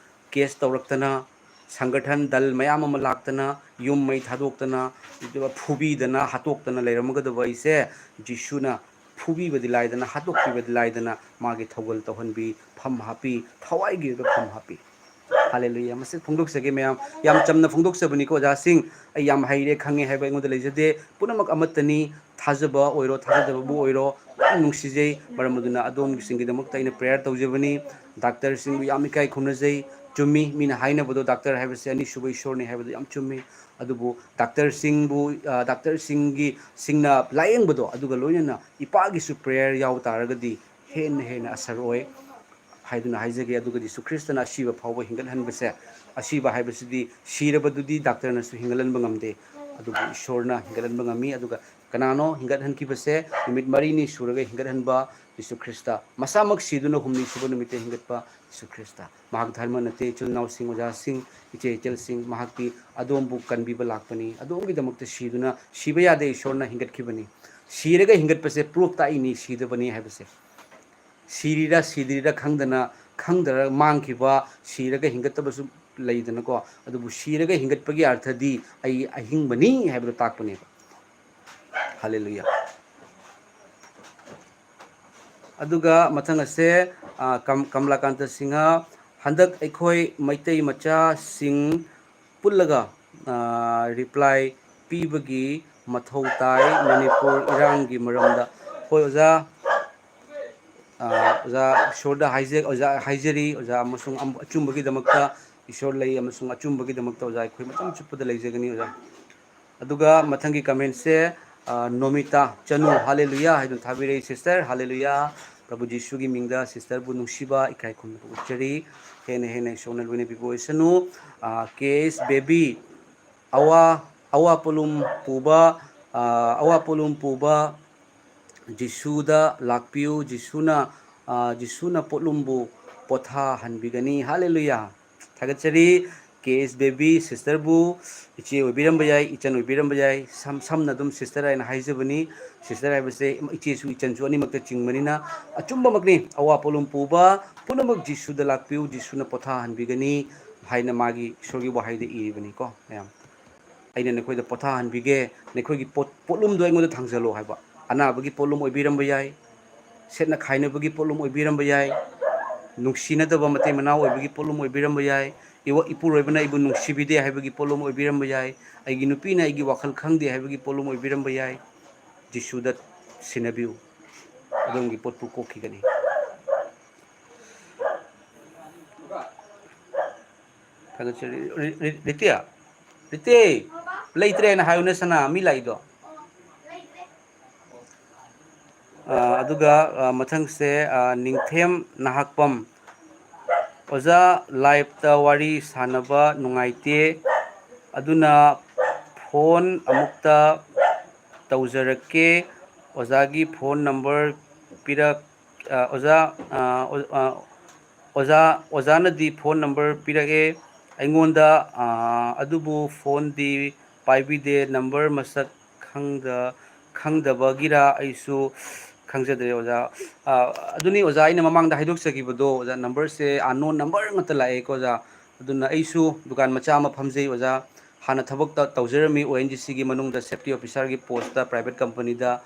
ꯀꯦꯁ ꯇꯧꯔꯛꯇꯅ, ꯁꯪꯒꯊꯟ ꯗꯜ ꯃꯌꯥꯝ ꯑꯃ ꯂꯥꯛꯇꯅ, ꯌꯨꯝ ꯃꯩ ꯊꯥꯗꯣꯛꯇꯅ, ꯑꯗꯨꯒ ꯐꯨꯕꯤꯗꯅ ꯍꯥꯠꯇꯣꯛꯇꯅ ꯂꯩꯔꯝꯒꯗꯕ ꯑꯩꯁꯦ ꯖꯤꯁꯨꯅ ꯐꯨꯕꯤꯕꯗꯤ ꯂꯥꯏꯗꯅ, ꯍꯥꯠꯇꯣꯛꯄꯤꯕꯗꯤ ꯂꯥꯏꯗꯅ, ꯃꯥꯒꯤ ꯊꯧꯒꯜ ꯇꯧꯍꯟꯕꯤ, ꯐꯝ ꯍꯥꯞꯄꯤ, ꯊꯋꯥꯏꯒꯤ ꯑꯣꯏꯕ ꯐꯝ ꯍꯥꯞꯄꯤ꯫ ꯍꯥꯂꯦꯂꯨꯌꯥ꯫ ꯃꯁꯤ ꯐꯣꯡꯗꯣꯛꯆꯒꯦ ꯃꯌꯥꯝ, ꯌꯥꯝ ꯆꯝꯅ ꯐꯣꯡꯗꯣꯛꯆꯕꯅꯤꯀꯣ ꯑꯣꯖꯥꯁꯤꯡ꯫ ꯑꯩ ꯌꯥꯝ ꯍꯩꯔꯦ, ꯈꯪꯉꯦ ꯍꯥꯏꯕ ꯑꯩꯉꯣꯟꯗ ꯂꯩꯖꯗꯦ꯫ ꯄꯨꯝꯅꯃꯛ ꯑꯃꯠꯇꯅꯤ, ꯊꯥꯖꯕ ꯑꯣꯏꯔꯣ, ꯊꯥꯖꯗꯕꯕꯨ ꯑꯣꯏꯔꯣ, ꯌꯥꯝ ꯅꯨꯡꯁꯤꯖꯩ꯫ ꯃꯔꯝ ꯑꯗꯨꯅ ꯑꯗꯣꯝꯁꯤꯡꯒꯤꯗꯃꯛꯇ ꯑꯩꯅ ꯄ꯭ꯔꯦꯌꯔ ꯇꯧꯖꯕꯅꯤ꯫ ꯗꯥꯛꯇꯔꯁꯤꯡꯕꯨ ꯌꯥꯝ ꯏꯀꯥꯏ ꯈꯨꯝꯅꯖꯩ꯫ ꯆꯨꯝꯃꯤ, ꯃꯤꯅ ꯍꯥꯏꯅꯕꯗꯣ ꯗꯥꯛꯇꯔ ꯍꯥꯏꯕꯁꯦ ꯑꯅꯤꯁꯨꯕ ꯏꯁꯣꯔꯅꯤ ꯍꯥꯏꯕꯗꯣ ꯌꯥꯝ ꯆꯨꯝꯃꯤ꯫ ꯑꯗꯨꯕꯨ ꯗꯥꯛꯇꯔꯁꯤꯡꯕꯨ, ꯑ, ꯗꯥꯛꯇꯔꯁꯤꯡꯒꯤ, ꯁꯤꯡꯅ ꯂꯥꯌꯦꯡꯕꯗꯣ, ꯑꯗꯨꯒ ꯂꯣꯏꯅꯅ ꯏꯄꯥꯒꯤꯁꯨ prayer ꯌꯥꯎ ꯇꯥꯔꯒꯗꯤ ꯍꯦꯟꯅ ꯍꯦꯟꯅ ꯑꯁꯔ ꯑꯣꯏ ꯍꯥꯏꯗꯨꯅ ꯍꯥꯏꯖꯒꯦ꯫ ꯑꯗꯨꯒ ꯖꯤꯁꯨ ꯈ꯭ꯔꯤꯁꯇꯅ ꯑꯁꯤꯕ ꯐꯥꯎꯕ ꯍꯤꯡꯒꯠꯍꯟꯕꯁꯦ, ꯑꯁꯤꯕ ꯍꯥꯏꯕꯁꯤꯗꯤ ꯁꯤꯔꯕꯗꯨꯗꯤ ꯗꯥꯛꯇꯔꯅꯁꯨ ꯍꯤꯡꯒꯠꯍꯟꯕ ꯉꯝꯗꯦ, ꯑꯗꯨꯕꯨ ꯏꯁꯣꯔꯅ ꯍꯤꯡꯒꯠꯍꯟꯕ ꯉꯝꯃꯤ꯫ ꯑꯗꯨꯒ ꯀꯅꯥꯅꯣ ꯍꯤꯡꯒꯠꯍꯟꯈꯤꯕꯁꯦ? ꯅꯨꯃꯤꯠ ꯃꯔꯤꯅꯤ ꯁꯨꯔꯒ ꯍꯤꯡꯒꯠꯍꯟꯕ ꯖꯤꯁꯨ ꯈ꯭ꯔꯤꯁꯇ꯫ ꯃꯁꯥꯃꯛ ꯁꯤꯗꯨꯅ ꯍꯨꯝꯅꯤ ꯁꯨꯕ ꯅꯨꯃꯤꯠꯇ ꯍꯤꯡꯒꯠꯄ ꯖꯤꯁꯨ ꯈ꯭ꯔꯤꯁꯇ꯫ ꯃꯍꯥꯛ ꯙꯔꯃ ꯅꯠꯇꯦ, ꯏꯆꯤꯜ ꯏꯅꯥꯎꯁꯤꯡ, ꯑꯣꯖꯥꯁꯤꯡ, ꯏꯆꯦ ꯏꯆꯜꯁꯤꯡ, ꯃꯍꯥꯛꯇꯤ ꯑꯗꯣꯝꯕꯨ ꯀꯟꯕꯤꯕ ꯂꯥꯛꯄꯅꯤ꯫ ꯑꯗꯣꯝꯒꯤꯗꯃꯛꯇ ꯁꯤꯗꯨꯅ, ꯁꯤꯕ ꯌꯥꯗꯦ, ꯏꯁꯣꯔꯅ ꯍꯤꯡꯒꯠꯈꯤꯕꯅꯤ꯫ ꯁꯤꯔꯒ ꯍꯤꯡꯒꯠꯄꯁꯦ proof ꯇꯥꯛꯏꯅꯤ ꯁꯤꯗꯕꯅꯤ ꯍꯥꯏꯕꯁꯦ꯫ ꯁꯤꯔꯤꯔꯥ ꯁꯤꯗ꯭ꯔꯤꯔꯥ ꯈꯪꯗꯅ, ꯈꯪꯗꯔ ꯃꯥꯡꯈꯤꯕ, ꯁꯤꯔꯒ ꯍꯤꯡꯒꯠꯇꯕꯁꯨ ꯂꯩꯗꯅꯀꯣ꯫ ꯑꯗꯨꯕꯨ ꯁꯤꯔꯒ ꯍꯤꯡꯒꯠꯄꯒꯤ ꯑꯔꯊꯗꯤ ꯑꯩ ꯑꯍꯤꯡꯕꯅꯤ ꯍꯥꯏꯕꯗꯣ ꯇꯥꯛꯄꯅꯦꯕ꯫ ꯍꯜꯂꯦꯂꯨꯌꯥ꯫ ꯑꯗꯨꯒ ꯃꯊꯪ ꯑꯁꯦ, ꯑ, ꯀꯝ-, ꯀꯃꯂꯥꯀꯥꯟꯇ ꯁꯤꯡꯍ, ꯍꯟꯗꯛ ꯑꯩꯈꯣꯏ ꯃꯩꯇꯩ ꯃꯆꯥꯁꯤꯡ ꯄꯨꯜꯂꯒ, ꯑ, reply ꯄꯤꯕꯒꯤ ꯃꯊꯧ ꯇꯥꯏ ꯃꯅꯤꯄꯨꯔ ꯏꯔꯥꯡꯒꯤ ꯃꯔꯝꯗ꯫ ꯍꯣꯏ ꯑꯣꯖꯥ, ꯑ, ꯑꯣꯖꯥ ꯏꯁꯣꯔꯗ ꯍꯥꯏꯖ-, ꯑꯣꯖꯥ ꯍꯥꯏꯖꯔꯤ, ꯑꯣꯖꯥ ꯑꯃꯁꯨꯡ ꯑꯝ-, ꯑꯆꯨꯝꯕꯒꯤꯗꯃꯛꯇ ꯏꯁꯣꯔ ꯂꯩ ꯑꯃꯁꯨꯡ ꯑꯆꯨꯝꯕꯒꯤꯗꯃꯛꯇ ꯑꯣꯖꯥ ꯑꯩꯈꯣꯏ ꯃꯇꯝ ꯆꯨꯞꯄꯗ ꯂꯩꯖꯒꯅꯤ ꯑꯣꯖꯥ꯫ ꯑꯗꯨꯒ ꯃꯊꯪꯒꯤ commentꯁꯦ, ꯑ, ꯅꯣꯃꯤꯇꯥ ꯆꯅꯨ, ꯍꯥꯂꯦꯂꯨꯌꯥ ꯍꯥꯏꯗꯨꯅ ꯊꯥꯕꯤꯔꯛꯏ꯫ Sister, ꯍꯥꯂꯦꯂꯨꯌꯥ꯫ ꯄ꯭ꯔꯚꯨ ꯖꯤꯁꯨꯒꯤ ꯃꯤꯡꯗ sisterꯕꯨ ꯅꯨꯡꯁꯤꯕ, ꯏꯀꯥꯏ ꯈꯨꯝꯅꯕ ꯎꯠꯆꯔꯤ꯫ ꯍꯦꯟꯅ ꯍꯦꯟꯅ ꯏꯁꯣꯔꯅ ꯂꯣꯏꯅꯕꯤꯕ ꯑꯣꯏꯁꯅꯨ꯫ ꯑ, ꯀꯦ ꯑꯦꯁ ꯕꯦꯕꯤ, ꯑꯋꯥ, ꯑꯋꯥ ꯄꯣꯠꯂꯨꯝ ꯄꯨꯕ, ꯑ, ꯑꯋꯥ ꯄꯣꯠꯂꯨꯝ ꯄꯨꯕ ꯖꯤꯁꯨꯗ ꯂꯥꯛꯄꯤꯌꯨ꯫ ꯖꯤꯁꯨꯅ, ꯑ, ꯖꯤꯁꯨꯅ ꯄꯣꯠꯂꯨꯝꯕꯨ ꯄꯣꯊꯥꯍꯟꯕꯤꯒꯅꯤ꯫ ꯍꯥꯂꯦꯂꯨꯌꯥ꯫ ꯊꯥꯒꯠꯆꯔꯤ꯫ ꯀꯦ ꯑꯦꯁ ꯕꯦꯕꯤ sisterꯕꯨ ꯏꯆꯦ ꯑꯣꯏꯕꯤꯔꯝꯕ ꯌꯥꯏ, ꯏꯆꯟ ꯑꯣꯏꯕꯤꯔꯝꯕ ꯌꯥꯏ꯫ ꯁꯝ-, ꯁꯝꯅ ꯑꯗꯨꯝ sister ꯍꯥꯏꯅ ꯍꯥꯏꯖꯕꯅꯤ꯫ Sister ꯍꯥꯏꯕꯁꯦ ꯏꯆꯦꯁꯨ ꯏꯆꯟꯁꯨ ꯑꯅꯤꯃꯛꯇ ꯆꯤꯡꯕꯅꯤꯅ ꯑꯆꯨꯝꯕꯃꯛꯅꯤ꯫ ꯑꯋꯥ ꯄꯣꯠꯂꯨꯝ ꯄꯨꯕ ꯄꯨꯝꯅꯃꯛ ꯖꯤꯁꯨꯗ ꯂꯥꯛꯄꯤꯌꯨ, ꯖꯤꯁꯨꯅ ꯄꯣꯊꯥꯍꯟꯕꯤꯒꯅꯤ ꯍꯥꯏꯅ ꯃꯥꯒꯤ ꯏꯁꯣꯔꯒꯤ ꯋꯥꯍꯩꯗ ꯏꯔꯤꯕꯅꯤꯀꯣ ꯃꯌꯥꯝ꯫ ꯑꯩꯅ ꯅꯈꯣꯏꯗ ꯄꯣꯊꯥꯍꯟꯕꯤꯒꯦ, ꯅꯈꯣꯏꯒꯤ ꯄꯣꯠ-, ꯄꯣꯠꯂꯨꯝꯗꯣ ꯑꯩꯉꯣꯟꯗ ꯊꯥꯡꯖꯜꯂꯣ ꯍꯥꯏꯕ꯫ ꯑꯅꯥꯕꯒꯤ ꯄꯣꯠꯂꯨꯝ ꯑꯣꯏꯕꯤꯔꯝꯕ ꯌꯥꯏ, ꯁꯦꯠꯅ ꯈꯥꯏꯅꯕꯒꯤ ꯄꯣꯠꯂꯨꯝ ꯑꯣꯏꯕꯤꯔꯝꯕ ꯌꯥꯏ, ꯅꯨꯡꯁꯤꯅꯗꯕ ꯃꯇꯩ ꯃꯅꯥꯎ ꯑꯣꯏꯕꯒꯤ ꯄꯣꯠꯂꯨꯝ ꯑꯣꯏꯕꯤꯔꯝꯕ ꯌꯥꯏ, ꯏꯋ-, ꯏꯄꯨꯔꯣꯏꯕꯅ ꯑꯩꯕꯨ ꯅꯨꯡꯁꯤꯕꯤꯗꯦ ꯍꯥꯏꯕꯒꯤ ꯄꯣꯠꯂꯨꯝ ꯑꯣꯏꯕꯤꯔꯝꯕ ꯌꯥꯏ, ꯑꯩꯒꯤ ꯅꯨꯄꯤꯅ ꯑꯩꯒꯤ ꯋꯥꯈꯜ ꯈꯪꯗꯦ ꯍꯥꯏꯕꯒꯤ ꯄꯣꯠꯂꯨꯝ ꯑꯣꯏꯕꯤꯔꯝꯕ ꯌꯥꯏ꯫ ꯖꯤꯁꯨꯗ ꯁꯤꯟꯅꯕꯤꯌꯨ, ꯑꯗꯣꯝꯒꯤ ꯄꯣꯠꯄꯨ ꯀꯣꯛꯈꯤꯒꯅꯤ꯫ ꯊꯥꯒꯠꯆꯔꯤ꯫ ꯔꯤ-, ꯔꯤ-, ꯔꯤꯇꯤ? ꯔꯤꯇꯤ! ꯂꯩꯇ꯭ꯔꯦꯅ ꯍꯥꯏꯌꯨꯅꯦ, ꯁꯅꯥ, ꯃꯤ ꯂꯥꯛꯏꯗꯣ꯫ ꯑ, ꯑꯗꯨꯒ, ꯑ, ꯃꯊꯪꯁꯦ, ꯑ, ꯅꯤꯡꯊꯦꯝ ꯅꯍꯥꯛꯄꯝ꯫ "ꯑꯣꯖꯥ, live-ꯇ ꯋꯥꯔꯤ ꯁꯥꯟꯅꯕ ꯅꯨꯡꯉꯥꯏꯇꯦ, ꯑꯗꯨꯅ phone ꯑꯃꯨꯛꯇ ꯇꯧꯖꯔꯛꯀꯦ꯫ ꯑꯣꯖꯥꯒꯤ phone number ꯄꯤꯔꯛ-, ꯑ, ꯑꯣꯖꯥ, ꯑ, ꯑꯣ-, ꯑ, ꯑꯣꯖꯥ, ꯑꯣꯖꯥꯅꯗꯤ phone number ꯄꯤꯔꯛꯑꯦ ꯑꯩꯉꯣꯟꯗ, ꯑ, ꯑꯗꯨꯕꯨ phoneꯗꯤ ꯄꯥꯏꯕꯤꯗꯦ꯫ Number ꯃꯁꯛ ꯈꯪꯗ-, ꯈꯪꯗꯕꯒꯤꯔ ꯑꯩꯁꯨ ꯈꯪꯖꯗ꯭ꯔꯦ, ꯑꯣꯖꯥ꯫ ꯑ, ꯑꯗꯨꯅꯤ, ꯑꯣꯖꯥ, ꯑꯩꯅ ꯃꯃꯥꯡꯗ ꯍꯥꯏꯗꯣꯛꯆꯈꯤꯕꯗꯣ, ꯑꯣꯖꯥ, numberꯁꯦ unknown number ꯉꯥꯛꯇ ꯂꯥꯛꯑꯦꯀꯣ, ꯑꯣꯖꯥ꯫ ꯑꯗꯨꯅ ꯑꯩꯁꯨ ꯗꯨꯀꯥꯟ ꯃꯆꯥ ꯑꯃ ꯐꯝꯖꯩ, ꯑꯣꯖꯥ꯫ ꯍꯥꯟꯅ ꯊꯕꯛ ꯇ-, ꯇꯧꯖꯔꯝꯃꯤ, ꯑꯣ ꯑꯦꯟ ꯖꯤ ꯁꯤꯒꯤ ꯃꯅꯨꯡꯗ safety officerꯒꯤ postꯇ private companyꯗ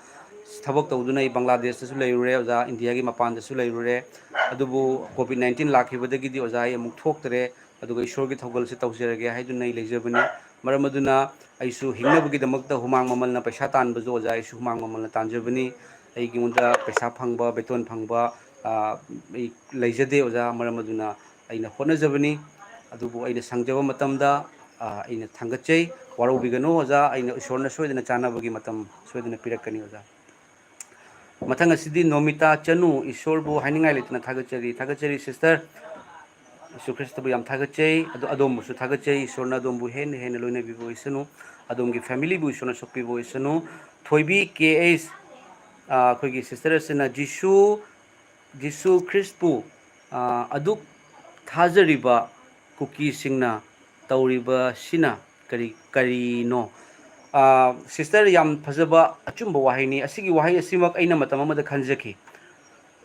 ꯊꯕꯛ ꯇꯧꯗꯨꯅ ꯑꯩ ꯕꯪꯒ꯭ꯂꯥꯗꯦꯁꯇꯁꯨ ꯂꯩꯔꯨꯔꯦ, ꯑꯣꯖꯥ, ꯏꯟꯗꯤꯌꯥꯒꯤ ꯃꯄꯥꯟꯗꯁꯨ ꯂꯩꯔꯨꯔꯦ꯫ ꯑꯗꯨꯕꯨ COVID nineteen ꯂꯥꯛꯈꯤꯕꯗꯒꯤꯗꯤ, ꯑꯣꯖꯥ, ꯑꯩ ꯑꯃꯨꯛ ꯊꯣꯛꯇꯔꯦ꯫ ꯑꯗꯨꯒ ꯏꯁꯣꯔꯒꯤ ꯊꯧꯒꯜꯁꯦ ꯇꯧꯖꯔꯒꯦ ꯍꯥꯏꯗꯨꯅ ꯑꯩ ꯂꯩꯖꯕꯅꯤ꯫ ꯃꯔꯝ ꯑꯗꯨꯅ ꯑꯩꯁꯨ ꯍꯤꯡꯅꯕꯒꯤꯗꯃꯛꯇ ꯍꯨꯃꯥꯡ ꯃꯃꯜꯅ ꯄꯩꯁꯥ ꯇꯥꯟꯕꯁꯨ, ꯑꯣꯖꯥ, ꯑꯩꯁꯨ ꯍꯨꯃꯥꯡ ꯃꯃꯜꯅ ꯇꯥꯟꯖꯕꯅꯤ꯫ ꯑꯩꯉꯣꯟꯗ ꯄꯩꯁꯥ ꯐꯪꯕ, ꯕꯦꯇꯣꯟ ꯐꯪꯕ, ꯑ, ꯑꯩ ꯂꯩꯖꯗꯦ, ꯑꯣꯖꯥ꯫ ꯃꯔꯝ ꯑꯗꯨꯅ ꯑꯩꯅ ꯍꯣꯠꯅꯖꯕꯅꯤ꯫ ꯑꯗꯨꯕꯨ ꯑꯩꯅ ꯁꯪꯖꯕ ꯃꯇꯝꯗ, ꯑ, ꯑꯩꯅ ꯊꯥꯡꯒꯠꯆꯩ꯫ ꯋꯥꯔꯧꯕꯤꯒꯅꯨ, ꯑꯣꯖꯥ꯫ ꯑꯩꯅ ꯏꯁꯣꯔꯅ ꯁꯣꯏꯗꯅ ꯆꯥꯟꯅꯕꯒꯤ ꯃꯇꯝ ꯁꯣꯏꯗꯅ ꯄꯤꯔꯛꯀꯅꯤ, ꯑꯣꯖꯥ꯫ ꯃꯊꯪ ꯑꯁꯤꯗꯤ ꯅꯣꯃꯤꯇꯥ ꯆꯅꯨ, ꯏꯁꯣꯔꯕꯨ ꯍꯥꯏꯅꯤꯡꯉꯥꯏ ꯂꯩꯇꯅ ꯊꯥꯒꯠꯆꯔꯤ꯫ ꯊꯥꯒꯠꯆꯔꯤ, sister꯫ ꯌꯤꯁꯨ ꯈ꯭ꯔꯤꯁꯇꯕꯨ ꯌꯥꯝ ꯊꯥꯒꯠꯆꯩ꯫ ꯑꯗꯣ ꯑꯗꯣꯝꯕꯨꯁꯨ ꯊꯥꯒꯠꯆꯩ꯫ ꯏꯁꯣꯔꯅ ꯑꯗꯣꯝꯕꯨ ꯍꯦꯟꯅ ꯍꯦꯟꯅ ꯂꯣꯏꯅꯕꯤꯕ ꯑꯣꯏꯁꯅꯨ꯫ ꯑꯗꯣꯝꯒꯤ familyꯕꯨ ꯏꯁꯣꯔꯅ ꯁꯣꯛꯄꯤꯕ ꯑꯣꯏꯁꯅꯨ꯫ ꯊꯣꯏꯕꯤ ꯀꯦ ꯑꯦꯁ, ꯑ, ꯑꯩꯈꯣꯏꯒꯤ sister ꯑꯁꯤꯅ, "ꯖꯤꯁꯨ, ꯖꯤꯁꯨ ꯈ꯭ꯔꯤꯁꯄꯨ, ꯑ, ꯑꯗꯨꯛ ꯊꯥꯖꯔꯤꯕ ꯀꯨꯀꯤꯁꯤꯡꯅ ꯇꯧꯔꯤꯕꯁꯤꯅ ꯀꯔꯤ, ꯀꯔꯤꯅꯣ?" ꯑ, sister, ꯌꯥꯝ ꯐꯖꯕ ꯑꯆꯨꯝꯕ ꯋꯥꯍꯩꯅꯤ꯫ ꯑꯁꯤꯒꯤ ꯋꯥꯍꯩ ꯑꯁꯤꯃꯛ ꯑꯩꯅ ꯃꯇꯝ ꯑꯃꯗ ꯈꯟꯖꯈꯤ꯫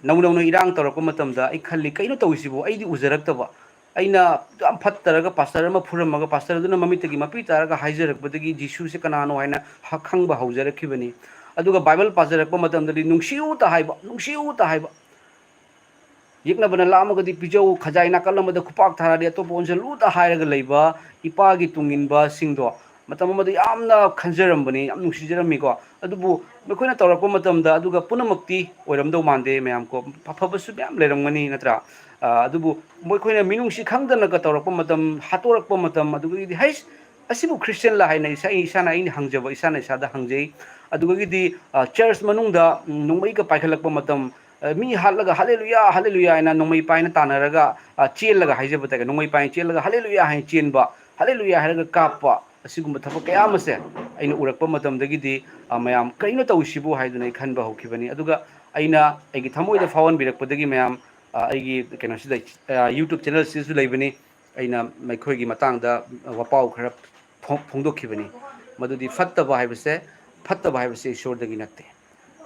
ꯅꯧ ꯅꯧꯅ ꯏꯔꯥꯡ ꯇꯧꯔꯛꯄ ꯃꯇꯝꯗ ꯑꯩ ꯈꯜꯂꯤ, "ꯀꯩꯅꯣ ꯇꯧꯔꯤꯁꯤꯕꯨ? ꯑꯩꯗꯤ ꯎꯖꯔꯛꯇꯕ꯫ ꯑꯩꯅ ꯌꯥꯝ ꯐꯠꯇꯔꯒ pastor ꯑꯃ ꯐꯨꯔꯝꯃꯒ pastor ꯑꯗꯨꯅ ꯃꯃꯤꯠꯇꯒꯤ ꯃꯄꯤ ꯇꯥꯔꯒ ꯍꯥꯏꯖꯔꯛꯄꯗꯒꯤ ꯖꯤꯁꯨꯁꯦ ꯀꯅꯥꯅꯣ ꯍꯥꯏꯅ ꯍ-, ꯈꯪꯕ ꯍꯧꯖꯔꯛꯈꯤꯕꯅꯤ꯫ ꯑꯗꯨꯒ Bible ꯄꯥꯖꯔꯛꯄ ꯃꯇꯝꯗꯗꯤ ꯅꯨꯡꯁꯤꯌꯨꯇ ꯍꯥꯏꯕ, ꯅꯨꯡꯁꯤꯌꯨꯇ ꯍꯥꯏꯕ꯫ ꯌꯦꯛꯅꯕꯅ ꯂꯥꯝꯃꯒꯗꯤ ꯄꯤꯖꯧ, ꯈꯖꯥꯏ ꯅꯥꯀꯜ ꯑꯃꯗ ꯈꯨꯄꯥꯛ ꯊꯥꯔꯗꯤ ꯑꯇꯣꯞꯄ ꯑꯣꯟꯁꯤꯜꯂꯨꯇ ꯍꯥꯏꯔꯒ ꯂꯩꯕ ꯏꯄꯥꯒꯤ ꯇꯨꯡꯏꯟꯕꯁꯤꯡꯗꯣ ꯃꯇꯝ ꯑꯃꯗ ꯌꯥꯝꯅ ꯈꯟꯖꯔꯝꯕꯅꯤ, ꯌꯥꯝ ꯅꯨꯡꯁꯤꯖꯔꯝꯃꯤꯀꯣ꯫ ꯑꯗꯨꯕꯨ ꯃꯈꯣꯏꯅ ꯇꯧꯔꯛꯄ ꯃꯇꯝꯗ, ꯑꯗꯨꯒ ꯄꯨꯝꯅꯃꯛꯇꯤ ꯑꯣꯏꯔꯝꯗꯧ ꯃꯥꯟꯗꯦ ꯃꯌꯥꯝ ꯀꯣ, ꯑꯐꯕꯁꯨ ꯃꯌꯥꯝ ꯂꯩꯔꯝꯒꯅꯤ ꯅꯠꯇ꯭ꯔꯥ? ꯑ, ꯑꯗꯨꯕꯨ ꯃꯈꯣꯏꯅ ꯃꯤꯅꯨꯡꯁꯤ ꯈꯪꯗꯅꯒ ꯇꯧꯔꯛꯄ ꯃꯇꯝ, ꯍꯥꯠꯇꯣꯔꯛꯄ ꯃꯇꯝ, ꯑꯗꯨꯗꯒꯤꯗꯤ ꯍꯩꯁ, ꯑꯁꯤꯕꯨ ꯈ꯭ꯔꯤꯁꯇꯤꯌꯥꯟꯂ ꯍꯥꯏꯅ ꯏꯁꯥ, ꯏꯁꯥꯅ ꯑꯩꯅ ꯍꯪꯖꯕ, ꯏꯁꯥꯅ ꯏꯁꯥꯗ ꯍꯪꯖꯩ꯫ ꯑꯗꯨꯗꯒꯤꯗꯤ, ꯑ, ꯆꯔꯆ ꯃꯅꯨꯡꯗ, ꯎꯝ, ꯅꯣꯡꯃꯩꯒ ꯄꯥꯏꯈꯠꯂꯛꯄ ꯃꯇꯝ, ꯑ, ꯃꯤ ꯍꯥꯠꯂꯒ "ꯍꯜꯂꯦꯂꯨꯌꯥ, ꯍꯜꯂꯦꯂꯨꯌꯥ" ꯍꯥꯏꯅ ꯅꯣꯡꯃꯩ ꯄꯥꯏꯅ ꯇꯥꯟꯅꯔꯒ, ꯑ, ꯆꯦꯜꯂꯒ ꯍꯥꯏꯖꯕ ꯇꯥꯔꯦ, ꯅꯣꯡꯃꯩ ꯄꯥꯏꯅ ꯆꯦꯜꯂꯒ "ꯍꯜꯂꯦꯂꯨꯌꯥ" ꯍꯥꯏꯅ ꯆꯦꯟꯕ, "ꯍꯜꯂꯦꯂꯨꯌꯥ" ꯍꯥꯏꯔꯒ ꯀꯥꯞꯄ, ꯑꯁꯤꯒꯨꯝꯕ ꯊꯕꯛ ꯀꯌꯥ ꯑꯃꯁꯦ ꯑꯩꯅ ꯎꯔꯛꯄ ꯃꯇꯝꯗꯒꯤꯗꯤ, ꯑ, ꯃꯌꯥꯝ "ꯀꯩꯅꯣ ꯇꯧꯔꯤꯁꯤꯕꯨ?" ꯍꯥꯏꯗꯨꯅ ꯑꯩ ꯈꯟꯕ ꯍꯧꯈꯤꯕꯅꯤ꯫ ꯑꯗꯨꯒ ꯑꯩꯅ ꯑꯩꯒꯤ ꯊꯃꯣꯏꯗ ꯐꯥꯎꯍꯟꯕꯤꯔꯛꯄꯗꯒꯤ ꯃꯌꯥꯝ, ꯑ, ꯑꯩꯒꯤ ꯀꯩꯅꯣꯁꯤꯗ, ꯑ, YouTube ꯆꯦꯅꯦꯜꯁꯤꯗꯁꯨ ꯂꯩꯕꯅꯤ꯫ ꯑꯩꯅ ꯃꯈꯣꯏꯒꯤ ꯃꯇꯥꯡꯗ ꯋꯥꯄꯥꯎ ꯈꯔ ꯐꯣꯡ-, ꯐꯣꯡꯗꯣꯛꯈꯤꯕꯅꯤ꯫ ꯃꯗꯨꯗꯤ ꯐꯠꯇꯕ ꯍꯥꯏꯕꯁꯦ, ꯐꯠꯇꯕ ꯍꯥꯏꯕꯁꯦ ꯏꯁꯣꯔꯗꯒꯤ ꯅꯠꯇꯦ꯫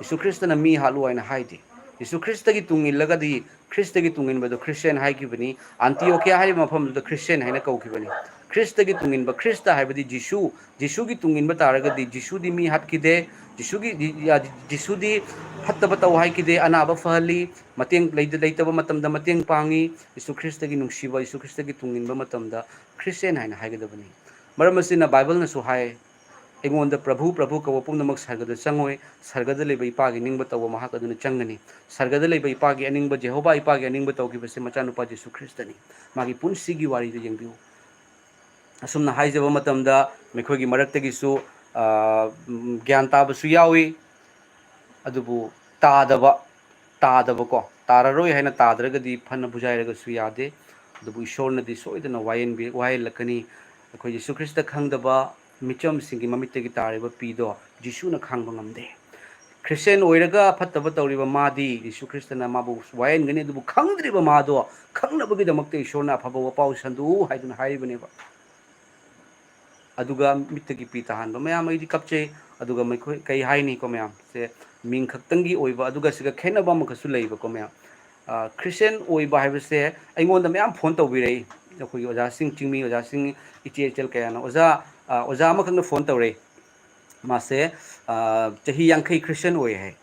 ꯌꯦꯁꯨ ꯈ꯭ꯔꯤꯁꯇꯅ ꯃꯤ ꯍꯥꯠꯂꯨ ꯍꯥꯏꯅ ꯍꯥꯏꯗꯦ꯫ ꯌꯦꯁꯨ ꯈ꯭ꯔꯤꯁꯇꯒꯤ ꯇꯨꯡ ꯏꯜꯂꯒꯗꯤ, ꯈ꯭ꯔꯤꯁꯇꯒꯤ ꯇꯨꯡ ꯏꯟꯕꯗꯨ ꯈ꯭ꯔꯤꯁꯇꯤꯌꯥꯟ ꯍꯥꯏꯈꯤꯕꯅꯤ꯫ ꯑꯟꯇꯤꯑꯣꯀꯤꯌꯥ ꯍꯥꯏꯔꯤꯕ ꯃꯐꯝꯗꯨꯗ ꯈ꯭ꯔꯤꯁꯇꯤꯌꯥꯟ ꯍꯥꯏꯅ ꯀꯧꯈꯤꯕꯅꯤ꯫ ꯈ꯭ꯔꯤꯁꯇꯒꯤ ꯇꯨꯡ ꯏꯟꯕ, ꯈ꯭ꯔꯤꯁꯇ ꯍꯥꯏꯕꯗꯤ ꯖꯤꯁꯨ, ꯖꯤꯁꯨꯒꯤ ꯇꯨꯡ ꯏꯟꯕ ꯇꯥꯔꯒꯗꯤ, ꯖꯤꯁꯨꯗꯤ ꯃꯤ ꯍꯥꯠꯈꯤꯗꯦ, ꯖꯤꯁꯨꯒꯤ, ꯖꯤ-, ꯌꯥ-, ꯖꯤꯁꯨꯗꯤ ꯐꯠꯇꯕ ꯇꯧ ꯍꯥꯏꯈꯤꯗꯦ, ꯑꯅꯥꯕ ꯐꯍꯜꯂꯤ, ꯃꯇꯦꯡ ꯂꯩꯇ-, ꯂꯩꯇꯕ ꯃꯇꯝꯗ ꯃꯇꯦꯡ ꯄꯥꯡꯉꯤ꯫ ꯌꯦꯁꯨ ꯈ꯭ꯔꯤꯁꯇꯒꯤ ꯅꯨꯡꯁꯤꯕ, ꯌꯦꯁꯨ ꯈ꯭ꯔꯤꯁꯇꯒꯤ ꯇꯨꯡ ꯏꯟꯕ ꯃꯇꯝꯗ ꯈ꯭ꯔꯤꯁꯇꯤꯌꯥꯟ ꯍꯥꯏꯅ ꯍꯥꯏꯒꯗꯕꯅꯤ꯫ ꯃꯔꯝ ꯑꯁꯤꯅ ꯕꯥꯏꯕꯜꯅꯁꯨ ꯍꯥꯏ, "ꯑꯩꯉꯣꯟꯗ ꯄ꯭ꯔꯚꯨ, ꯄ꯭ꯔꯚꯨ ꯀꯧꯕ ꯄꯨꯝꯅꯃꯛ ꯁꯔꯒꯗ ꯆꯪꯉꯣꯏ, ꯁꯔꯒꯗ ꯂꯩꯕ ꯏꯄꯥꯒꯤ ꯅꯤꯡꯕ ꯇꯧꯕ ꯃꯍꯥꯛ ꯑꯗꯨꯅ ꯆꯪꯒꯅꯤ"꯫ ꯁꯔꯒꯗ ꯂꯩꯕ ꯏꯄꯥꯒꯤ ꯑꯅꯤꯡꯕ, ꯖꯦꯍꯣꯚꯥ ꯏꯄꯥꯒꯤ ꯑꯅꯤꯡꯕ ꯇꯧꯈꯤꯕꯁꯦ ꯃꯆꯥꯅꯨꯄꯥ ꯖꯤꯁꯨ ꯈ꯭ꯔꯤꯁꯇꯅꯤ꯫ ꯃꯥꯒꯤ ꯄꯨꯟꯁꯤꯒꯤ ꯋꯥꯔꯤꯗꯨ ꯌꯦꯡꯕꯤꯌꯨ꯫ ꯑꯁꯨꯝꯅ ꯍꯥꯏꯖꯕ ꯃꯇꯝꯗ ꯃꯈꯣꯏꯒꯤ ꯃꯔꯛꯇꯒꯤꯁꯨ, ꯑ, ꯎꯝ, ꯒ꯭ꯌꯥꯟ ꯇꯥꯕꯁꯨ ꯌꯥꯎꯏ, ꯑꯗꯨꯕꯨ ꯇꯥꯗꯕ, ꯇꯥꯗꯕꯀꯣ, ꯇꯥꯔꯔꯣꯏ ꯍꯥꯏꯅ ꯇꯥꯗ꯭ꯔꯒꯗꯤ ꯐꯅ ꯕꯨꯖꯥꯏꯔꯒꯁꯨ ꯌꯥꯗꯦ꯫ ꯑꯗꯨꯕꯨ ꯏꯁꯣꯔꯅꯗꯤ ꯁꯣꯏꯗꯅ ꯋꯥꯌꯦꯟꯕꯤ-, ꯋꯥꯌꯦꯜꯂꯛꯀꯅꯤ꯫ ꯑꯩꯈꯣꯏ ꯖꯤꯁꯨ ꯈ꯭ꯔꯤꯁꯇ ꯈꯪꯗꯕ ꯃꯤꯆꯝꯁꯤꯡꯒꯤ ꯃꯃꯤꯠꯇꯒꯤ ꯇꯥꯔꯤꯕ ꯄꯤꯗꯣ ꯖꯤꯁꯨꯅ ꯈꯥꯡꯕ ꯉꯝꯗꯦ꯫ ꯈ꯭ꯔꯤꯁꯇꯤꯌꯥꯟ ꯑꯣꯏꯔꯒ ꯐꯠꯇꯕ ꯇꯧꯔꯤꯕ ꯃꯥꯗꯤ ꯖꯤꯁꯨ ꯈ꯭ꯔꯤꯁꯇꯅ ꯃꯥꯕꯨ ꯋꯥꯌꯦꯟꯒꯅꯤ, ꯑꯗꯨꯕꯨ ꯈꯪꯗ꯭ꯔꯤꯕ ꯃꯥꯗꯣ ꯈꯪꯅꯕꯒꯤꯗꯃꯛꯇ ꯏꯁꯣꯔꯅ ꯑꯐꯕ ꯋꯥꯄꯥꯎ ꯁꯟꯗꯣꯛꯎ ꯍꯥꯏꯗꯨꯅ ꯍꯥꯏꯔꯤꯕꯅꯦꯕ꯫ ꯑꯗꯨꯒ ꯃꯤꯠꯇꯒꯤ ꯄꯤ ꯇꯥꯍꯟꯕ꯫ ꯃꯌꯥꯝ, ꯑꯩꯗꯤ ꯀꯞꯆꯩ꯫ ꯑꯗꯨꯒ ꯃꯈꯣꯏ ꯀꯩ ꯍꯥꯏꯅꯤꯀꯣ ꯃꯌꯥꯝꯁꯦ, ꯃꯤꯡ ꯈꯛꯇꯪꯒꯤ ꯑꯣꯏꯕ, ꯑꯗꯨꯒ ꯁꯤꯒ ꯈꯦꯠꯅꯕ ꯑꯃꯈꯛꯁꯨ ꯂꯩꯕꯀꯣ ꯃꯌꯥꯝ꯫ ꯑ, ꯈ꯭ꯔꯤꯁꯇꯤꯌꯥꯟ ꯑꯣꯏꯕ ꯍꯥꯏꯕꯁꯦ ꯑꯩꯉꯣꯟꯗ ꯃꯌꯥꯝ ꯐꯣꯟ ꯇꯧꯕꯤꯔꯛꯏ꯫ ꯑꯩꯈꯣꯏꯒꯤ ꯑꯣꯖꯥꯁꯤꯡ, ꯆꯤꯡꯃꯤ ꯑꯣꯖꯥꯁꯤꯡ, ꯏꯆꯦ ꯏꯆꯜ ꯀꯌꯥꯅ꯫ "ꯑꯣꯖꯥ, ꯑ, ꯑꯣꯖꯥ ꯑꯃꯈꯛꯅ ꯐꯣꯟ ꯇꯧꯔꯛꯏ꯫ ꯃꯥꯁꯦ, ꯑ, ꯆꯍꯤ ꯌꯥꯡꯈꯩ ꯈ꯭ꯔꯤꯁꯇꯤꯌꯥꯟ ꯑꯣꯏ ꯍꯥꯏ꯫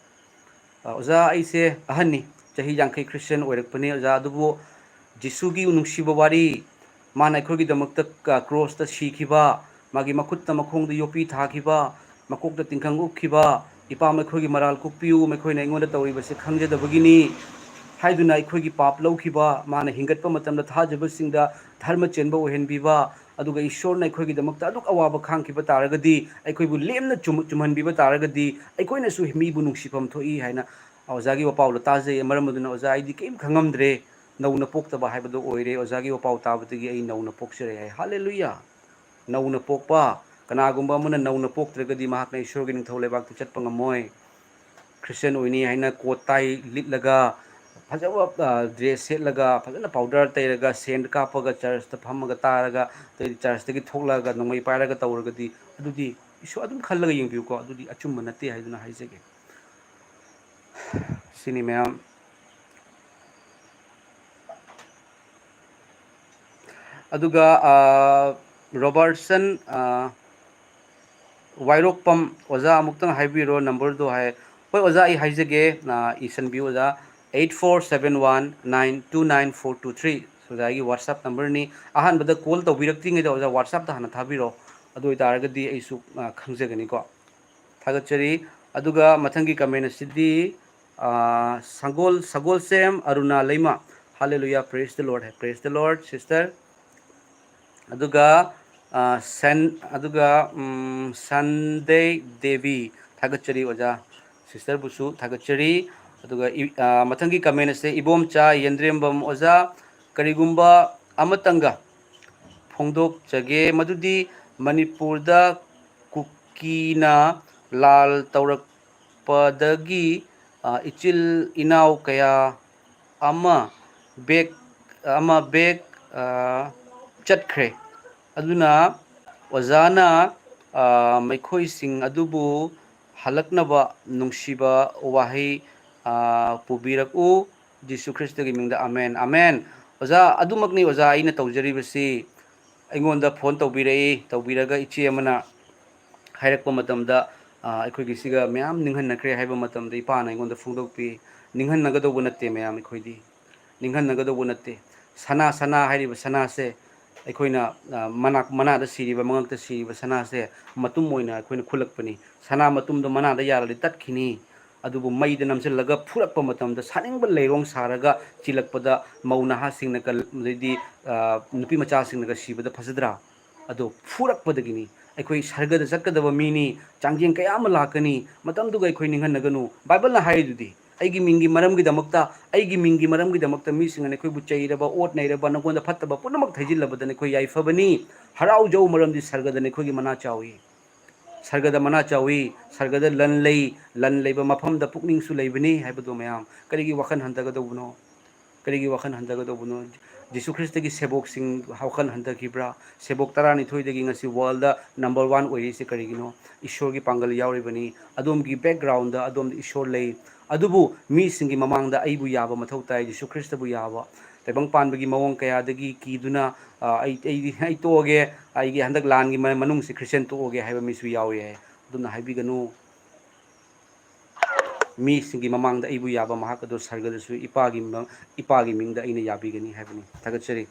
ꯑ, ꯑꯣꯖꯥ, ꯑꯩꯁꯦ ꯑꯍꯟꯅꯤ, ꯆꯍꯤ ꯌꯥꯡꯈꯩ ꯈ꯭ꯔꯤꯁꯇꯤꯌꯥꯟ ꯑꯣꯏꯔꯛꯄꯅꯤ ꯑꯣꯖꯥ, ꯑꯗꯨꯕꯨ ꯖꯤꯁꯨꯒꯤ ꯅꯨꯡꯁꯤꯕ ꯋꯥꯔꯤ, ꯃꯥꯅ ꯑꯩꯈꯣꯏꯒꯤꯗꯃꯛꯇ ꯀ-, ꯀ꯭ꯔꯣꯁꯇ ꯁꯤꯈꯤꯕ, ꯃꯥꯒꯤ ꯃꯈꯨꯠꯇ ꯃꯈꯣꯡꯗ ꯌꯣꯠꯄꯤ ꯊꯥꯈꯤꯕ, ꯃꯀꯣꯛꯇ ꯇꯤꯡꯈꯪ ꯎꯞꯈꯤꯕ, "ꯏꯄꯥ, ꯃꯈꯣꯏꯒꯤ ꯃꯔꯥꯜ ꯀꯣꯛꯄꯤꯌꯨ, ꯃꯈꯣꯏꯅ ꯑꯩꯉꯣꯟꯗ ꯇꯧꯔꯤꯕꯁꯦ ꯈꯪꯖꯗꯕꯒꯤꯅꯤ" ꯍꯥꯏꯗꯨꯅ ꯑꯩꯈꯣꯏꯒꯤ ꯄꯥꯞ ꯂꯧꯈꯤꯕ, ꯃꯥꯅ ꯍꯤꯡꯒꯠꯄ ꯃꯇꯝꯗ ꯊꯥꯖꯕꯁꯤꯡꯗ ꯙꯔꯃ ꯆꯦꯟꯕ ꯑꯣꯏꯍꯟꯕꯤꯕ, ꯑꯗꯨꯒ ꯏꯁꯣꯔꯅ ꯑꯩꯈꯣꯏꯒꯤꯗꯃꯛꯇ ꯑꯗꯨꯛ ꯑꯋꯥꯕ ꯈꯥꯡꯈꯤꯕ ꯇꯥꯔꯒꯗꯤ, ꯑꯩꯈꯣꯏꯕꯨ ꯂꯦꯝꯅ ꯆꯨꯝ-, ꯆꯨꯝꯍꯟꯕꯤꯕ ꯇꯥꯔꯒꯗꯤ, ꯑꯩꯈꯣꯏꯅꯁꯨ ꯃꯤꯕꯨ ꯅꯨꯡꯁꯤꯐꯝ ꯊꯣꯛꯏ ꯍꯥꯏꯅ ꯑꯣꯖꯥꯒꯤ ꯋꯥꯄꯥꯎꯗ ꯇꯥꯖꯩ꯫ ꯃꯔꯝ ꯑꯗꯨꯅ ꯑꯣꯖꯥ, ꯑꯩꯗꯤ ꯀꯔꯤꯝ ꯈꯪꯉꯝꯗ꯭ꯔꯦ, ꯅꯧꯅ ꯄꯣꯛꯇꯕ ꯍꯥꯏꯕꯗꯨ ꯑꯣꯏꯔꯦ, ꯑꯣꯖꯥꯒꯤ ꯋꯥꯄꯥꯎ ꯇꯥꯕꯗꯒꯤ ꯑꯩ ꯅꯧꯅ ꯄꯣꯛꯆꯔꯦ ꯍꯥꯏ꯫ ꯍꯥꯂꯦꯂꯨꯌꯥ! ꯅꯧꯅ ꯄꯣꯛꯄ, ꯀꯅꯥꯒꯨꯝꯕ ꯑꯃꯅ ꯅꯧꯅ ꯄꯣꯛꯇ꯭ꯔꯒꯗꯤ ꯃꯍꯥꯛꯅ ꯏꯁꯣꯔꯒꯤ ꯅꯤꯡꯊꯧ ꯂꯩꯕꯥꯛꯇ ꯆꯠꯄ ꯉꯝꯃꯣꯏ꯫ ꯈ꯭ꯔꯤꯁꯇꯤꯌꯥꯟ ꯑꯣꯏꯅꯤ ꯍꯥꯏꯅ ꯀꯣꯠ ꯇꯥꯏ ꯂꯤꯠꯂꯒ, ꯐꯖꯕ, ꯑ, ꯗ꯭ꯔꯦꯁ ꯁꯦꯠꯂꯒ, ꯐꯖꯅ ꯄꯥꯎꯗꯔ ꯇꯩꯔꯒ, ꯁꯦꯟꯠ ꯀꯥꯞꯄꯒ, ꯆꯔꯆꯇ ꯐꯝꯃꯒ ꯇꯥꯔꯒ, ꯑꯗꯩꯗꯤ ꯆꯔꯆꯇꯒꯤ ꯊꯣꯛꯂꯛꯑꯒ ꯅꯣꯡꯃꯩ ꯄꯥꯏꯔꯒ ꯇꯧꯔꯒꯗꯤ, ꯑꯗꯨꯗꯤ ꯏꯁꯣꯔ ꯑꯗꯨꯝ ꯈꯜꯂꯒ ꯌꯦꯡꯕꯤꯌꯨꯀꯣ, ꯑꯗꯨꯗꯤ ꯑꯆꯨꯝꯕ ꯅꯠꯇꯦ ꯍꯥꯏꯗꯨꯅ ꯍꯥꯏꯖꯒꯦ꯫ ꯁꯤꯅꯤ ꯃꯌꯥꯝ꯫ ꯑꯗꯨꯒ, ꯑ, ꯔꯣꯕꯥꯔꯠꯁꯟ, ꯑ, ꯋꯥꯏꯔꯣꯛꯄꯝ, ꯑꯣꯖꯥ ꯑꯃꯨꯛꯇꯪ ꯍꯥꯏꯕꯤꯔꯣ ꯅꯝꯕꯔꯗꯣ ꯍꯥꯏ꯫ ꯍꯣꯏ ꯑꯣꯖꯥ, ꯑꯩ ꯍꯥꯏꯖꯒꯦ, ꯑ, ꯏꯁꯟꯕꯤꯌꯨ ꯑꯣꯖꯥ, eight four seven one nine two nine four two three꯫ ꯑꯣꯖꯥ ꯑꯩꯒꯤ WhatsApp ꯅꯝꯕꯔꯅꯤ꯫ ꯑꯍꯥꯟꯕꯗ ꯀꯣꯜ ꯇꯧꯕꯤꯔꯛꯇ꯭ꯔꯤꯉꯩꯗ ꯑꯣꯖꯥ WhatsApp-ꯇ ꯍꯥꯟꯅ ꯊꯥꯕꯤꯔꯛꯑꯣ, ꯑꯗꯨ ꯑꯣꯏꯇꯥꯔꯒꯗꯤ ꯑꯩꯁꯨ, ꯑ, ꯈꯪꯖꯒꯅꯤꯀꯣ꯫ ꯊꯥꯒꯠꯆꯔꯤ꯫ ꯑꯗꯨꯒ ꯃꯊꯪꯒꯤ ꯀꯃꯦꯟ ꯑꯁꯤꯗꯤ, ꯑ, ꯁꯒꯣꯜ, ꯁꯒꯣꯜꯁꯦꯝ ꯑꯔꯨꯅꯥ ꯂꯩꯃ꯫ Hallelujah, praise the Lord, praise the Lord, sister꯫ ꯑꯗꯨꯒ, ꯑ, ꯁꯟ-, ꯑꯗꯨꯒ, ꯎꯝ, ꯁꯟꯗꯦ ꯗꯦꯕꯤ, ꯊꯥꯒꯠꯆꯔꯤ ꯑꯣꯖꯥ꯫ ꯁꯤꯁꯇꯔꯕꯨꯁꯨ ꯊꯥꯒꯠꯆꯔꯤ꯫ ꯑꯗꯨꯒ ꯏ-, ꯑ, ꯃꯊꯪꯒꯤ ꯀꯃꯦꯟ ꯑꯁꯦ ꯏꯕꯣꯝꯆꯥ ꯌꯦꯟꯗ꯭ꯔꯦꯝꯕꯝ ꯑꯣꯖꯥ, ꯀꯔꯤꯒꯨꯝꯕ ꯑꯃꯇꯪꯒ ꯐꯣꯡꯗꯣꯛꯆꯒꯦ, ꯃꯗꯨꯗꯤ ꯃꯅꯤꯄꯨꯔꯗ ꯀꯨꯀꯤꯅ ꯂꯥꯜ ꯇꯧꯔꯛꯄꯗꯒꯤ, ꯑ, ꯏꯆꯤꯜ ꯏꯅꯥꯎ ꯀꯌꯥ ꯑꯃ ꯕꯦꯛ, ꯑꯃ ꯕꯦꯛ, ꯑ, ꯆꯠꯈ꯭ꯔꯦ꯫ ꯑꯗꯨꯅ ꯑꯣꯖꯥꯅ, ꯑ, ꯃꯈꯣꯏꯁꯤꯡ ꯑꯗꯨꯕꯨ ꯍꯜꯂꯛꯅꯕ ꯅꯨꯡꯁꯤꯕ ꯋꯥꯍꯩ, ꯑ, ꯄꯨꯕꯤꯔꯛꯎ꯫ ꯖꯤꯁꯨ ꯈ꯭ꯔꯤꯁꯇꯒꯤ ꯃꯤꯡꯗ, ꯑꯃꯦꯟ, ꯑꯃꯦꯟ꯫ ꯑꯣꯖꯥ, ꯑꯗꯨꯃꯛꯅꯤ ꯑꯣꯖꯥ ꯑꯩꯅ ꯇꯧꯖꯔꯤꯕꯁꯤ꯫ ꯑꯩꯉꯣꯟꯗ ꯐꯣꯟ ꯇꯧꯕꯤꯔꯛꯏ, ꯇꯧꯕꯤꯔꯒ ꯏꯆꯦ ꯑꯃꯅ ꯍꯥꯏꯔꯛꯄ ꯃꯇꯝꯗ, ꯑ, ꯑꯩꯈꯣꯏꯒꯤ ꯁꯤꯒ ꯃꯌꯥꯝ ꯅꯤꯡꯍꯟꯅꯈ꯭ꯔꯦ ꯍꯥꯏꯕ ꯃꯇꯝꯗ ꯏꯄꯥꯅ ꯑꯩꯉꯣꯟꯗ ꯐꯣꯡꯗꯣꯛꯄꯤ꯫ ꯅꯤꯡꯍꯟꯅꯒꯗꯧꯕ ꯅꯠꯇꯦ ꯃꯌꯥꯝ, ꯑꯩꯈꯣꯏꯗꯤ ꯅꯤꯡꯍꯟꯅꯒꯗꯧꯕ ꯅꯠꯇꯦ꯫ ꯁꯅꯥ, ꯁꯅꯥ ꯍꯥꯏꯔꯤꯕ ꯁꯅꯥꯁꯦ ꯑꯩꯈꯣꯏꯅ, ꯑ, ꯃꯅꯥꯛ-, ꯃꯅꯥꯗ ꯁꯤꯔꯤꯕ, ꯃꯉꯛꯇ ꯁꯤꯔꯤꯕ ꯁꯅꯥꯁꯦ ꯃꯇꯨꯝ ꯑꯣꯏꯅ ꯑꯩꯈꯣꯏꯅ ꯈꯨꯜꯂꯛꯄꯅꯤ꯫ ꯁꯅꯥ ꯃꯇꯨꯝꯗꯣ ꯃꯅꯥꯗ ꯌꯥꯜꯂꯗꯤ ꯇꯠꯈꯤꯅꯤ, ꯑꯗꯨꯕꯨ ꯃꯩꯗ ꯅꯝꯁꯤꯜꯂꯒ ꯐꯨꯔꯛꯄ ꯃꯇꯝꯗ ꯁꯥꯅꯤꯡꯕ ꯂꯩꯔꯣꯡ ꯁꯥꯔꯒ ꯆꯤꯜꯂꯛꯄꯗ ꯃꯧ ꯅꯍꯥꯁꯤꯡꯅꯒ, ꯑꯗꯩꯗꯤ, ꯑ, ꯅꯨꯄꯤ ꯃꯆꯥꯁꯤꯡꯅꯒ ꯁꯤꯕꯗ ꯐꯖꯗ꯭ꯔꯥ? ꯑꯗꯣ ꯐꯨꯔꯛꯄꯗꯒꯤꯅꯤ꯫ ꯑꯩꯈꯣꯏ ꯁꯔꯒꯗ ꯆꯠꯀꯗꯕ ꯃꯤꯅꯤ, ꯆꯥꯡꯖꯦꯡ ꯀꯌꯥ ꯑꯃ ꯂꯥꯛꯀꯅꯤ, ꯃꯇꯝꯗꯨꯒ ꯑꯩꯈꯣꯏ ꯅꯤꯡꯍꯟꯅꯒꯅꯨ꯫ ꯕꯥꯏꯕꯜꯅ ꯍꯥꯏꯔꯤꯗꯨꯗꯤ, "ꯑꯩꯒꯤ ꯃꯤꯡꯒꯤ ꯃꯔꯝꯒꯤꯗꯃꯛꯇ, ꯑꯩꯒꯤ ꯃꯤꯡꯒꯤ ꯃꯔꯝꯒꯤꯗꯃꯛꯇ ꯃꯤꯁꯤꯡꯅ ꯅꯈꯣꯏꯕꯨ ꯆꯩꯔꯕ, ꯑꯣꯠ ꯅꯩꯔꯕ, ꯅꯉꯣꯟꯗ ꯐꯠꯇꯕ ꯄꯨꯝꯅꯃꯛ ꯊꯩꯖꯤꯜꯂꯕꯗ ꯅꯈꯣꯏ ꯌꯥꯏꯐꯕꯅꯤ꯫ ꯍꯔꯥꯎꯖꯧ, ꯃꯔꯝꯗꯤ ꯁꯔꯒꯗ ꯅꯈꯣꯏꯒꯤ ꯃꯅꯥ ꯆꯥꯎꯏ꯫ ꯁꯔꯒꯗ ꯃꯅꯥ ꯆꯥꯎꯏ, ꯁꯔꯒꯗ ꯂꯟ ꯂꯩ, ꯂꯟ ꯂꯩꯕ ꯃꯐꯝꯗ ꯄꯨꯛꯅꯤꯡꯁꯨ ꯂꯩꯕꯅꯤ" ꯍꯥꯏꯕꯗꯣ ꯃꯌꯥꯝ ꯀꯔꯤꯒꯤ ꯋꯥꯈꯜ ꯍꯟꯊꯒꯗꯧꯕꯅꯣ? ꯀꯔꯤꯒꯤ ꯋꯥꯈꯜ ꯍꯟꯊꯒꯗꯧꯕꯅꯣ? ꯖꯤꯁꯨ ꯈ꯭ꯔꯤꯁꯇꯒꯤ ꯁꯦꯕꯣꯛꯁꯤꯡ ꯋꯥꯈꯜ ꯍꯟꯊꯈꯤꯕ꯭ꯔꯥ? ꯁꯦꯕꯣꯛ ꯇꯔꯥꯅꯤꯊꯣꯏꯗꯒꯤ ꯉꯁꯤ ꯋꯥꯔꯜꯗ ꯅꯝꯕꯔ ꯋꯥꯟ ꯑꯣꯏꯔꯤꯁꯦ ꯀꯔꯤꯒꯤꯅꯣ? ꯏꯁꯣꯔꯒꯤ ꯄꯥꯡꯒꯜ ꯌꯥꯎꯔꯤꯕꯅꯤ꯫ ꯑꯗꯣꯝꯒꯤ ꯕꯦꯛꯒ꯭ꯔꯥꯎꯟꯗ ꯑꯗꯣꯝꯗ ꯏꯁꯣꯔ ꯂꯩ꯫ ꯑꯗꯨꯕꯨ ꯃꯤꯁꯤꯡꯒꯤ ꯃꯃꯥꯡꯗ ꯑꯩꯕꯨ ꯌꯥꯕ ꯃꯊꯧ ꯇꯥꯏ, ꯖꯤꯁꯨ ꯈ꯭ꯔꯤꯁꯇꯕꯨ ꯌꯥꯕ꯫ ꯇꯥꯏꯕꯪ ꯄꯥꯟꯕꯒꯤ ꯃꯑꯣꯡ ꯀꯌꯥꯗꯒꯤ ꯀꯤꯗꯨꯅ, ꯑ, "ꯑꯩ, ꯑꯩ, ꯑꯩ ꯇꯣꯛꯑꯒꯦ, ꯑꯩꯒꯤ ꯍꯟꯗꯛ ꯂꯥꯟꯒꯤ ꯃ-, ꯃꯅꯨꯡꯁꯤ ꯈ꯭ꯔꯤꯁꯇꯤꯌꯥꯟ ꯇꯣꯛꯑꯒꯦ" ꯍꯥꯏꯕ ꯃꯤꯁꯨ ꯌꯥꯎꯏ ꯍꯥꯏ꯫ ꯑꯗꯨꯝꯅ ꯍꯥꯏꯕꯤꯒꯅꯨ꯫ ꯃꯤꯁꯤꯡꯒꯤ ꯃꯃꯥꯡꯗ ꯑꯩꯕꯨ ꯌꯥꯕ ꯃꯍꯥꯛ ꯑꯗꯨ ꯁꯔꯒꯗꯁꯨ ꯏꯄꯥꯒꯤ ꯃ-, ꯏꯄꯥꯒꯤ ꯃꯤꯡꯗ ꯑꯩꯅ ꯌꯥꯕꯤꯒꯅꯤ ꯍꯥꯏꯕꯅꯤ꯫ ꯊꯥꯒꯠꯆꯔꯤ꯫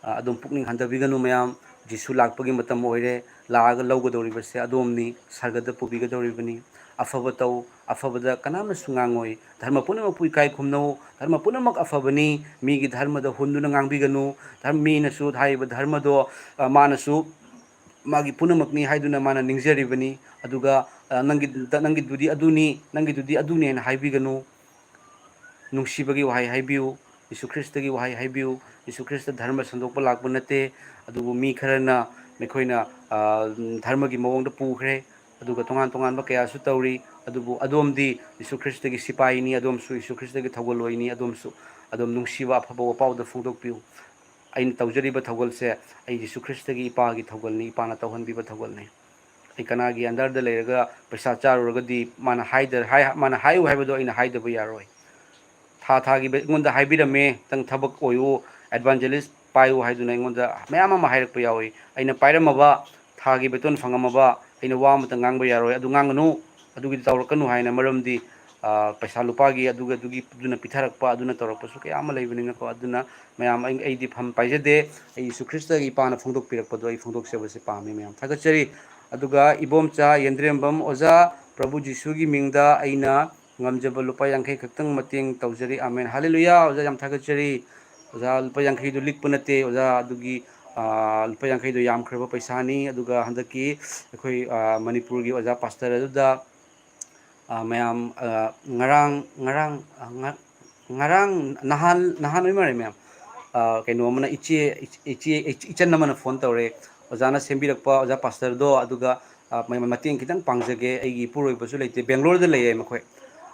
ꯑ, ꯑꯗꯨꯝ ꯄꯨꯛꯅꯤꯡ ꯍꯟꯊꯕꯤꯒꯅꯨ ꯃꯌꯥꯝ꯫ ꯖꯤꯁꯨ ꯂꯥꯛꯄꯒꯤ ꯃꯇꯝ ꯑꯣꯏꯔꯦ꯫ ꯂꯥꯛꯑꯒ ꯂꯧꯒꯗꯧꯔꯤꯕꯁꯦ ꯑꯗꯣꯝꯅꯤ, ꯁꯔꯒꯗ ꯄꯨꯕꯤꯒꯗꯧꯔꯤꯕꯅꯤ꯫ ꯑꯐꯕ ꯇꯧ, ꯑꯐꯕꯗ ꯀꯅꯥꯝꯅꯁꯨ ꯉꯥꯡꯉꯣꯏ꯫ ꯙꯔꯃ ꯄꯨꯝꯅꯃꯛꯄꯨ ꯏꯀꯥꯏ ꯈꯨꯝꯅꯧ꯫ ꯙꯔꯃ ꯄꯨꯝꯅꯃꯛ ꯑꯐꯕꯅꯤ꯫ ꯃꯤꯒꯤ ꯙꯔꯃꯗ ꯍꯨꯟꯗꯨꯅ ꯉꯥꯡꯕꯤꯒꯅꯨ꯫ ꯙꯔ-, ꯃꯤꯅꯁꯨ ꯍꯥꯏꯔꯤꯕ ꯙꯔꯃꯗꯣ, ꯑ, ꯃꯥꯅꯁꯨ ꯃꯥꯒꯤ ꯄꯨꯝꯅꯃꯛꯅꯤ ꯍꯥꯏꯗꯨꯅ ꯃꯥꯅ ꯅꯤꯡꯖꯔꯤꯕꯅꯤ꯫ ꯑꯗꯨꯒ, ꯑ, "ꯅꯪꯒꯤ, ꯅꯪꯒꯤꯗꯨꯗꯤ ꯑꯗꯨꯅꯤ, ꯅꯪꯒꯤꯗꯨꯗꯤ ꯑꯗꯨꯅꯤ" ꯍꯥꯏꯅ ꯍꯥꯏꯕꯤꯒꯅꯨ꯫ ꯅꯨꯡꯁꯤꯕꯒꯤ ꯋꯥꯍꯩ ꯍꯥꯏꯕꯤꯌꯨ꯫ ꯖꯤꯁꯨ ꯈ꯭ꯔꯤꯁꯇꯒꯤ ꯋꯥꯍꯩ ꯍꯥꯏꯕꯤꯌꯨ꯫ ꯖꯤꯁꯨ ꯈ꯭ꯔꯤꯁꯇ ꯙꯔꯃ ꯁꯟꯗꯣꯛꯄ ꯂꯥꯛꯄ ꯅꯠꯇꯦ꯫ ꯑꯗꯨꯕꯨ ꯃꯤ ꯈꯔꯅ ꯃꯈꯣꯏꯅ, ꯑ, ꯙꯔꯃꯒꯤ ꯃꯑꯣꯡꯗ ꯄꯨꯈ꯭ꯔꯦ꯫ ꯑꯗꯨꯒ ꯇꯣꯉꯥꯟ ꯇꯣꯉꯥꯟꯕ ꯀꯌꯥꯁꯨ ꯇꯧꯔꯤ꯫ ꯑꯗꯨꯕꯨ ꯑꯗꯣꯝꯗꯤ ꯖꯤꯁꯨ ꯈ꯭ꯔꯤꯁꯇꯒꯤ ꯁꯤꯄꯥꯏꯅꯤ, ꯑꯗꯣꯝꯁꯨ ꯖꯤꯁꯨ ꯈ꯭ꯔꯤꯁꯇꯒꯤ ꯊꯧꯒꯜꯂꯣꯏꯅꯤ, ꯑꯗꯣꯝꯁꯨ ꯑꯗꯨꯝ ꯅꯨꯡꯁꯤꯕ ꯑꯐꯕ ꯋꯥꯄꯥꯎꯗ ꯐꯣꯡꯗꯣꯛꯄꯤꯌꯨ꯫ ꯑꯩꯅ ꯇꯧꯖꯔꯤꯕ ꯊꯧꯒꯜꯁꯦ ꯑꯩ ꯖꯤꯁꯨ ꯈ꯭ꯔꯤꯁꯇꯒꯤ ꯏꯄꯥꯒꯤ ꯊꯧꯒꯜꯅꯤ, ꯏꯄꯥꯅ ꯇꯧꯍꯟꯕꯤꯕ ꯊꯧꯒꯜꯅꯤ꯫ ꯑꯩ ꯀꯅꯥꯒꯤ ꯑꯟꯗꯔꯗ ꯂꯩꯔꯒ ꯄꯩꯁꯥ ꯆꯥꯔꯨꯔꯒꯗꯤ ꯃꯥꯅ ꯍꯥꯏꯗ-, ꯍꯥꯏ-, ꯃꯥꯅ ꯍꯥꯏꯌꯨ ꯍꯥꯏꯕꯗꯣ ꯑꯩꯅ ꯍꯥꯏꯗꯕ ꯌꯥꯔꯣꯏ꯫ ꯊꯥ ꯊꯥꯒꯤ ꯕꯦ-, ꯑꯩꯉꯣꯟꯗ ꯍꯥꯏꯕꯤꯔꯝꯃꯦ, "ꯅꯪ ꯊꯕꯛ ꯑꯣꯏꯌꯨ, ꯑꯦꯗꯚꯥꯟꯖꯦꯂꯤꯁ ꯄꯥꯏꯌꯨ" ꯍꯥꯏꯗꯨꯅ ꯑꯩꯉꯣꯟꯗ ꯃꯌꯥꯝ ꯑꯃ ꯍꯥꯏꯔꯛꯄ ꯌꯥꯎꯏ꯫ ꯑꯩꯅ ꯄꯥꯏꯔꯝꯃꯕ, ꯊꯥꯒꯤ ꯕꯦꯇꯣꯟ ꯐꯪꯉꯝꯃꯕ, ꯑꯩꯅ ꯋꯥ ꯑꯃꯇ ꯉꯥꯡꯕ ꯌꯥꯔꯣꯏ꯫ "ꯑꯗꯨ ꯉꯥꯡꯒꯅꯨ, ꯑꯗꯨꯒꯤꯗꯤ ꯇꯧꯔꯛꯀꯅꯨ" ꯍꯥꯏꯅ, ꯃꯔꯝꯗꯤ ꯄꯩꯁꯥ ꯂꯨꯄꯥꯒꯤ ꯑꯗꯨꯒ ꯑꯗꯨꯒꯤ ꯑꯗꯨꯅ ꯄꯤꯊꯔꯛꯄ, ꯑꯗꯨꯅ ꯇꯧꯔꯛꯄꯁꯨ ꯀꯌꯥ ꯑꯃ ꯂꯩꯕꯅꯤꯅꯀꯣ꯫ ꯑꯗꯨꯅ ꯃꯌꯥꯝ, ꯑꯩ, ꯑꯩꯗꯤ ꯐꯝ ꯄꯥꯏꯖꯗꯦ꯫ ꯑꯩ ꯌꯦꯁꯨ ꯈ꯭ꯔꯤꯁꯇꯒꯤ ꯏꯄꯥꯅ ꯐꯣꯡꯗꯣꯛꯄꯤꯔꯛꯄꯗꯣ ꯑꯩ ꯐꯣꯡꯗꯣꯛꯆꯕꯁꯦ ꯄꯥꯝꯃꯤ꯫ ꯃꯌꯥꯝ ꯊꯥꯒꯠꯆꯔꯤ꯫ ꯑꯗꯨꯒ ꯏꯕꯣꯝꯆꯥ ꯌꯦꯟꯗ꯭ꯔꯦꯝꯕꯝ, ꯑꯣꯖꯥ, ꯄ꯭ꯔꯚꯨ ꯖꯤꯁꯨꯒꯤ ꯃꯤꯡꯗ ꯑꯩꯅ ꯉꯝꯖꯕ ꯂꯨꯄꯥ ꯌꯥꯡꯈꯩ ꯈꯛꯇꯪ ꯃꯇꯦꯡ ꯇꯧꯖꯔꯤ꯫ ꯑꯃꯦꯟ꯫ ꯍꯥꯂꯦꯂꯨꯌꯥ꯫ ꯑꯣꯖꯥ, ꯌꯥꯝ ꯊꯥꯒꯠꯆꯔꯤ꯫ ꯑꯣꯖꯥ, ꯂꯨꯄꯥ ꯌꯥꯡꯈꯩꯗꯨ ꯂꯤꯛꯄ ꯅꯠꯇꯦ꯫ ꯑꯣꯖꯥ, ꯑꯗꯨꯒꯤ, ꯑ, ꯂꯨꯄꯥ ꯌꯥꯡꯈꯩꯗꯨ ꯌꯥꯝꯈ꯭ꯔꯕ ꯄꯩꯁꯥꯅꯤ꯫ ꯑꯗꯨꯒ ꯍꯟꯗꯛꯀꯤ ꯑꯩꯈꯣꯏ, ꯑ, ꯃꯅꯤꯄꯨꯔꯒꯤ ꯑꯣꯖꯥ ꯄꯥꯁꯇꯔ ꯑꯗꯨꯗ, ꯑ, ꯃꯌꯥꯝ, ꯑ, ꯉꯔꯥꯡ, ꯉꯔꯥꯡ, ꯑ, ꯉ-, ꯉꯔꯥꯡ, ꯅꯍꯥꯟ, ꯅꯍꯥꯟ ꯑꯣꯏ ꯃꯥꯜꯂꯦ, ꯃꯌꯥꯝ꯫ ꯑ, ꯀꯩꯅꯣ ꯑꯃꯅ, ꯏꯆꯦ, ꯏꯆꯦ, ꯏꯆꯟ ꯑꯃꯅ ꯐꯣꯟ ꯇꯧꯔꯦ꯫ ꯑꯣꯖꯥꯅ ꯁꯦꯝꯕꯤꯔꯛꯄ ꯑꯣꯖꯥ ꯄꯥꯁꯇꯔꯗꯣ, ꯑꯗꯨꯒ, ꯑ, ꯃ-, ꯃꯇꯦꯡ ꯈꯤꯇꯪ ꯄꯥꯡꯖꯒꯦ꯫ ꯑꯩꯒꯤ ꯏꯄꯨꯔꯣꯏꯕꯁꯨ ꯂꯩꯇꯦ, ꯕꯦꯡꯒ꯭ꯂꯣꯔꯗ ꯂꯩꯌꯦ ꯃꯈꯣꯏ꯫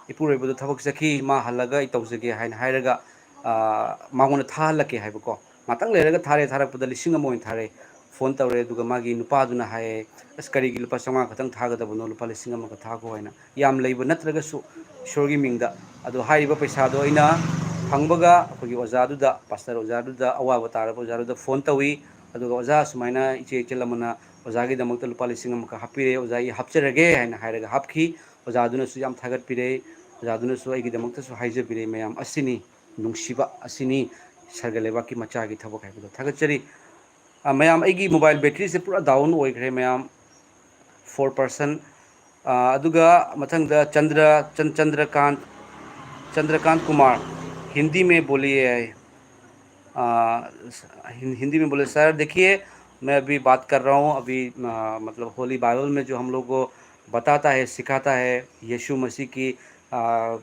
ꯏꯄꯨꯔꯣꯏꯕꯗꯣ ꯊꯕꯛ ꯆꯠꯈꯤ, ꯃꯥ ꯍꯜꯂꯒ ꯑꯩ ꯇꯧꯖꯒꯦ ꯍꯥꯏꯅ ꯍꯥꯏꯔꯒ, ꯑ, ꯃꯉꯣꯟꯗ ꯊꯥꯍꯜꯂꯛꯀꯦ ꯍꯥꯏꯕꯀꯣ꯫ ꯉꯥꯛꯇꯪ ꯂꯩꯔꯒ ꯊꯥꯔꯦ, ꯊꯥꯔꯛꯄꯗ ꯂꯤꯁꯤꯡ ꯑꯃ ꯑꯣꯏꯅ ꯊꯥꯔꯛꯑꯦ꯫ ꯐꯣꯟ ꯇꯧꯔꯦ, ꯑꯗꯨꯒ ꯃꯥꯒꯤ ꯅꯨꯄꯥꯗꯨꯅ ꯍꯥꯏꯌꯦ, "ꯑꯁ, ꯀꯔꯤꯒꯤ ꯂꯨꯄꯥ ꯆꯥꯝꯃꯉꯥ ꯈꯛꯇꯪ ꯊꯥꯒꯗꯕꯅꯣ, ꯂꯨꯄꯥ ꯂꯤꯁꯤꯡ ꯑꯃꯒ ꯊꯥꯈꯣ" ꯍꯥꯏꯅ꯫ ꯌꯥꯝ ꯂꯩꯕ ꯅꯠꯇ꯭ꯔꯒꯁꯨ ꯏꯁꯣꯔꯒꯤ ꯃꯤꯡꯗ꯫ ꯑꯗꯣ ꯍꯥꯏꯔꯤꯕ ꯄꯩꯁꯥꯗꯣ ꯑꯩꯅ ꯐꯪꯕꯒ ꯑꯩꯈꯣꯏꯒꯤ ꯑꯣꯖꯥꯗꯨꯗ, ꯄꯥꯁꯇꯔ ꯑꯣꯖꯥꯗꯨꯗ, ꯑꯋꯥꯕ ꯇꯥꯔꯕ ꯑꯣꯖꯥꯗꯨꯗ ꯐꯣꯟ ꯇꯧꯏ꯫ ꯑꯗꯨꯒ, "ꯑꯣꯖꯥ, ꯁꯨꯃꯥꯏꯅ ꯏꯆꯦ ꯏꯆꯜ ꯑꯃꯅ ꯑꯣꯖꯥꯒꯤꯗꯃꯛꯇ ꯂꯨꯄꯥ ꯂꯤꯁꯤꯡ ꯑꯃꯈꯛ ꯍꯥꯞꯄꯤꯔꯦ, ꯑꯣꯖꯥ, ꯑꯩ ꯍꯥꯞꯆꯔꯒꯦ" ꯍꯥꯏꯅ ꯍꯥꯏꯔꯒ ꯍꯥꯞꯈꯤ꯫ ꯑꯣꯖꯥꯗꯨꯅꯁꯨ ꯌꯥꯝ ꯊꯥꯒꯠꯄꯤꯔꯦ, ꯑꯣꯖꯥꯗꯨꯅꯁꯨ ꯑꯩꯒꯤꯗꯃꯛꯇꯁꯨ ꯍꯥꯏꯖꯕꯤꯔꯦ꯫ ꯃꯌꯥꯝ, ꯑꯁꯤꯅꯤ ꯅꯨꯡꯁꯤꯕ, ꯑꯁꯤꯅꯤ ꯁꯔꯒ ꯂꯩꯕꯥꯛꯀꯤ ꯃꯆꯥꯒꯤ ꯊꯕꯛ ꯍꯥꯏꯕꯗꯣ꯫ ꯊꯥꯒꯠꯆꯔꯤ꯫ ꯑ, ꯃꯌꯥꯝ, ꯑꯩꯒꯤ ꯃꯣꯕꯥꯏꯜ ꯕꯦꯇ꯭ꯔꯤꯁꯦ ꯄꯨꯔꯥ ꯗꯥꯎꯟ ꯑꯣꯏꯈ꯭ꯔꯦ, ꯃꯌꯥꯝ, ꯐꯣꯔ ꯄꯥꯔꯁꯦꯟ꯫ ꯑ, ꯑꯗꯨꯒ ꯃꯊꯪꯗ ꯆꯟꯗ꯭ꯔ-, ꯆꯟ-, ꯆꯟꯗ꯭ꯔꯀꯥꯟ, ꯆꯟꯗ꯭ꯔꯀꯥꯟ ꯀꯨꯃꯥꯔ, "हिंदी में बोलिए" ꯍꯥꯏ꯫ ꯑ, ꯍꯤꯟ-, हिंदी में बोलिए, "सर, देखिए, मैं अभी बात कर रहा हूँ, अभी, अ, मतलब, होली बाइबल में जो हम लोग को बताता है, सिखाता है, यीशु मसीह की, अ,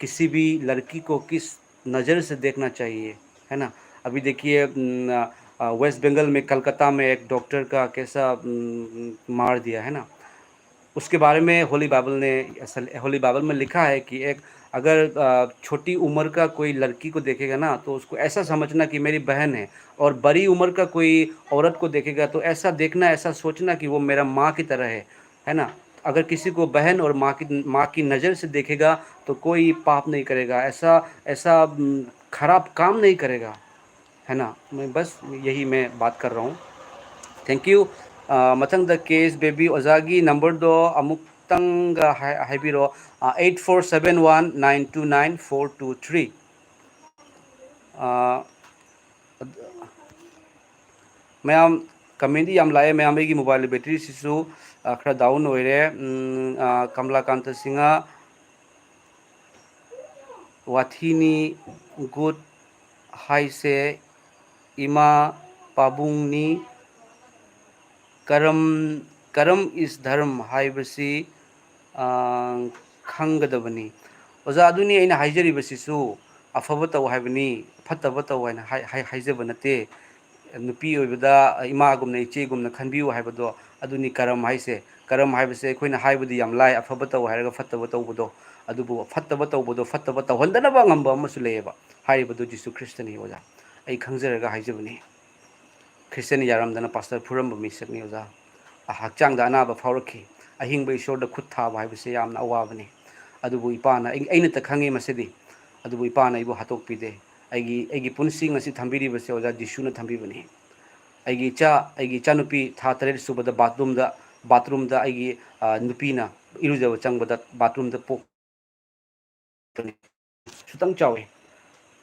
किसी भी लड़की को किस नज़र से देखना चाहिए, है ना? अभी देखिए, न, अ, वेस्ट बंगाल में, कलकत्ता में एक डॉक्टर का कैसा, न, मार दिया, है ना? उसके बारे में होली बाइबल ने, असल, होली बाइबल में लिखा है कि एक, अगर, अ, छोटी उम्र का कोई लड़की को देखेगा ना, तो उसको ऐसा समझना कि मेरी बहन है, और बड़ी उम्र का कोई औरत को देखेगा, तो ऐसा देखना, ऐसा सोचना कि वो मेरा माँ की तरह है, है ना?" अगर किसी को बहन और माँ की, माँ की नज़र से देखेगा, तो कोई पाप नहीं करेगा, ऐसा, ऐसा, उम, खराब काम नहीं करेगा, है ना? मैं बस यही मैं बात कर रहा हूँ। Thank you. ꯑ, ꯃꯊꯪꯗ ꯀꯦ ꯑꯦꯁ ꯕꯦꯕꯤ ꯑꯣꯖꯥꯒꯤ ꯅꯝꯕꯔꯗꯣ ꯑꯃꯨꯛ ꯈꯤꯇꯪꯒ ꯍꯥꯏ-, ꯍꯥꯏꯕꯤꯔꯣ꯫ ꯑ, eight four seven one nine two nine four two three꯫ ꯑ, ꯑꯗ-, ꯃꯌꯥꯝ comment ꯌꯥꯝ ꯂꯥꯛꯑꯦ꯫ ꯃꯌꯥꯝ, ꯑꯩꯒꯤ mobile batteryꯁꯤꯁꯨ, ꯑ, ꯈꯔ down ꯑꯣꯏꯔꯦ꯫ ꯎꯝ, ꯑ, ꯀꯃꯂꯥꯀꯥꯟꯇ ꯁꯤꯡꯍ, ꯋꯥꯊꯤꯅꯤ, good ꯍꯥꯏꯁꯦ ꯏꯃꯥ ꯄꯥꯕꯨꯡꯅꯤ, ꯀꯔꯝ, ꯀꯔꯝ is ꯙꯔꯝ ꯍꯥꯏꯕꯁꯤ, ꯑ, ꯈꯪꯒꯗꯕꯅꯤ꯫ ꯑꯣꯖꯥ, ꯑꯗꯨꯅꯤ ꯑꯩꯅ ꯍꯥꯏꯖꯔꯤꯕꯁꯤꯁꯨ, ꯑꯐꯕ ꯇꯧ ꯍꯥꯏꯕꯅꯤ, ꯐꯠꯇꯕ ꯇꯧ ꯍꯥꯏꯅ ꯍꯥꯏ-, ꯍꯥꯏ-, ꯍꯥꯏꯖꯕ ꯅꯠꯇꯦ꯫ ꯅꯨꯄꯤ ꯑꯣꯏꯕꯗ ꯏꯃꯥꯒꯨꯝꯅ, ꯏꯆꯦꯒꯨꯝꯅ ꯈꯟꯕꯤꯌꯨ ꯍꯥꯏꯕꯗꯣ ꯑꯗꯨꯅꯤ ꯀꯔꯝ ꯍꯥꯏꯁꯦ꯫ ꯀꯔꯝ ꯍꯥꯏꯕꯁꯦ ꯑꯩꯈꯣꯏꯅ ꯍꯥꯏꯕꯗꯤ ꯌꯥꯝ ꯂꯥꯏ, ꯑꯐꯕ ꯇꯧ ꯍꯥꯏꯔꯒ ꯐꯠꯇꯕ ꯇꯧꯕꯗꯣ꯫ ꯑꯗꯨꯕꯨ ꯐꯠꯇꯕ ꯇꯧꯕꯗꯣ ꯐꯠꯇꯕ ꯇꯧꯍꯟꯗꯅꯕ ꯉꯝꯕ ꯑꯃꯁꯨ ꯂꯩꯌꯦꯕ꯫ ꯍꯥꯏꯔꯤꯕꯗꯨ ꯖꯤꯁꯨ ꯈ꯭ꯔꯤꯁꯇꯅꯤ ꯑꯣꯖꯥ꯫ ꯑꯩ ꯈꯪꯖꯔꯒ ꯍꯥꯏꯖꯕꯅꯤ꯫ ꯈ꯭ꯔꯤꯁꯇꯤꯌꯥꯟ ꯌꯥꯔꯝꯗꯅ ꯄꯥꯁꯇꯔ ꯐꯨꯔꯝꯕ ꯃꯤꯁꯛꯅꯤ ꯑꯣꯖꯥ꯫ ꯍꯛꯆꯥꯡꯗ ꯑꯅꯥꯕ ꯐꯥꯎꯔꯛꯈꯤ꯫ ꯑꯍꯤꯡꯕ ꯏꯁꯣꯔꯗ ꯈꯨꯠ ꯊꯥꯕ ꯍꯥꯏꯕꯁꯦ ꯌꯥꯝꯅ ꯑꯋꯥꯕꯅꯤ꯫ ꯑꯗꯨꯕꯨ ꯏꯄꯥꯅ, ꯑꯩ, ꯑꯩꯅꯇ ꯈꯪꯉꯤ ꯃꯁꯤꯗꯤ꯫ ꯑꯗꯨꯕꯨ ꯏꯄꯥꯅ ꯑꯩꯕꯨ ꯍꯥꯠꯇꯣꯛꯄꯤꯗꯦ꯫ ꯑꯩꯒꯤ, ꯑꯩꯒꯤ ꯄꯨꯟꯁꯤ ꯉꯁꯤ ꯊꯝꯕꯤꯔꯤꯕꯁꯦ ꯑꯣꯖꯥ ꯖꯤꯁꯨꯅ ꯊꯝꯕꯤꯕꯅꯤ꯫ ꯑꯩꯒꯤ ꯏꯆꯥ, ꯑꯩꯒꯤ ꯏꯆꯥꯅꯨꯄꯤ ꯊꯥ ꯇꯔꯦꯠ ꯁꯨꯕꯗ ꯕꯥꯠꯔꯨꯝꯗ, ꯕꯥꯠꯔꯨꯝꯗ ꯑꯩꯒꯤ, ꯑ, ꯅꯨꯄꯤꯅ ꯏꯔꯨꯖꯕ ꯆꯪꯕꯗ ꯕꯥꯠꯔꯨꯝꯗ ꯄꯣꯛ-, ꯈꯤꯇꯪ ꯆꯥꯎꯋꯦ꯫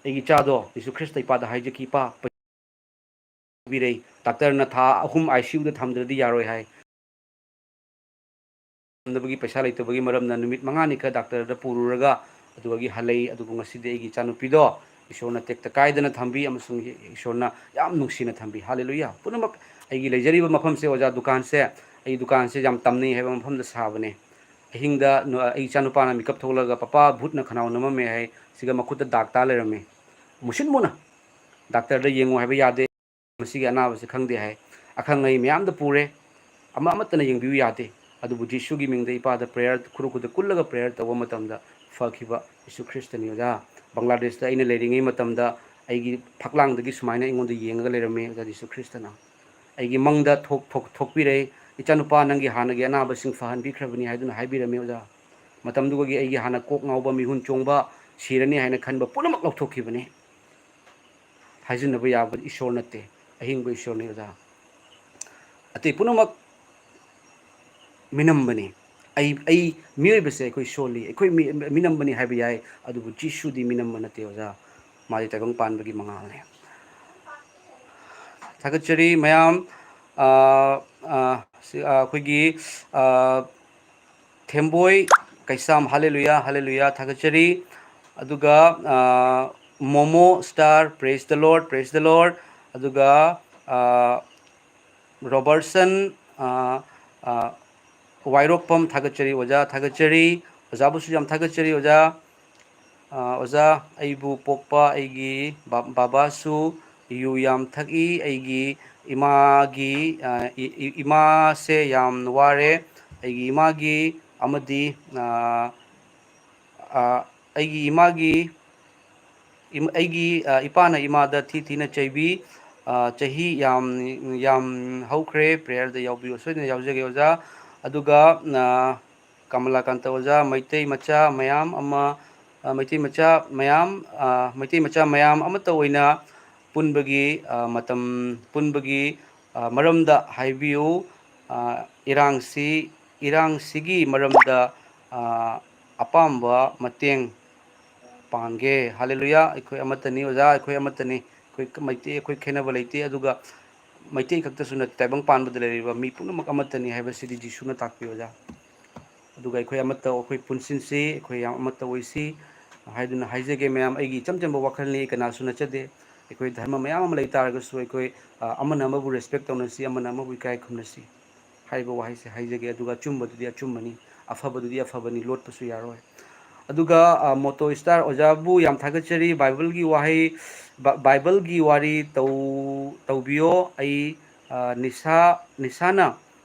ꯑꯩꯒꯤ ꯏꯆꯥꯗꯣ ꯖꯤꯁꯨ ꯈ꯭ꯔꯤꯁꯇ ꯏꯄꯥꯗ ꯍꯥꯏꯖꯈꯤ, "ꯏꯄꯥ, ꯄꯤꯕꯤꯔꯦ꯫ ꯗꯥꯛꯇꯔꯅ ꯊꯥ ꯑꯍꯨꯝ ICUꯗ ꯊꯝꯗ꯭ꯔꯗꯤ ꯌꯥꯔꯣꯏ ꯍꯥꯏ꯫ ꯊꯝꯗꯕꯒꯤ, ꯄꯩꯁꯥ ꯂꯩꯇꯕꯒꯤ ꯃꯔꯝꯅ ꯅꯨꯃꯤꯠ ꯃꯉꯥꯅꯤ ꯈꯔ ꯗꯥꯛꯇꯔꯗ ꯄꯨꯔꯨꯔꯒ ꯑꯗꯨꯗꯒꯤ ꯍꯜꯂꯛꯏ꯫ ꯑꯗꯨꯕꯨ ꯉꯁꯤꯗꯤ ꯑꯩꯒꯤ ꯏꯆꯥꯅꯨꯄꯤꯗꯣ ꯏꯁꯣꯔꯅ ꯇꯦꯛꯇ ꯀꯥꯏꯗꯅ ꯊꯝꯕꯤ ꯑꯃꯁꯨꯡ ꯏꯁꯣꯔꯅ ꯌꯥꯝ ꯅꯨꯡꯁꯤꯅ ꯊꯝꯕꯤ꯫ ꯍꯥꯂꯦꯂꯨꯌꯥ!" ꯄꯨꯝꯅꯃꯛ ꯑꯩꯒꯤ ꯂꯩꯖꯔꯤꯕ ꯃꯐꯝꯁꯦ, ꯑꯣꯖꯥ, ꯗꯨꯀꯥꯟꯁꯦ, ꯑꯩ ꯗꯨꯀꯥꯟꯁꯦ ꯌꯥꯝ ꯇꯝꯅꯩ ꯍꯥꯏꯕ ꯃꯐꯝꯗ ꯁꯥꯕꯅꯦ꯫ ꯑꯍꯤꯡꯗ ꯅ-, ꯑꯩ ꯏꯆꯥꯅꯨꯄꯥꯅ ꯃꯤꯀꯞ ꯊꯣꯛꯂꯒ, "ꯄꯄꯥ, ꯚꯨꯠꯅ ꯈꯅꯥꯎ ꯅꯝꯃꯝꯃꯦ" ꯍꯥꯏ, ꯁꯤꯒ ꯃꯈꯨꯠꯇ ꯗꯥꯛ ꯇꯥ ꯂꯩꯔꯝꯃꯦ꯫ ꯃꯨꯁꯤꯟ ꯃꯨꯅ꯫ ꯗꯥꯛꯇꯔꯗ ꯌꯦꯡꯉꯨ ꯍꯥꯏꯕ ꯌꯥꯗꯦ꯫ ꯃꯁꯤꯒꯤ ꯑꯅꯥꯕꯁꯤ ꯈꯪꯗꯦ ꯍꯥꯏ꯫ ꯑꯈꯪ ꯑꯍꯩ ꯃꯌꯥꯝꯗ ꯄꯨꯔꯦ꯫ ꯑꯃ ꯑꯃꯠꯇꯅ ꯌꯦꯡꯕꯤꯌꯨ ꯌꯥꯗꯦ꯫ ꯑꯗꯨꯕꯨ ꯖꯤꯁꯨꯒꯤ ꯃꯤꯡꯗ ꯏꯄꯥꯗ prayer, ꯈꯨꯔꯨ ꯈꯨꯗ ꯀꯨꯜꯂꯒ prayer ꯇꯧꯕ ꯃꯇꯝꯗ ꯐꯈꯤꯕ ꯖꯤꯁꯨ ꯈ꯭ꯔꯤꯁꯇꯅꯤ, ꯑꯣꯖꯥ꯫ ꯕꯪꯒ꯭ꯂꯥꯗꯦꯁꯇ ꯑꯩꯅ ꯂꯩꯔꯤꯉꯩ ꯃꯇꯝꯗ ꯑꯩꯒꯤ ꯐꯛꯂꯥꯡꯗꯒꯤ ꯁꯨꯃꯥꯏꯅ ꯑꯩꯉꯣꯟꯗ ꯌꯦꯡꯉꯒ ꯂꯩꯔꯝꯃꯤ, ꯑꯣꯖꯥ, ꯖꯤꯁꯨ ꯈ꯭ꯔꯤꯁꯇꯅ꯫ ꯑꯩꯒꯤ ꯃꯪꯗ ꯊꯣꯛ-, ꯊꯣꯛ-, ꯊꯣꯛꯄꯤꯔꯦ, "ꯏꯆꯥꯅꯨꯄꯥ, ꯅꯪꯒꯤ ꯍꯥꯟꯅꯒꯤ ꯑꯅꯥꯕꯁꯤꯡ ꯐꯍꯟꯕꯤꯈ꯭ꯔꯕꯅꯤ" ꯍꯥꯏꯗꯨꯅ ꯍꯥꯏꯕꯤꯔꯝꯃꯤ, ꯑꯣꯖꯥ꯫ ꯃꯇꯝꯗꯨꯒꯤ ꯑꯩꯒꯤ ꯍꯥꯟꯅ ꯀꯣꯛ ꯉꯥꯎꯕ, ꯃꯤꯍꯨꯟ ꯆꯣꯡꯕ, ꯁꯤꯔꯅꯤ ꯍꯥꯏꯅ ꯈꯟꯕ ꯄꯨꯝꯅꯃꯛ ꯂꯧꯊꯣꯛꯈꯤꯕꯅꯤ꯫ ꯍꯥꯏꯖꯤꯟꯅꯕ ꯌꯥꯕ ꯏꯁꯣꯔ ꯅꯠꯇꯦ, ꯑꯍꯤꯡꯕ ꯏꯁꯣꯔꯅꯤ, ꯑꯣꯖꯥ꯫ ꯑꯇꯩ ꯄꯨꯝꯅꯃꯛ ꯃꯤꯅꯝꯕꯅꯤ꯫ ꯑꯩ, ꯑꯩ, ꯃꯤꯑꯣꯏꯕꯁꯦ ꯑꯩꯈꯣꯏ ꯁꯣꯜꯂꯤ, ꯑꯩꯈꯣꯏ ꯃꯤ-, ꯃꯤꯅꯝꯕꯅꯤ ꯍꯥꯏꯕ ꯌꯥꯏ, ꯑꯗꯨꯕꯨ ꯖꯤꯁꯨꯗꯤ ꯃꯤꯅꯝꯕ ꯅꯠꯇꯦ, ꯑꯣꯖꯥ꯫ ꯃꯥꯗꯤ ꯇꯥꯏꯕꯪ ꯄꯥꯟꯕꯒꯤ ꯃꯉꯥꯜꯅꯦ꯫ ꯊꯥꯒꯠꯆꯔꯤ ꯃꯌꯥꯝ꯫ ꯑ, ꯑ, ꯁꯤ, ꯑ, ꯑꯩꯈꯣꯏꯒꯤ, ꯑ, ꯊꯦꯝꯕꯣꯏ ꯀꯩꯁꯥꯝ, ꯍꯥꯂꯦꯂꯨꯌꯥ, ꯍꯥꯂꯦꯂꯨꯌꯥ, ꯊꯥꯒꯠꯆꯔꯤ꯫ ꯑꯗꯨꯒ, ꯑ, momo star, praise the Lord, praise the Lord꯫ ꯑꯗꯨꯒ, ꯑ, ꯔꯣꯕꯔꯠꯁꯟ, ꯑ, ꯑ, ꯋꯥꯏꯔꯣꯛꯄꯝ, ꯊꯥꯒꯠꯆꯔꯤ ꯑꯣꯖꯥ, ꯊꯥꯒꯠꯆꯔꯤ꯫ ꯑꯣꯖꯥꯕꯨꯁꯨ ꯌꯥꯝ ꯊꯥꯒꯠꯆꯔꯤ ꯑꯣꯖꯥ꯫ ꯑ, ꯑꯣꯖꯥ, ꯑꯩꯕꯨ ꯄꯣꯛꯄ ꯑꯩꯒꯤ ꯕꯥ-, ꯕꯥꯕꯥꯁꯨ ꯌꯨ ꯌꯥꯝ ꯊꯛꯏ꯫ ꯑꯩꯒꯤ ꯏꯃꯥꯒꯤ, ꯑ, ꯏ-, ꯏ-, ꯏꯃꯥꯁꯦ ꯌꯥꯝ ꯋꯥꯔꯦ꯫ ꯑꯩꯒꯤ ꯏꯃꯥꯒꯤ ꯑꯃꯗꯤ, ꯑ, ꯑ, ꯑꯩꯒꯤ ꯏꯃꯥꯒꯤ, ꯏꯝ-, ꯑꯩꯒꯤ, ꯑ, ꯏꯄꯥꯅ ꯏꯃꯥꯗ ꯊꯤ ꯊꯤꯅ ꯆꯩꯕꯤ꯫ ꯑ, ꯆꯍꯤ ꯌꯥꯝ, ꯌꯥꯝ ꯍꯧꯈ꯭ꯔꯦ꯫ Prayer ꯗ ꯌꯥꯎꯕꯤꯌꯨ꯫ ꯁꯣꯏꯗꯅ ꯌꯥꯎꯖꯒꯦ, ꯑꯣꯖꯥ꯫ ꯑꯗꯨꯒ, ꯑ, ꯀꯃꯂꯥꯀꯥꯟꯇ ꯑꯣꯖꯥ, ꯃꯩꯇꯩ ꯃꯆꯥ ꯃꯌꯥꯝ ꯑꯃ, ꯑ, ꯃꯩꯇꯩ ꯃꯆꯥ ꯃꯌꯥꯝ, ꯑ, ꯃꯩꯇꯩ ꯃꯆꯥ ꯃꯌꯥꯝ ꯑꯃꯠꯇ ꯑꯣꯏꯅ ꯄꯨꯟꯕꯒꯤ, ꯑ, ꯃꯇꯝ, ꯄꯨꯟꯕꯒꯤ, ꯑ, ꯃꯔꯝꯗ ꯍꯥꯏꯕꯤꯌꯨ꯫ ꯑ, ꯏꯔꯥꯡꯁꯤ, ꯏꯔꯥꯡꯁꯤꯒꯤ ꯃꯔꯝꯗ, ꯑ, ꯑꯄꯥꯝꯕ ꯃꯇꯦꯡ ꯄꯥꯡꯒꯦ꯫ ꯍꯥꯂꯦꯂꯨꯌꯥ! ꯑꯩꯈꯣꯏ ꯑꯃꯠꯇꯅꯤ, ꯑꯣꯖꯥ, ꯑꯩꯈꯣꯏ ꯑꯃꯠꯇꯅꯤ꯫ ꯑꯩꯈꯣꯏ ꯃꯩꯇꯩ, ꯑꯩꯈꯣꯏ ꯈꯦꯠꯅꯕ ꯂꯩꯇꯦ꯫ ꯑꯗꯨꯒ ꯃꯩꯇꯩ ꯈꯛꯇꯁꯨ ꯅꯠꯇꯦ, ꯇꯥꯏꯕꯪ ꯄꯥꯟꯕꯗ ꯂꯩꯔꯤꯕ ꯃꯤ ꯄꯨꯝꯅꯃꯛ ꯑꯃꯠꯇꯅꯤ ꯍꯥꯏꯕꯁꯤꯗꯤ ꯖꯤꯁꯨꯅ ꯇꯥꯛꯄꯤ, ꯑꯣꯖꯥ꯫ ꯑꯗꯨꯒ ꯑꯩꯈꯣꯏ ꯑꯃꯠꯇ, ꯑꯩꯈꯣꯏ ꯄꯨꯟꯁꯤꯟꯁꯤ, ꯑꯩꯈꯣꯏ ꯌꯥꯝ ꯑꯃꯠꯇ ꯑꯣꯏꯁꯤ ꯍꯥꯏꯗꯨꯅ ꯍꯥꯏꯖꯒꯦ꯫ ꯃꯌꯥꯝ, ꯑꯩꯒꯤ ꯏꯆꯝ ꯆꯝꯕ ꯋꯥꯈꯜꯅꯤ, ꯑꯩ ꯀꯅꯥꯁꯨ ꯅꯠꯆꯗꯦ꯫ ꯑꯩꯈꯣꯏ ꯙꯔꯃ ꯃꯌꯥꯝ ꯑꯃ ꯂꯩ ꯇꯥꯔꯒꯁꯨ, ꯑꯩꯈꯣꯏ, ꯑ, ꯑꯃꯅ ꯑꯃꯕꯨ respect ꯇꯧꯅꯁꯤ, ꯑꯃꯅ ꯑꯃꯕꯨ ꯏꯀꯥꯏ ꯈꯨꯝꯅꯁꯤ ꯍꯥꯏꯔꯤꯕ ꯋꯥꯍꯩꯁꯦ ꯍꯥꯏꯖꯒꯦ꯫ ꯑꯗꯨꯒ ꯑꯆꯨꯝꯕꯗꯨꯗꯤ ꯑꯆꯨꯝꯕꯅꯤ, ꯑꯐꯕꯗꯨꯗꯤ ꯑꯐꯕꯅꯤ, ꯂꯣꯠꯄꯁꯨ ꯌꯥꯔꯣꯏ꯫ ꯑꯗꯨꯒ, ꯑ, ꯃꯣꯇꯣ ꯁ꯭ꯇꯥꯔ ꯑꯣꯖꯥꯕꯨ ꯌꯥꯝ ꯊꯥꯒꯠꯆꯔꯤ꯫ ꯕꯥꯏꯕꯜꯒꯤ ꯋꯥꯍꯩ, ꯕ-, ꯕꯥꯏꯕꯜꯒꯤ ꯋꯥꯔꯤ ꯇꯧ-, ꯇꯧꯕꯤꯌꯣ꯫ ꯑꯩ, ꯑ, ꯅꯤꯁꯥ, ꯅꯤꯁꯥꯅ,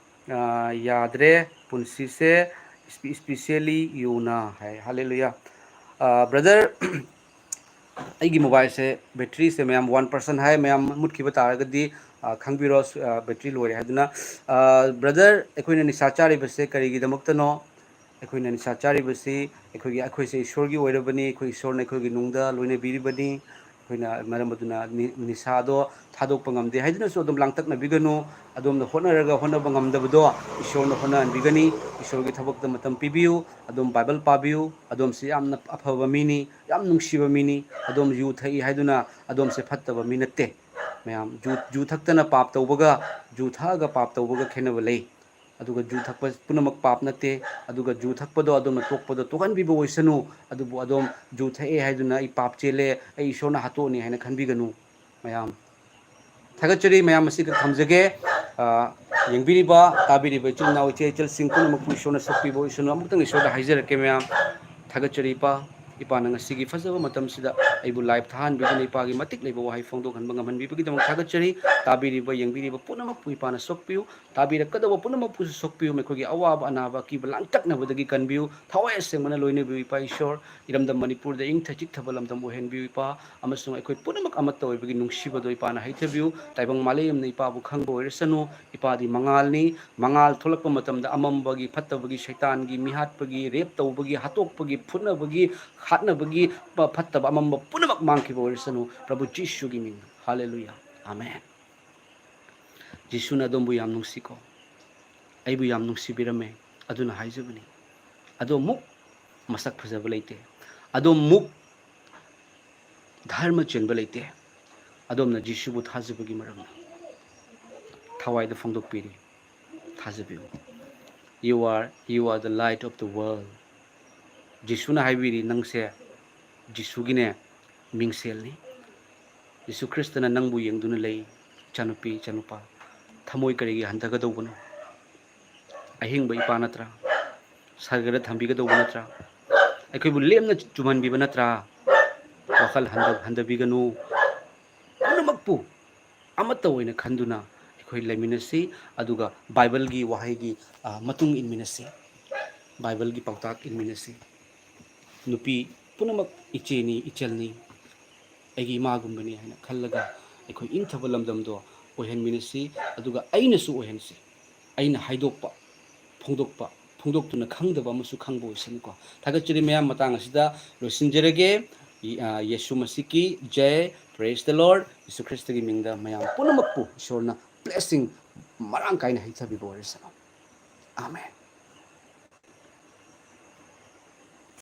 ꯑ, ꯌꯥꯗ꯭ꯔꯦ ꯄꯨꯟꯁꯤꯁꯦ, ꯏꯁꯄꯤ-, specially ꯌꯨꯅ ꯍꯥꯏ꯫ ꯍꯥꯂꯦꯂꯨꯌꯥ꯫ ꯑ, brother, ꯑꯩꯒꯤ ꯃꯣꯕꯥꯏꯜꯁꯦ ꯕꯦꯇ꯭ꯔꯤꯁꯦ ꯃꯌꯥꯝ one percent ꯍꯥꯏ, ꯃꯌꯥꯝ ꯃꯨꯠꯈꯤꯕ ꯇꯥꯔꯒꯗꯤ, ꯑ, ꯈꯪꯕꯤꯔꯣ, ꯑ, ꯕꯦꯇ꯭ꯔꯤ ꯂꯣꯏꯔꯦ ꯍꯥꯏꯗꯨꯅ꯫ ꯑ, brother, ꯑꯩꯈꯣꯏꯅ ꯅꯤꯁꯥ ꯆꯥꯔꯤꯕꯁꯦ ꯀꯔꯤꯒꯤꯗꯃꯛꯇꯅꯣ? ꯑꯩꯈꯣꯏꯅ ꯅꯤꯁꯥ ꯆꯥꯔꯤꯕꯁꯤ ꯑꯩꯈꯣꯏꯒꯤ, ꯑꯩꯈꯣꯏꯁꯦ ꯏꯁꯣꯔꯒꯤ ꯑꯣꯏꯔꯕꯅꯤ, ꯑꯩꯈꯣꯏ ꯏꯁꯣꯔꯅ ꯑꯩꯈꯣꯏꯒꯤ ꯅꯨꯡꯗ ꯂꯣꯏꯅꯕꯤꯔꯤꯕꯅꯤ꯫ ꯑꯩꯈꯣꯏꯅ ꯃꯔꯝ ꯑꯗꯨꯅ ꯅꯤ-, ꯅꯤꯁꯥꯗꯣ ꯊꯥꯗꯣꯛꯄ ꯉꯝꯗꯦ ꯍꯥꯏꯗꯨꯅꯁꯨ ꯑꯗꯨꯝ ꯂꯥꯡꯇꯛꯅꯕꯤꯒꯅꯨ꯫ ꯑꯗꯣꯝꯅ ꯍꯣꯠꯅꯔꯒ ꯍꯣꯠꯅꯕ ꯉꯝꯗꯕꯗꯣ ꯏꯁꯣꯔꯅ ꯍꯣꯠꯅꯍꯟꯕꯤꯒꯅꯤ꯫ ꯏꯁꯣꯔꯒꯤ ꯊꯕꯛꯇ ꯃꯇꯝ ꯄꯤꯕꯤꯌꯨ꯫ ꯑꯗꯣꯝ ꯕꯥꯏꯕꯜ ꯄꯥꯕꯤꯌꯨ꯫ ꯑꯗꯣꯝꯁꯤ ꯌꯥꯝꯅ ꯑꯐꯕ ꯃꯤꯅꯤ, ꯌꯥꯝ ꯅꯨꯡꯁꯤꯕ ꯃꯤꯅꯤ꯫ ꯑꯗꯣꯝ ꯌꯨ ꯊꯛꯏ ꯍꯥꯏꯗꯨꯅ ꯑꯗꯣꯝꯁꯦ ꯐꯠꯇꯕ ꯃꯤ ꯅꯠꯇꯦ꯫ ꯃꯌꯥꯝ, ꯖꯨ, ꯖꯨ ꯊꯛꯇꯅ ꯄꯥꯞ ꯇꯧꯕꯒ ꯖꯨ ꯊꯛꯑꯒ ꯄꯥꯞ ꯇꯧꯕꯒ ꯈꯦꯠꯅꯕ ꯂꯩ꯫ ꯑꯗꯨꯒ ꯖꯨ ꯊꯛꯄ ꯄꯨꯝꯅꯃꯛ ꯄꯥꯞ ꯅꯠꯇꯦ꯫ ꯑꯗꯨꯒ ꯖꯨ ꯊꯛꯄꯗꯣ ꯑꯗꯣꯝꯅ ꯇꯣꯛꯄꯗꯣ ꯇꯣꯛꯍꯟꯕꯤꯕ ꯑꯣꯏꯁꯅꯨ꯫ ꯑꯗꯨꯕꯨ ꯑꯗꯣꯝ ꯖꯨ ꯊꯛꯑꯦ ꯍꯥꯏꯗꯨꯅ "ꯑꯩ ꯄꯥꯞ ꯆꯦꯜꯂꯦ, ꯑꯩ ꯏꯁꯣꯔꯅ ꯍꯥꯠꯇꯣꯛꯑꯅꯤ" ꯍꯥꯏꯅ ꯈꯟꯕꯤꯒꯅꯨ꯫ ꯃꯌꯥꯝ, ꯊꯥꯒꯠꯆꯔꯤ꯫ ꯃꯌꯥꯝ ꯑꯁꯤꯒ ꯊꯝꯖꯒꯦ꯫ ꯑ, ꯌꯦꯡꯕꯤꯔꯤꯕ, ꯇꯥꯕꯤꯔꯤꯕ ꯏꯆꯤꯜ ꯏꯅꯥꯎ, ꯏꯆꯦ ꯏꯆꯜꯁꯤꯡ ꯄꯨꯝꯅꯃꯛꯄꯨ ꯏꯁꯣꯔꯅ ꯁꯣꯛꯄꯤꯕ ꯑꯣꯏꯁꯅꯨ꯫ ꯑꯃꯨꯛꯇꯪ ꯏꯁꯣꯔꯗ ꯍꯥꯏꯖꯔꯛꯀꯦ, ꯃꯌꯥꯝ꯫ ꯊꯥꯒꯠꯆꯔꯤ, ꯏꯄꯥ꯫ ꯏꯄꯥꯅ ꯉꯁꯤꯒꯤ ꯐꯖꯕ ꯃꯇꯝꯁꯤꯗ ꯑꯩꯕꯨ live ꯊꯥꯍꯟꯕꯤꯗꯨꯅ ꯏꯄꯥꯒꯤ ꯃꯇꯤꯛ ꯂꯩꯕ ꯋꯥꯍꯩ ꯐꯣꯡꯗꯣꯛꯍꯟꯕ ꯉꯝꯍꯟꯕꯤꯕꯒꯤꯗꯃꯛ ꯊꯥꯒꯠꯆꯔꯤ꯫ ꯇꯥꯕꯤꯔꯤꯕ, ꯌꯦꯡꯕꯤꯔꯤꯕ ꯄꯨꯝꯅꯃꯛꯄꯨ ꯏꯄꯥꯅ ꯁꯣꯛꯄꯤꯌꯨ꯫ ꯇꯥꯕꯤꯔꯛꯀꯗꯧꯕ ꯄꯨꯝꯅꯃꯛꯄꯨꯁꯨ ꯁꯣꯛꯄꯤꯌꯨ꯫ ꯃꯈꯣꯏꯒꯤ ꯑꯋꯥꯕ ꯑꯅꯥꯕ ꯑꯀꯤꯕ ꯂꯥꯡꯇꯛꯅꯕꯗꯒꯤ ꯀꯟꯕꯤꯌꯨ꯫ ꯊꯋꯥꯏ ꯑꯁꯦꯡꯕꯅ ꯂꯣꯏꯅꯕꯤꯌꯨ, ꯏꯄꯥ ꯏꯁꯣꯔ꯫ ꯏꯔꯝꯗꯝ ꯃꯅꯤꯄꯨꯔꯗ ꯏꯪꯊ ꯆꯤꯛꯊꯕ ꯂꯝꯗꯝ ꯑꯣꯏꯍꯟꯕꯤꯌꯨ, ꯏꯄꯥ꯫ ꯑꯃꯁꯨꯡ ꯑꯩꯈꯣꯏ ꯄꯨꯝꯅꯃꯛ ꯑꯃꯠꯇ ꯑꯣꯏꯕꯒꯤ ꯅꯨꯡꯁꯤꯕꯗꯣ ꯏꯄꯥꯅ ꯍꯩꯊꯕꯤꯌꯨ꯫ ꯇꯥꯏꯕꯪ ꯃꯥꯂꯦꯝꯅ ꯏꯄꯥꯕꯨ ꯈꯪꯕ ꯑꯣꯏꯔꯁꯅꯨ꯫ ꯏꯄꯥꯗꯤ ꯃꯉꯥꯜꯅꯤ꯫ ꯃꯉꯥꯜ ꯊꯣꯛꯂꯛꯄ ꯃꯇꯝꯗ ꯑꯃꯝꯕꯒꯤ, ꯐꯠꯇꯕꯒꯤ, ꯁꯩꯇꯥꯟꯒꯤ, ꯃꯤꯍꯥꯠꯄꯒꯤ, rape ꯇꯧꯕꯒꯤ, ꯍꯥꯠꯇꯣꯛꯄꯒꯤ, ꯐꯨꯅꯕꯒꯤ, ꯍꯥꯠꯅꯕꯒꯤ, ꯐꯠꯇꯕ ꯑꯃꯝꯕ ꯄꯨꯝꯅꯃꯛ ꯃꯥꯡꯈꯤꯕ ꯑꯣꯏꯔꯁꯅꯨ, ꯄ꯭ꯔꯚꯨ ꯖꯤꯁꯨꯒꯤ ꯃꯤꯡꯅ꯫ ꯍꯥꯂꯦꯂꯨꯌꯥ꯫ ꯑꯃꯦꯟ꯫ ꯖꯤꯁꯨꯅ ꯑꯗꯣꯝꯕꯨ ꯌꯥꯝ ꯅꯨꯡꯁꯤꯀꯣ, ꯑꯩꯕꯨ ꯌꯥꯝ ꯅꯨꯡꯁꯤꯕꯤꯔꯝꯃꯦ, ꯑꯗꯨꯅ ꯍꯥꯏꯖꯕꯅꯤ꯫ ꯑꯗꯣꯝꯃꯨꯛ ꯃꯁꯛ ꯐꯖꯕ ꯂꯩꯇꯦ, ꯑꯗꯣꯝꯃꯨꯛ ꯙꯔꯃ ꯆꯦꯟꯕ ꯂꯩꯇꯦ꯫ ꯑꯗꯣꯝꯅ ꯖꯤꯁꯨꯕꯨ ꯊꯥꯖꯕꯒꯤ ꯃꯔꯝꯅ ꯊꯋꯥꯏꯗ ꯐꯣꯡꯗꯣꯛꯄꯤꯔꯤ꯫ ꯊꯥꯖꯕꯤꯌꯨ꯫ You are, you are the light of the world. ꯖꯤꯁꯨꯅ ꯍꯥꯏꯕꯤꯔꯤ, "ꯅꯪꯁꯦ ꯖꯤꯁꯨꯒꯤꯅꯦ ꯃꯤꯡꯁꯦꯜꯅꯤ꯫ ꯖꯤꯁꯨ ꯈ꯭ꯔꯤꯁꯇꯅ ꯅꯪꯕꯨ ꯌꯦꯡꯗꯨꯅ ꯂꯩ, ꯏꯆꯥꯅꯨꯄꯤ, ꯏꯆꯥꯅꯨꯄꯥ꯫ ꯊꯃꯣꯏ ꯀꯔꯤꯒꯤ ꯍꯟꯊꯒꯗꯧꯕꯅꯣ? ꯑꯍꯤꯡꯕ ꯏꯄꯥ ꯅꯠꯇ꯭ꯔꯥ? ꯁꯔꯒꯗ ꯊꯝꯕꯤꯒꯗꯧꯕ ꯅꯠꯇ꯭ꯔꯥ? ꯑꯩꯈꯣꯏꯕꯨ ꯂꯦꯝꯅ ꯆꯨꯝꯍꯟꯕꯤꯕ ꯅꯠꯇ꯭ꯔꯥ? ꯋꯥꯈꯜ ꯍꯟꯊ-, ꯍꯟꯊꯕꯤꯒꯅꯨ꯫ ꯄꯨꯝꯅꯃꯛꯄꯨ ꯑꯃꯠꯇ ꯑꯣꯏꯅ ꯈꯟꯗꯨꯅ ꯑꯩꯈꯣꯏ ꯂꯩꯃꯤꯟꯅꯁꯤ, ꯑꯗꯨꯒ ꯕꯥꯏꯕꯜꯒꯤ ꯋꯥꯍꯩꯒꯤ, ꯑ, ꯃꯇꯨꯡ ꯏꯟꯃꯤꯟꯅꯁꯤ, ꯕꯥꯏꯕꯜꯒꯤ ꯄꯥꯎꯇꯥꯛ ꯏꯟꯃꯤꯟꯅꯁꯤ꯫ ꯅꯨꯄꯤ ꯄꯨꯝꯅꯃꯛ ꯏꯆꯦꯅꯤ, ꯏꯆꯜꯅꯤ, ꯑꯩꯒꯤ ꯏꯃꯥꯒꯨꯝꯕꯅꯤ" ꯍꯥꯏꯅ ꯈꯜꯂꯒ ꯑꯩꯈꯣꯏ ꯏꯪꯊꯕ ꯂꯝꯗꯝꯗꯣ ꯑꯣꯏꯍꯟꯃꯤꯟꯅꯁꯤ, ꯑꯗꯨꯒ ꯑꯩꯅꯁꯨ ꯑꯣꯏꯍꯟꯁꯤ꯫ ꯑꯩꯅ ꯍꯥꯏꯗꯣꯛꯄ, ꯐꯣꯡꯗꯣꯛꯄ, ꯐꯣꯡꯗꯣꯛꯇꯨꯅ ꯈꯪꯗꯕ ꯑꯃꯁꯨ ꯈꯪꯕ ꯑꯣꯏꯁꯅꯨꯀꯣ꯫ ꯊꯥꯒꯠꯆꯔꯤ ꯃꯌꯥꯝ, ꯃꯇꯥꯡ ꯑꯁꯤꯗ ꯂꯣꯏꯁꯤꯟꯖꯔꯒꯦ꯫ ꯌꯦꯁꯨ ꯃꯁꯤꯀꯤ ꯖꯦ꯫ Praise the Lord. ꯌꯦꯁꯨ ꯈ꯭ꯔꯤꯁꯇꯒꯤ ꯃꯤꯡꯗ ꯃꯌꯥꯝ ꯄꯨꯝꯅꯃꯛꯄꯨ ꯏꯁꯣꯔꯅ blessing ꯃꯔꯥꯡ ꯀꯥꯏꯅ ꯍꯩꯊꯕꯤꯕ ꯑꯣꯏꯔꯁꯅꯨ꯫ ꯑꯥꯃꯦꯟ꯫